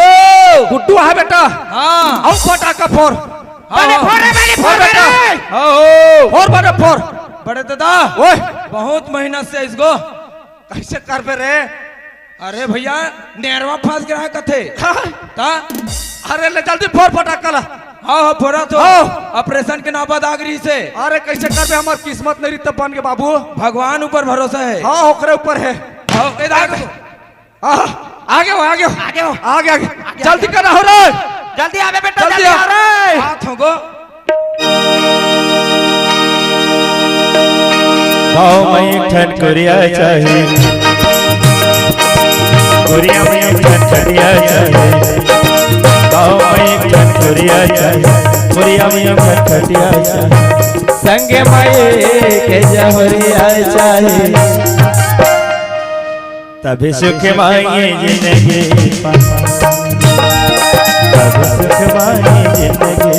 गुड्डू, हाँ बेटा। हाँ। आओ फटाका फोड़। हाँ, बड़े हाँ। फोड़ रे, बड़े फोड़ फोड़ बेटा। रे। हाँ, हो। फोड़ बड़े फोड़। बड़े दादा। ओए। बहुत मेहनत से इसको। कैसे करबे रे? अरे भैया, नेरवा फंस गया है कथे। हाँ। ता? अरे ले जल्दी फोड़ फटाका ला। हाँ, हाँ, फोड़ा तो। हाँ। ऑपरेशन के नापा दाग रही से। अरे कैसे करबे, हमार किस्मत नहीं रही तब बन के बाबू। भगवान ऊपर भरोसा है। हाँ, ओकरे ऊपर है। हाँ, ए दाग। आह, आगे हो, आगे हो। आगे हो। आगे, आगे। आगे, जल्दी आगे। करना हो रे। जल्दी आवे बेटा, जल्दी जल्दी आ। आ रे। हाथ होगो। गाँव में एक ठन कुरिया चाही, कुरिया में एक ठन खटिया चाही, गाँव में एक ठन कुरिया चाही, कुरिया में एक ठन खटिया चाही, संगे माई के जहरिया चाही। तब सुख मांगे जिंदगी, तब सुख मांगे जिंदगी।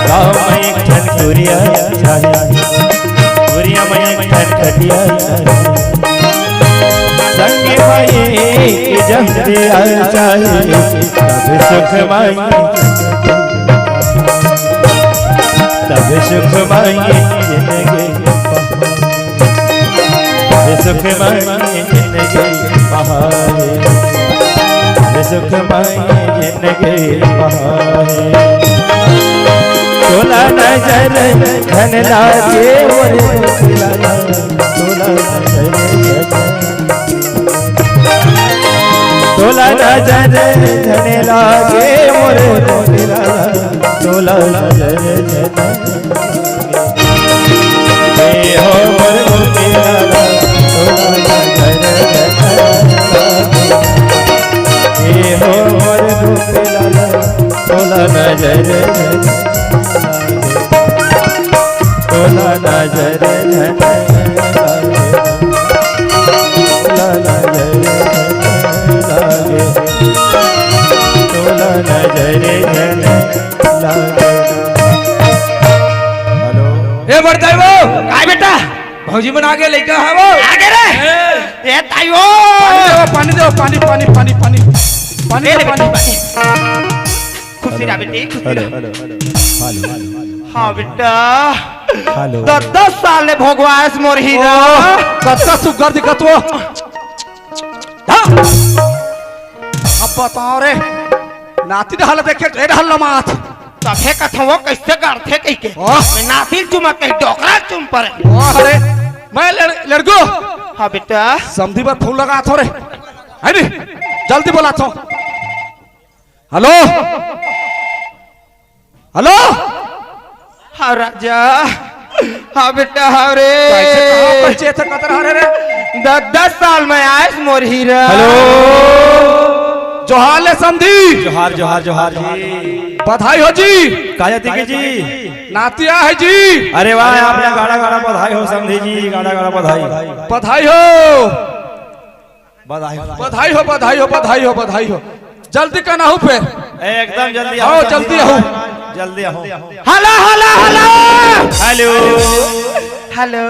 गाँव में एक ठन कुरिया चाही, कुरिया में एक ठन खटिया चाही, संग भाई की जहरिया चाही। तब सुख मांगे, तब सुख मांगे जिंदगी। सुख मांगे जिंदगी बहाए, सुख मांगे जिंदगी बहाए। तोला नजर धन लागे मोरे मोतीलाल, तोला नजर धन, तोला नजर धन लागे मोरे मोतीलाल, तोला नजर धन। ए हो मोर गोपी लाला, तोला नजर लागे। ए हो मोर गोपी लाला, तोला नजर लागे। तोला नजर लागे। तोला नजर लागे। तोला नजर लागे। हेलो। ए बड़दाई वो, काय बेटा? भौजी मन आगे लइका है वो। आगे रे। ए। ए ताई वो। पानी दे, पानी दे, पानी, पानी, पानी, पानी। पानी ए दे, रे पानी। बेटी, पानी। खुशी रहा बेटी, खुशी हेलो, रहा। Hello, hello. हाँ बेटा। हेलो। दस, दस साल ले भोगवायस मोर हीरा। ओ, कतका सुग्घर दिखत वो। हाँ। अब बताओ रे, नाती डहल देखे, ए डहल लमात। तभे कथो वो कैसे गाड़थे कहिके। वाह। मैं नाती चुमा कहीं डोकरा चुम परे। वाह रे, मैं लड़-, लड़गो। हाँ बेटा। समधी बर फूल लगात हो रे। है नी? जल्दी बोलात हो। हेलो? हेलो? हाँ राजा, हाँ बेटा, हाँ रे। कैसे, कहाँ परिचय था, कतर हरे रे? दस, दस साल में आयस मोर हीरा। हेलो। जोहार ले समधी। जोहार, जोहार, जोहार जी। बधाई हो जी। का जाति के जी? नातिया है जी। अरे वाह, आप यहाँ गाड़ा गाड़ा बधाई हो समधी जी, गाड़ा गाड़ा बधाई। बधाई हो। बधाई हो। बधाई हो, बधाई हो, बधाई हो, बधाई हो। जल्दी करना हो फिर। एकदम जल्दी आओ, आओ, जल्दी जल्दी आओ। आओ। जल्दी आओ। हला, हला, हला। हेलो। हेलो।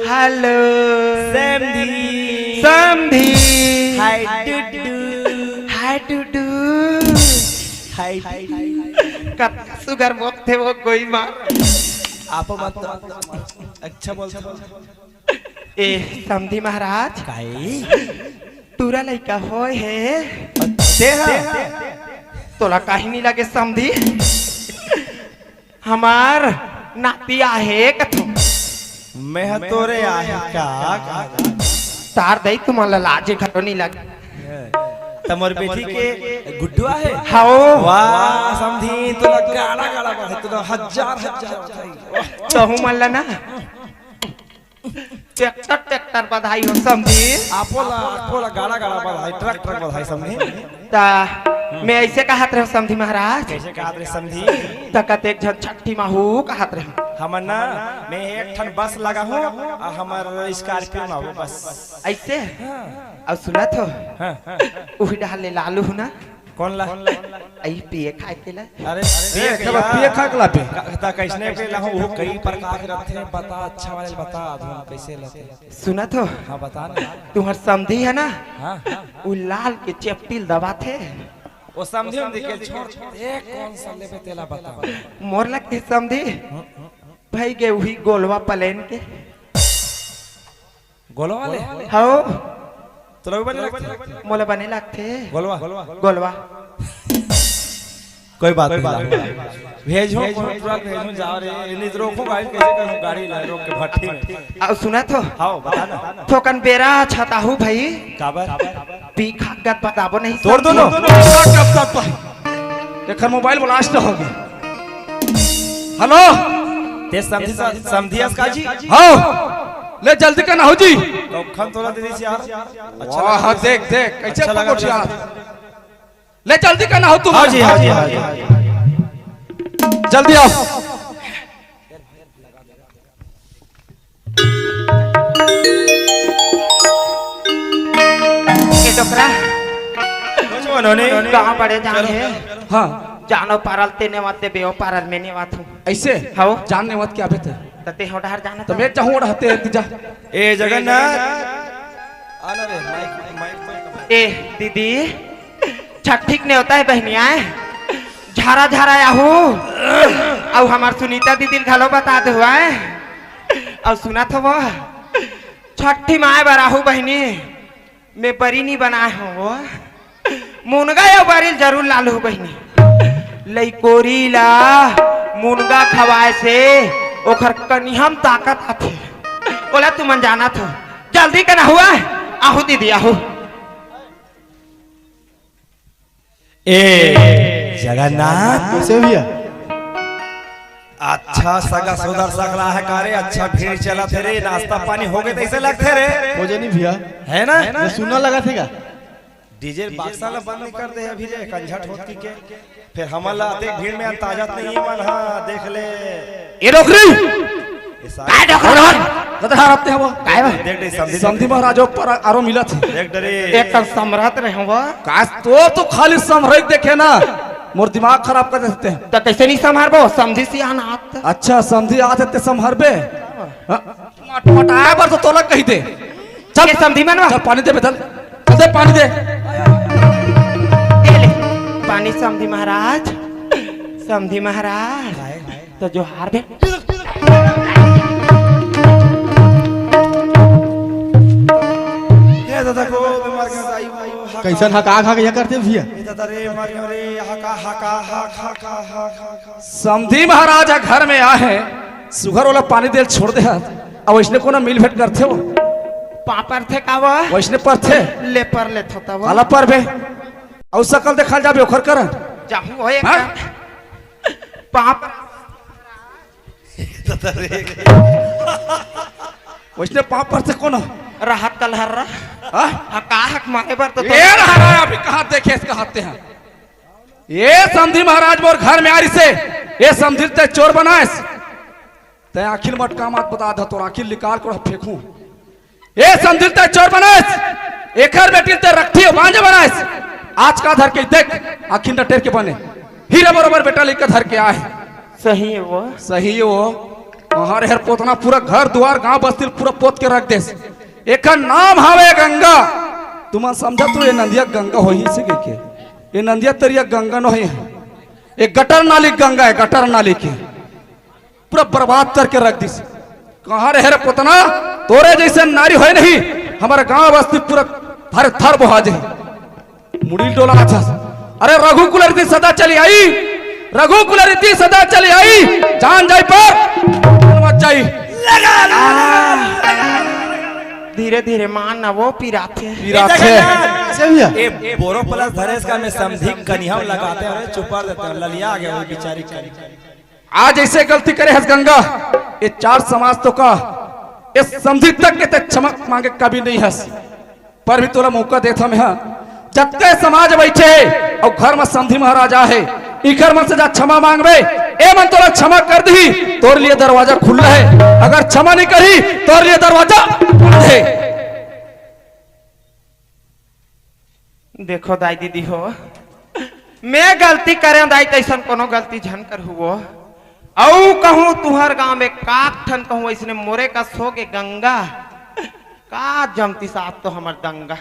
हेलो। समधी। समधी। हाय टुडू। हाय टुडू। हाय टुडू। कत सुगर मोक थे वो कोई मार। आप मत अच्छा बोलते हो। ए, समधी महाराज। काई? टूरा लइका होय हे। ते हा? तोला काहे नी लगे समधी? हमार नाती आहे कथो। मैं ह तोरे आहे का? तार दई तुमन ला लाजे घलो नी लगे। त मोर बेटी के गुड्डू आहे? हाओ। वाह, समधी, तोला गाड़ा गाड़ा बधाई, तोला हजार हजार बधाई। तहू मन ला ना। ट्रैक्टर, ट्रैक्टर बधाई हो समधी। आपो ला, आपो ला गाड़ा, गाड़ा बधाई, ट्रक, ट्रक बधाई समधी। ता मैं ऐसे कहत रहे समधी महाराज। कैसे कहत रहे समधी? त कतेक झन छट्ठी माहू कहत रहे। हमर ना, मैं एक ठन बस लगा हूँ, आ हमर स्कॉर्पियो ना हो बस। ऐसे? हाँ। अब सुनत हो? हाँ, हाँ। उही डहर ले लालू हूँ ना। कौन ला? आई पिए खाए के ला। अरे, ए, पिए के तब ला। पिए खा के ला पे। का-, ता कैसने के ला हो, वो कई प्रकार के रखते हैं, बता, अच्छा वाले बता, धुन कैसे लेते हैं? सुनत हो? हाँ, बता ना। तुम्हार समधी है ना? हाँ, हाँ, हाँ। वो लाल के चेपटी ल दबाथे। वो समधी हम दिखे छोड़, ए, कौन सा लेबे तेला बता। मोर लग के समधी, हम्म, हम्म। भाई गे उही गोलवा प्लेन के। गोलवा वाले? हव। तोला भी बने लगथे? मोला बने लगथे। गोलवा? गोलवा। कोई बात नहीं। भेजो, कोई ट्रक भेजो, जाओ रे। ये नहीं तो रोको गाड़ी, कैसे करूँ गाड़ी ला रोक के भट्टी में? अउ सुनत हो? हाँ, बता ना। थोकन बेरा छताहू भाई। काबर? पी खा गत बताबो नहीं तोड़ दो ना। समझी। एकर मोबाइल ब्लास्ट हो गया। हेलो। ते समधी सा-, समधी अस का जी? हाँ। ले जल्दी कर ना हो जी। तो खन तोला दे दीस यार। अच्छा वाह, लगा। देख, देख, कैसे अच्छा लगा पकड़ यार। ले जल्दी कर ना हो तुम। हाँ जी, हाँ जी, हाँ जी। जल्दी आओ। ए डोकरा, कुछ बोलो नहीं। गाँव बड़े जान चलो। हे। हाँ। जानो पारल ते नेवत देबे, ओ पारल में नेवत हूँ। ऐसे? हव। जान नेवत क्या बेते? त ते हो डहर जाना तो त। मैं चाहूँ रहते हैं, तू जा। ए जगन्नाथ। आना रे, माइक, माइक, माइक। ए दीदी, छट्ठी के नेवता हे बहिनी आय। झारा झारा आहू। अउ हमार सुनीता दीदी ल घलो बता दे हुआ है। अउ सुनत हव, छट्ठी माय बर आहू बहिनी, मैं बरी नी बनाए हव वो। मुनगा या बरी ल जरूर लालू बहिनी। लइकोरी ला मुनगा खवाए से ओखर कनिहा म ताकत आथे। ओला तुमन जानत हो। जल्दी के ना हुआ, आहू दीदी, आहू। ए जगन्नाथ। कैसे भैया? अच्छा सगा सोदर सकला है का रे? अच्छा भीड़ चलत हे रे, नाश्ता पानी हो गए तइसे लगथे रे। हो जानी भैया। है ना? ये सुनना लगा थे का? डीजे बक्सा ला बंद नहीं कर दे अभी रे, कंझट होती के। फिर हमन ला अतेक भीड़ में अंताजत नहीं मन हा, देख ले। ए डोकरी! ये सारे काय डोकरा? कौन हन? कतरा हरते हवो? काय बा? देख डे, समधी समधी महाराज ऊपर आरो मिलत हे। देख डरे। एक कन समरत रहे हवो। का तो, तो खाली समरई देखे ना, मोर दिमाग खराब कर देते हैं। त कैसे नहीं संभारबो? समधी सियान आत। अच्छा, समधी आत हे ते संभारबे? हाँ। मटमटाए बर तो तोला कही दे। चल। ये समधी मनवा। चल, पानी दे बे, चल। चल दे, पानी दे। ये ले, पानी समधी महाराज, समधी महाराज, तो जोहार बे। ये दादा को बीमार के दाई वो, हाँ, कैसन हका खा के ये करते भैया? ये दादा रे, मारियो रे, हका, हका, हा, खा, खा, हा, खा, खा। समधी महाराज ह घर में आहे, सुघर वाला पानी देल छोड़ दे हस। अब वैसने कोनो मिल भेंट करथे हो? पाँव परथे का वो? वैसने परथे? ले पर ले थोता वो। काला परबे? अउ सकल देखल जाबे ओखर करन? जाहू हो एक हाँ? पाँव पर। वैसने पाँव परथे कोनो? रहत कलहर रहा। हाँ? हाँ, का हक मारे बर तो ए रहा, रहा, अभी कहाँ देखे इसका हत्ते हैं? ए समधी महाराज मोर घर में आ रिसे, ए समधी ते चोर बनाएस, ते आँखी ल मटका मत बता द, तोर आँखी ल निकाल के फेंकूं। ए समधी ते चोर बनाएस, एकर बेटी ते रखती बांझ बनाएस। आज का धर के देख, आँखी न टेर के बने, हीरे बरोबर बेटा लेकर धर के आए। सही है वो। सही है वो। कहाँ रे हर पोतना, पूरा घर दुआर गांव बस्ती ल पूरा पोत के रख देस। एकर नाम हावे गंगा। तुमन समझत हो ये नंदिया गंगा होही से के? ये नंदिया तरिया गंगा नोहे, ये गटर नाली गंगा है, गटर नाली के पूरा बर्बाद करके रख दिस। कहाँ रहे रे पोतना, तोरे जैसे नारी होय नहीं, हमारे गांव बस्ती पूरा थर थर बोहा जाए। मुड़ी डोला अच्छा। अरे रघुकुल रीति सदा चली आई, रघुकुल रीति सदा चली आई, जान जाई पर मत जाई। धीरे धीरे मान ना वो पिराथे। पिराथे। ए, बोरो प्लस धरेस का में समधी कनिहा लगाते हैं, चुपा देते हैं, ललिया आ गया वो बेचारी कनिहा। आज ऐसे गलती करे हस गंगा, ये चार समाज तो का, ये समधी तक के ते क्षमा मांगे कभी नहीं हस। पर भी तोला मौका देत हमें, हाँ, जतके समाज बैठे हे अउ घर में समधी महाराज आहे, इकर मन से जा क्षमा मांगबे, ए मन तोला क्षमा कर दिही, तोर लिए दरवाजा खुल्ला है। अगर क्षमा नहीं करही, तोर लिए दरवाजा बंद है। देखो दाई दीदी हो, मैं गलती करेंव दाई, तइसन कोनो गलती झन करहू वो। अउ कहूँ तुंहर गांव में काक ठन कहूँ अइसने मोरे कस होगे गंगा, का जमतिस आज तो हमर दंगा।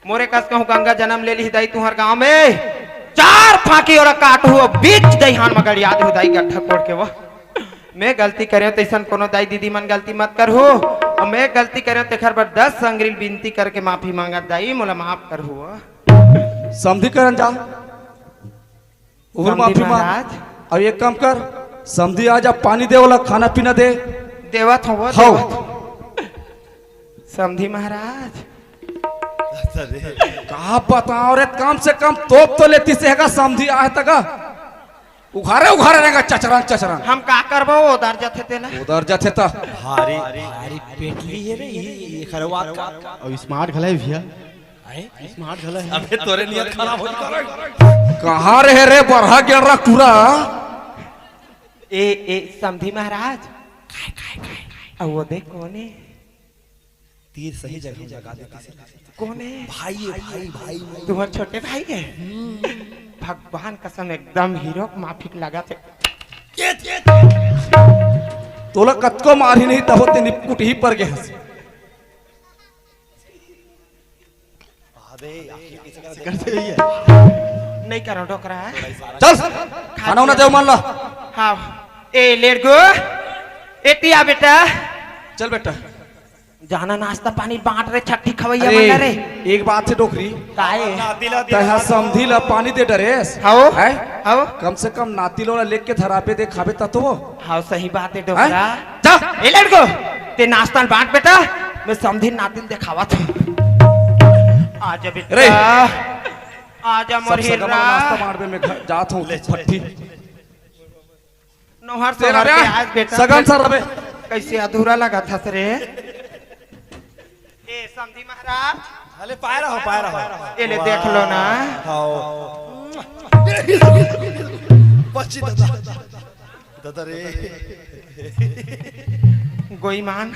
मोरे कस कहूँ गंगा जनम ले लिही दाई तुंहर गांव में, चार फांकी ओला काटहू, बीच दइहान म गड़िया देहू दाई गड्ढा कोड़ के वो। मैं गलती करेंव तइसन कोनो दाई दीदी मन गलती मत करहू, अउ मैं गलती करेंव तेखर बर दस अंगरी ल बिनती करके माफी मांगत दाई, मोला माफ करहू वो। समधी करन जा, उहर समधी माफी मांग। महाराज। अउ एक काम कर, समधी आ जा, पानी दे, ओला खाना पीना दे। देवत हंव वो, हव। देवत हंव। समधी महाराज। अरे। का बतावंव रे, कम से कम तोप तो लेतिस हे गा, समधी आय त गा। उघारे उघारे रेंगत चचरन चचरन। हम का करबो, ओदर जाथे तेला। ओदर जाथे त। भारी, भारी पेटली हे रे, ई, ई खरवात का। अउ smart घला हे भैया। हैं? Smart घला हे। अबे तोरे नियत खराब हो गया। कहाँ रहे रे बरहा गेंडरा टूरा? ए, ए, समधी महाराज। काय, काय, काय, काय? अउ वो देख कोन हे? तीर सही जगह लगा देतिस। कोन हे? भाई हे, भाई, भाई। तुंहर छोटे भाई हे? भगवान कसम एकदम हीरो के माफिक लगथे। तोला कतको मारही नहीं तभो ते निपकुट ही पर गे हस। नहीं करो डोकरा। चल, खाना उना देव मन ला। हाँ, ए लेड़गो, एती आ बेटा। चल बेटा। जाना नाश्ता पानी बांट रे, छट्ठी खवैया अरे, मन ला रे। एक बात हे डोकरी। काहे? तैं हा समधी ला पानी दे डरेस। हाओ, हैं? हाओ। कम से कम नाती लो ला लेके धराबे दे खाबे त तो वो। हाओ, सही बात हे डोकरा। हैं? जा। ए लड़को, ते नाश्ता ल बांट बेटा, मैं समधी नाती ल देखावत हूँ। आजा बेटा। रे। आजा मोर सब सगा मन हीरा। नाश्ता बांटबे, मैं घर जात हूँ, ले, ले, फट्टी। ले। नोहर तेरा सोहर के ब्याह आज बेटा सगन फिर सर अबे। कैसे अधूरा लगा था रे? ए समधी महाराज। अरे पाए रहो, पाए रहो। ए ले देख लो ना। हाओ। बच्ची दादा। दादा रे। गोईमान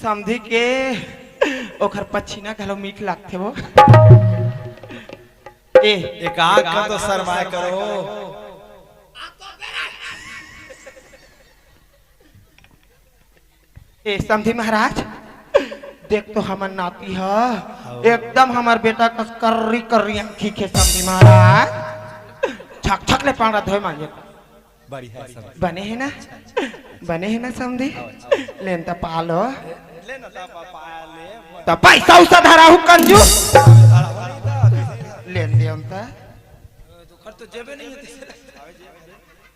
समधी के ओखर पछीना घलो मीठ लागथे वो। ए, एक आग का तो शर्माया करो। ए, समधी महाराज, देख तो हमर नाती ह, एकदम हमर बेटा कस कर्री कर्री आँखी के समधी महाराज, छक छक ले पांवरा धोए मांजे। बढ़िया हे सब। बने हे ना? बने हे ना समधी? लेन त पा लो। ले ना, ला पा, पा ले। त पैसा उसा धराहू कंजूस। लेन देन त। ओखर तो जेबे नहीं होती।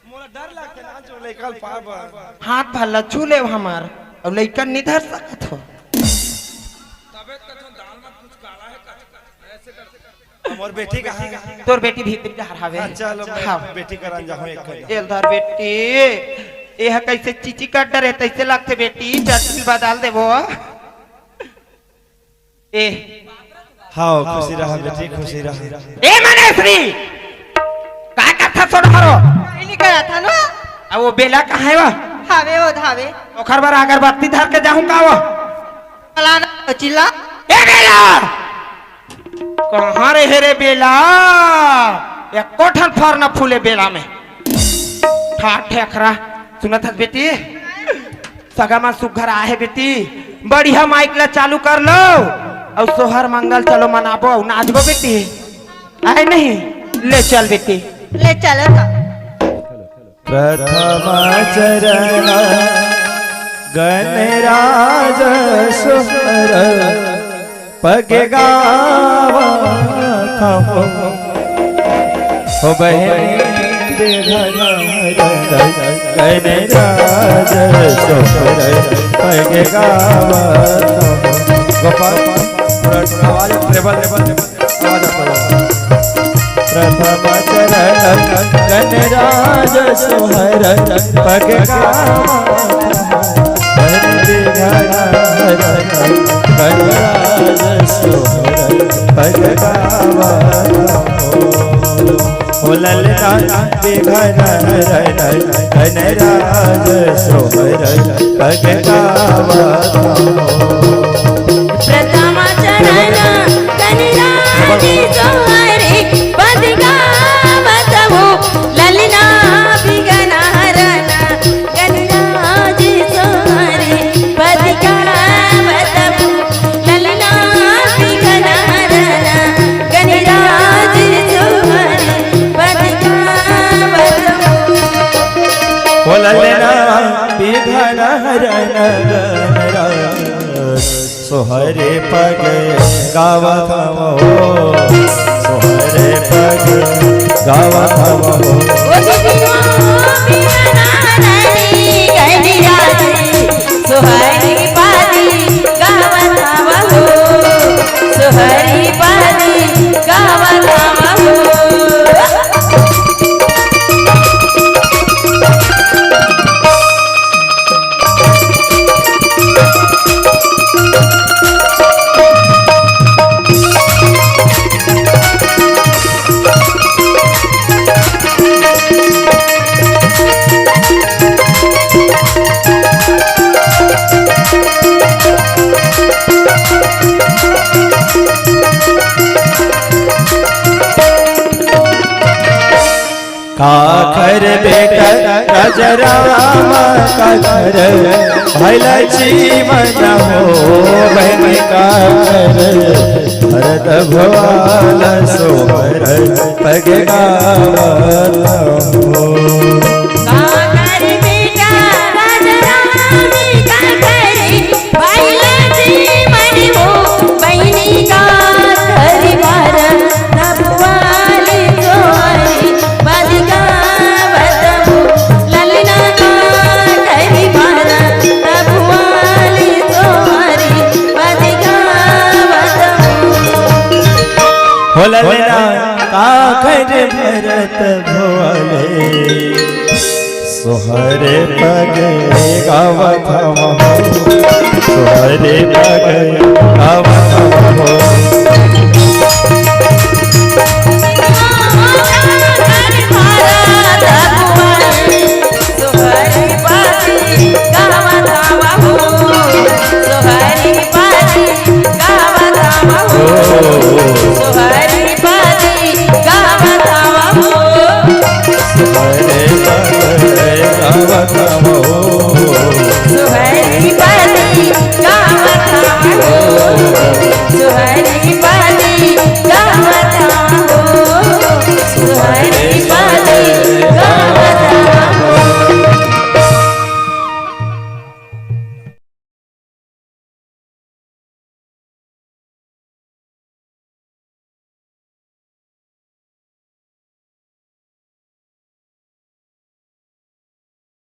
मोला डर लगथे ना, जो लइका ल पाए बर। हाथ भर ला छू लेव हमर, अउ लइका ल नहीं धर सकत हो। तबे तो दाल में कुछ काला है, ऐसे कर। मोर बेटी कहाँ हे? तोर बेटी भीतरी डहर हावे। हाँ, चलो, मैं हाँ। बेटी करन जाहूँ एक कदम। एल धर बेटी, ए ह कइसे चीची कर डरे, तइसे लगथे बेटी, चटनी बदल देबो। ए। हाँ, खुशी रहा बेटी, खुशी रहा। ए मनेश्री, का करथा सोन हरो? नहीं करत हन। अब वो बेला कहाँ हे वो? हावे वो धावे। ओखर बर अगरबत्ती धर के जाहूँ का वो? फलाना चिल्ला। ए बेला! कहाँ रे हे रे बेला? एको ठन फर न फूले बेला में। ठाठ ठेकरा। सुनत हस बेटी? सगा मन सुग्घर आहे बेटी। बढ़िया माइक ला चालू कर लो। अउ सोहर मंगल चलो मनाबो अउ नाचबो बेटी। आए नहीं? ले चल बेटी। ले चलो तो। प्रथम चरण गणराज सोहर पग गावत हो। हो बहिनी गणराज सोहर पग गावत हो। गोपाल, थोड़ा आवाज treble, treble, treble। प्रथम चरण गणराज सोहर पग गावत हो। गणराज सोहर पग गावत हो। हो ललना विघ्न हरण गणराज सोहर पग गावत हो। प्रथम चरण गणराज सोहर पग सोहरे पग गावत हवं हो, सोहरे पग गावत हवं हो। ओ दीदी हो, बिना नानी गली राजी, सोहरे पादी गावत हवं हो, सोहरे पादी गावत हवं हो। काखर बेटा राजा राम, काखर भाई लक्ष्मण हो, बहन काखर भरत भुआल सोहर पग गावत हो। काखर बेटा राजा राम, काखर भाई लक्ष्मण हो, बहिनी काखर भरत भुआल सोहर पग गावत हो, ललना काखर भरत भुआल सोहर पग गावत हो। हो ललना काखर भरत भुआल सोहरे पग गावत हवं हो, सोहरे पग गावत हवं हो।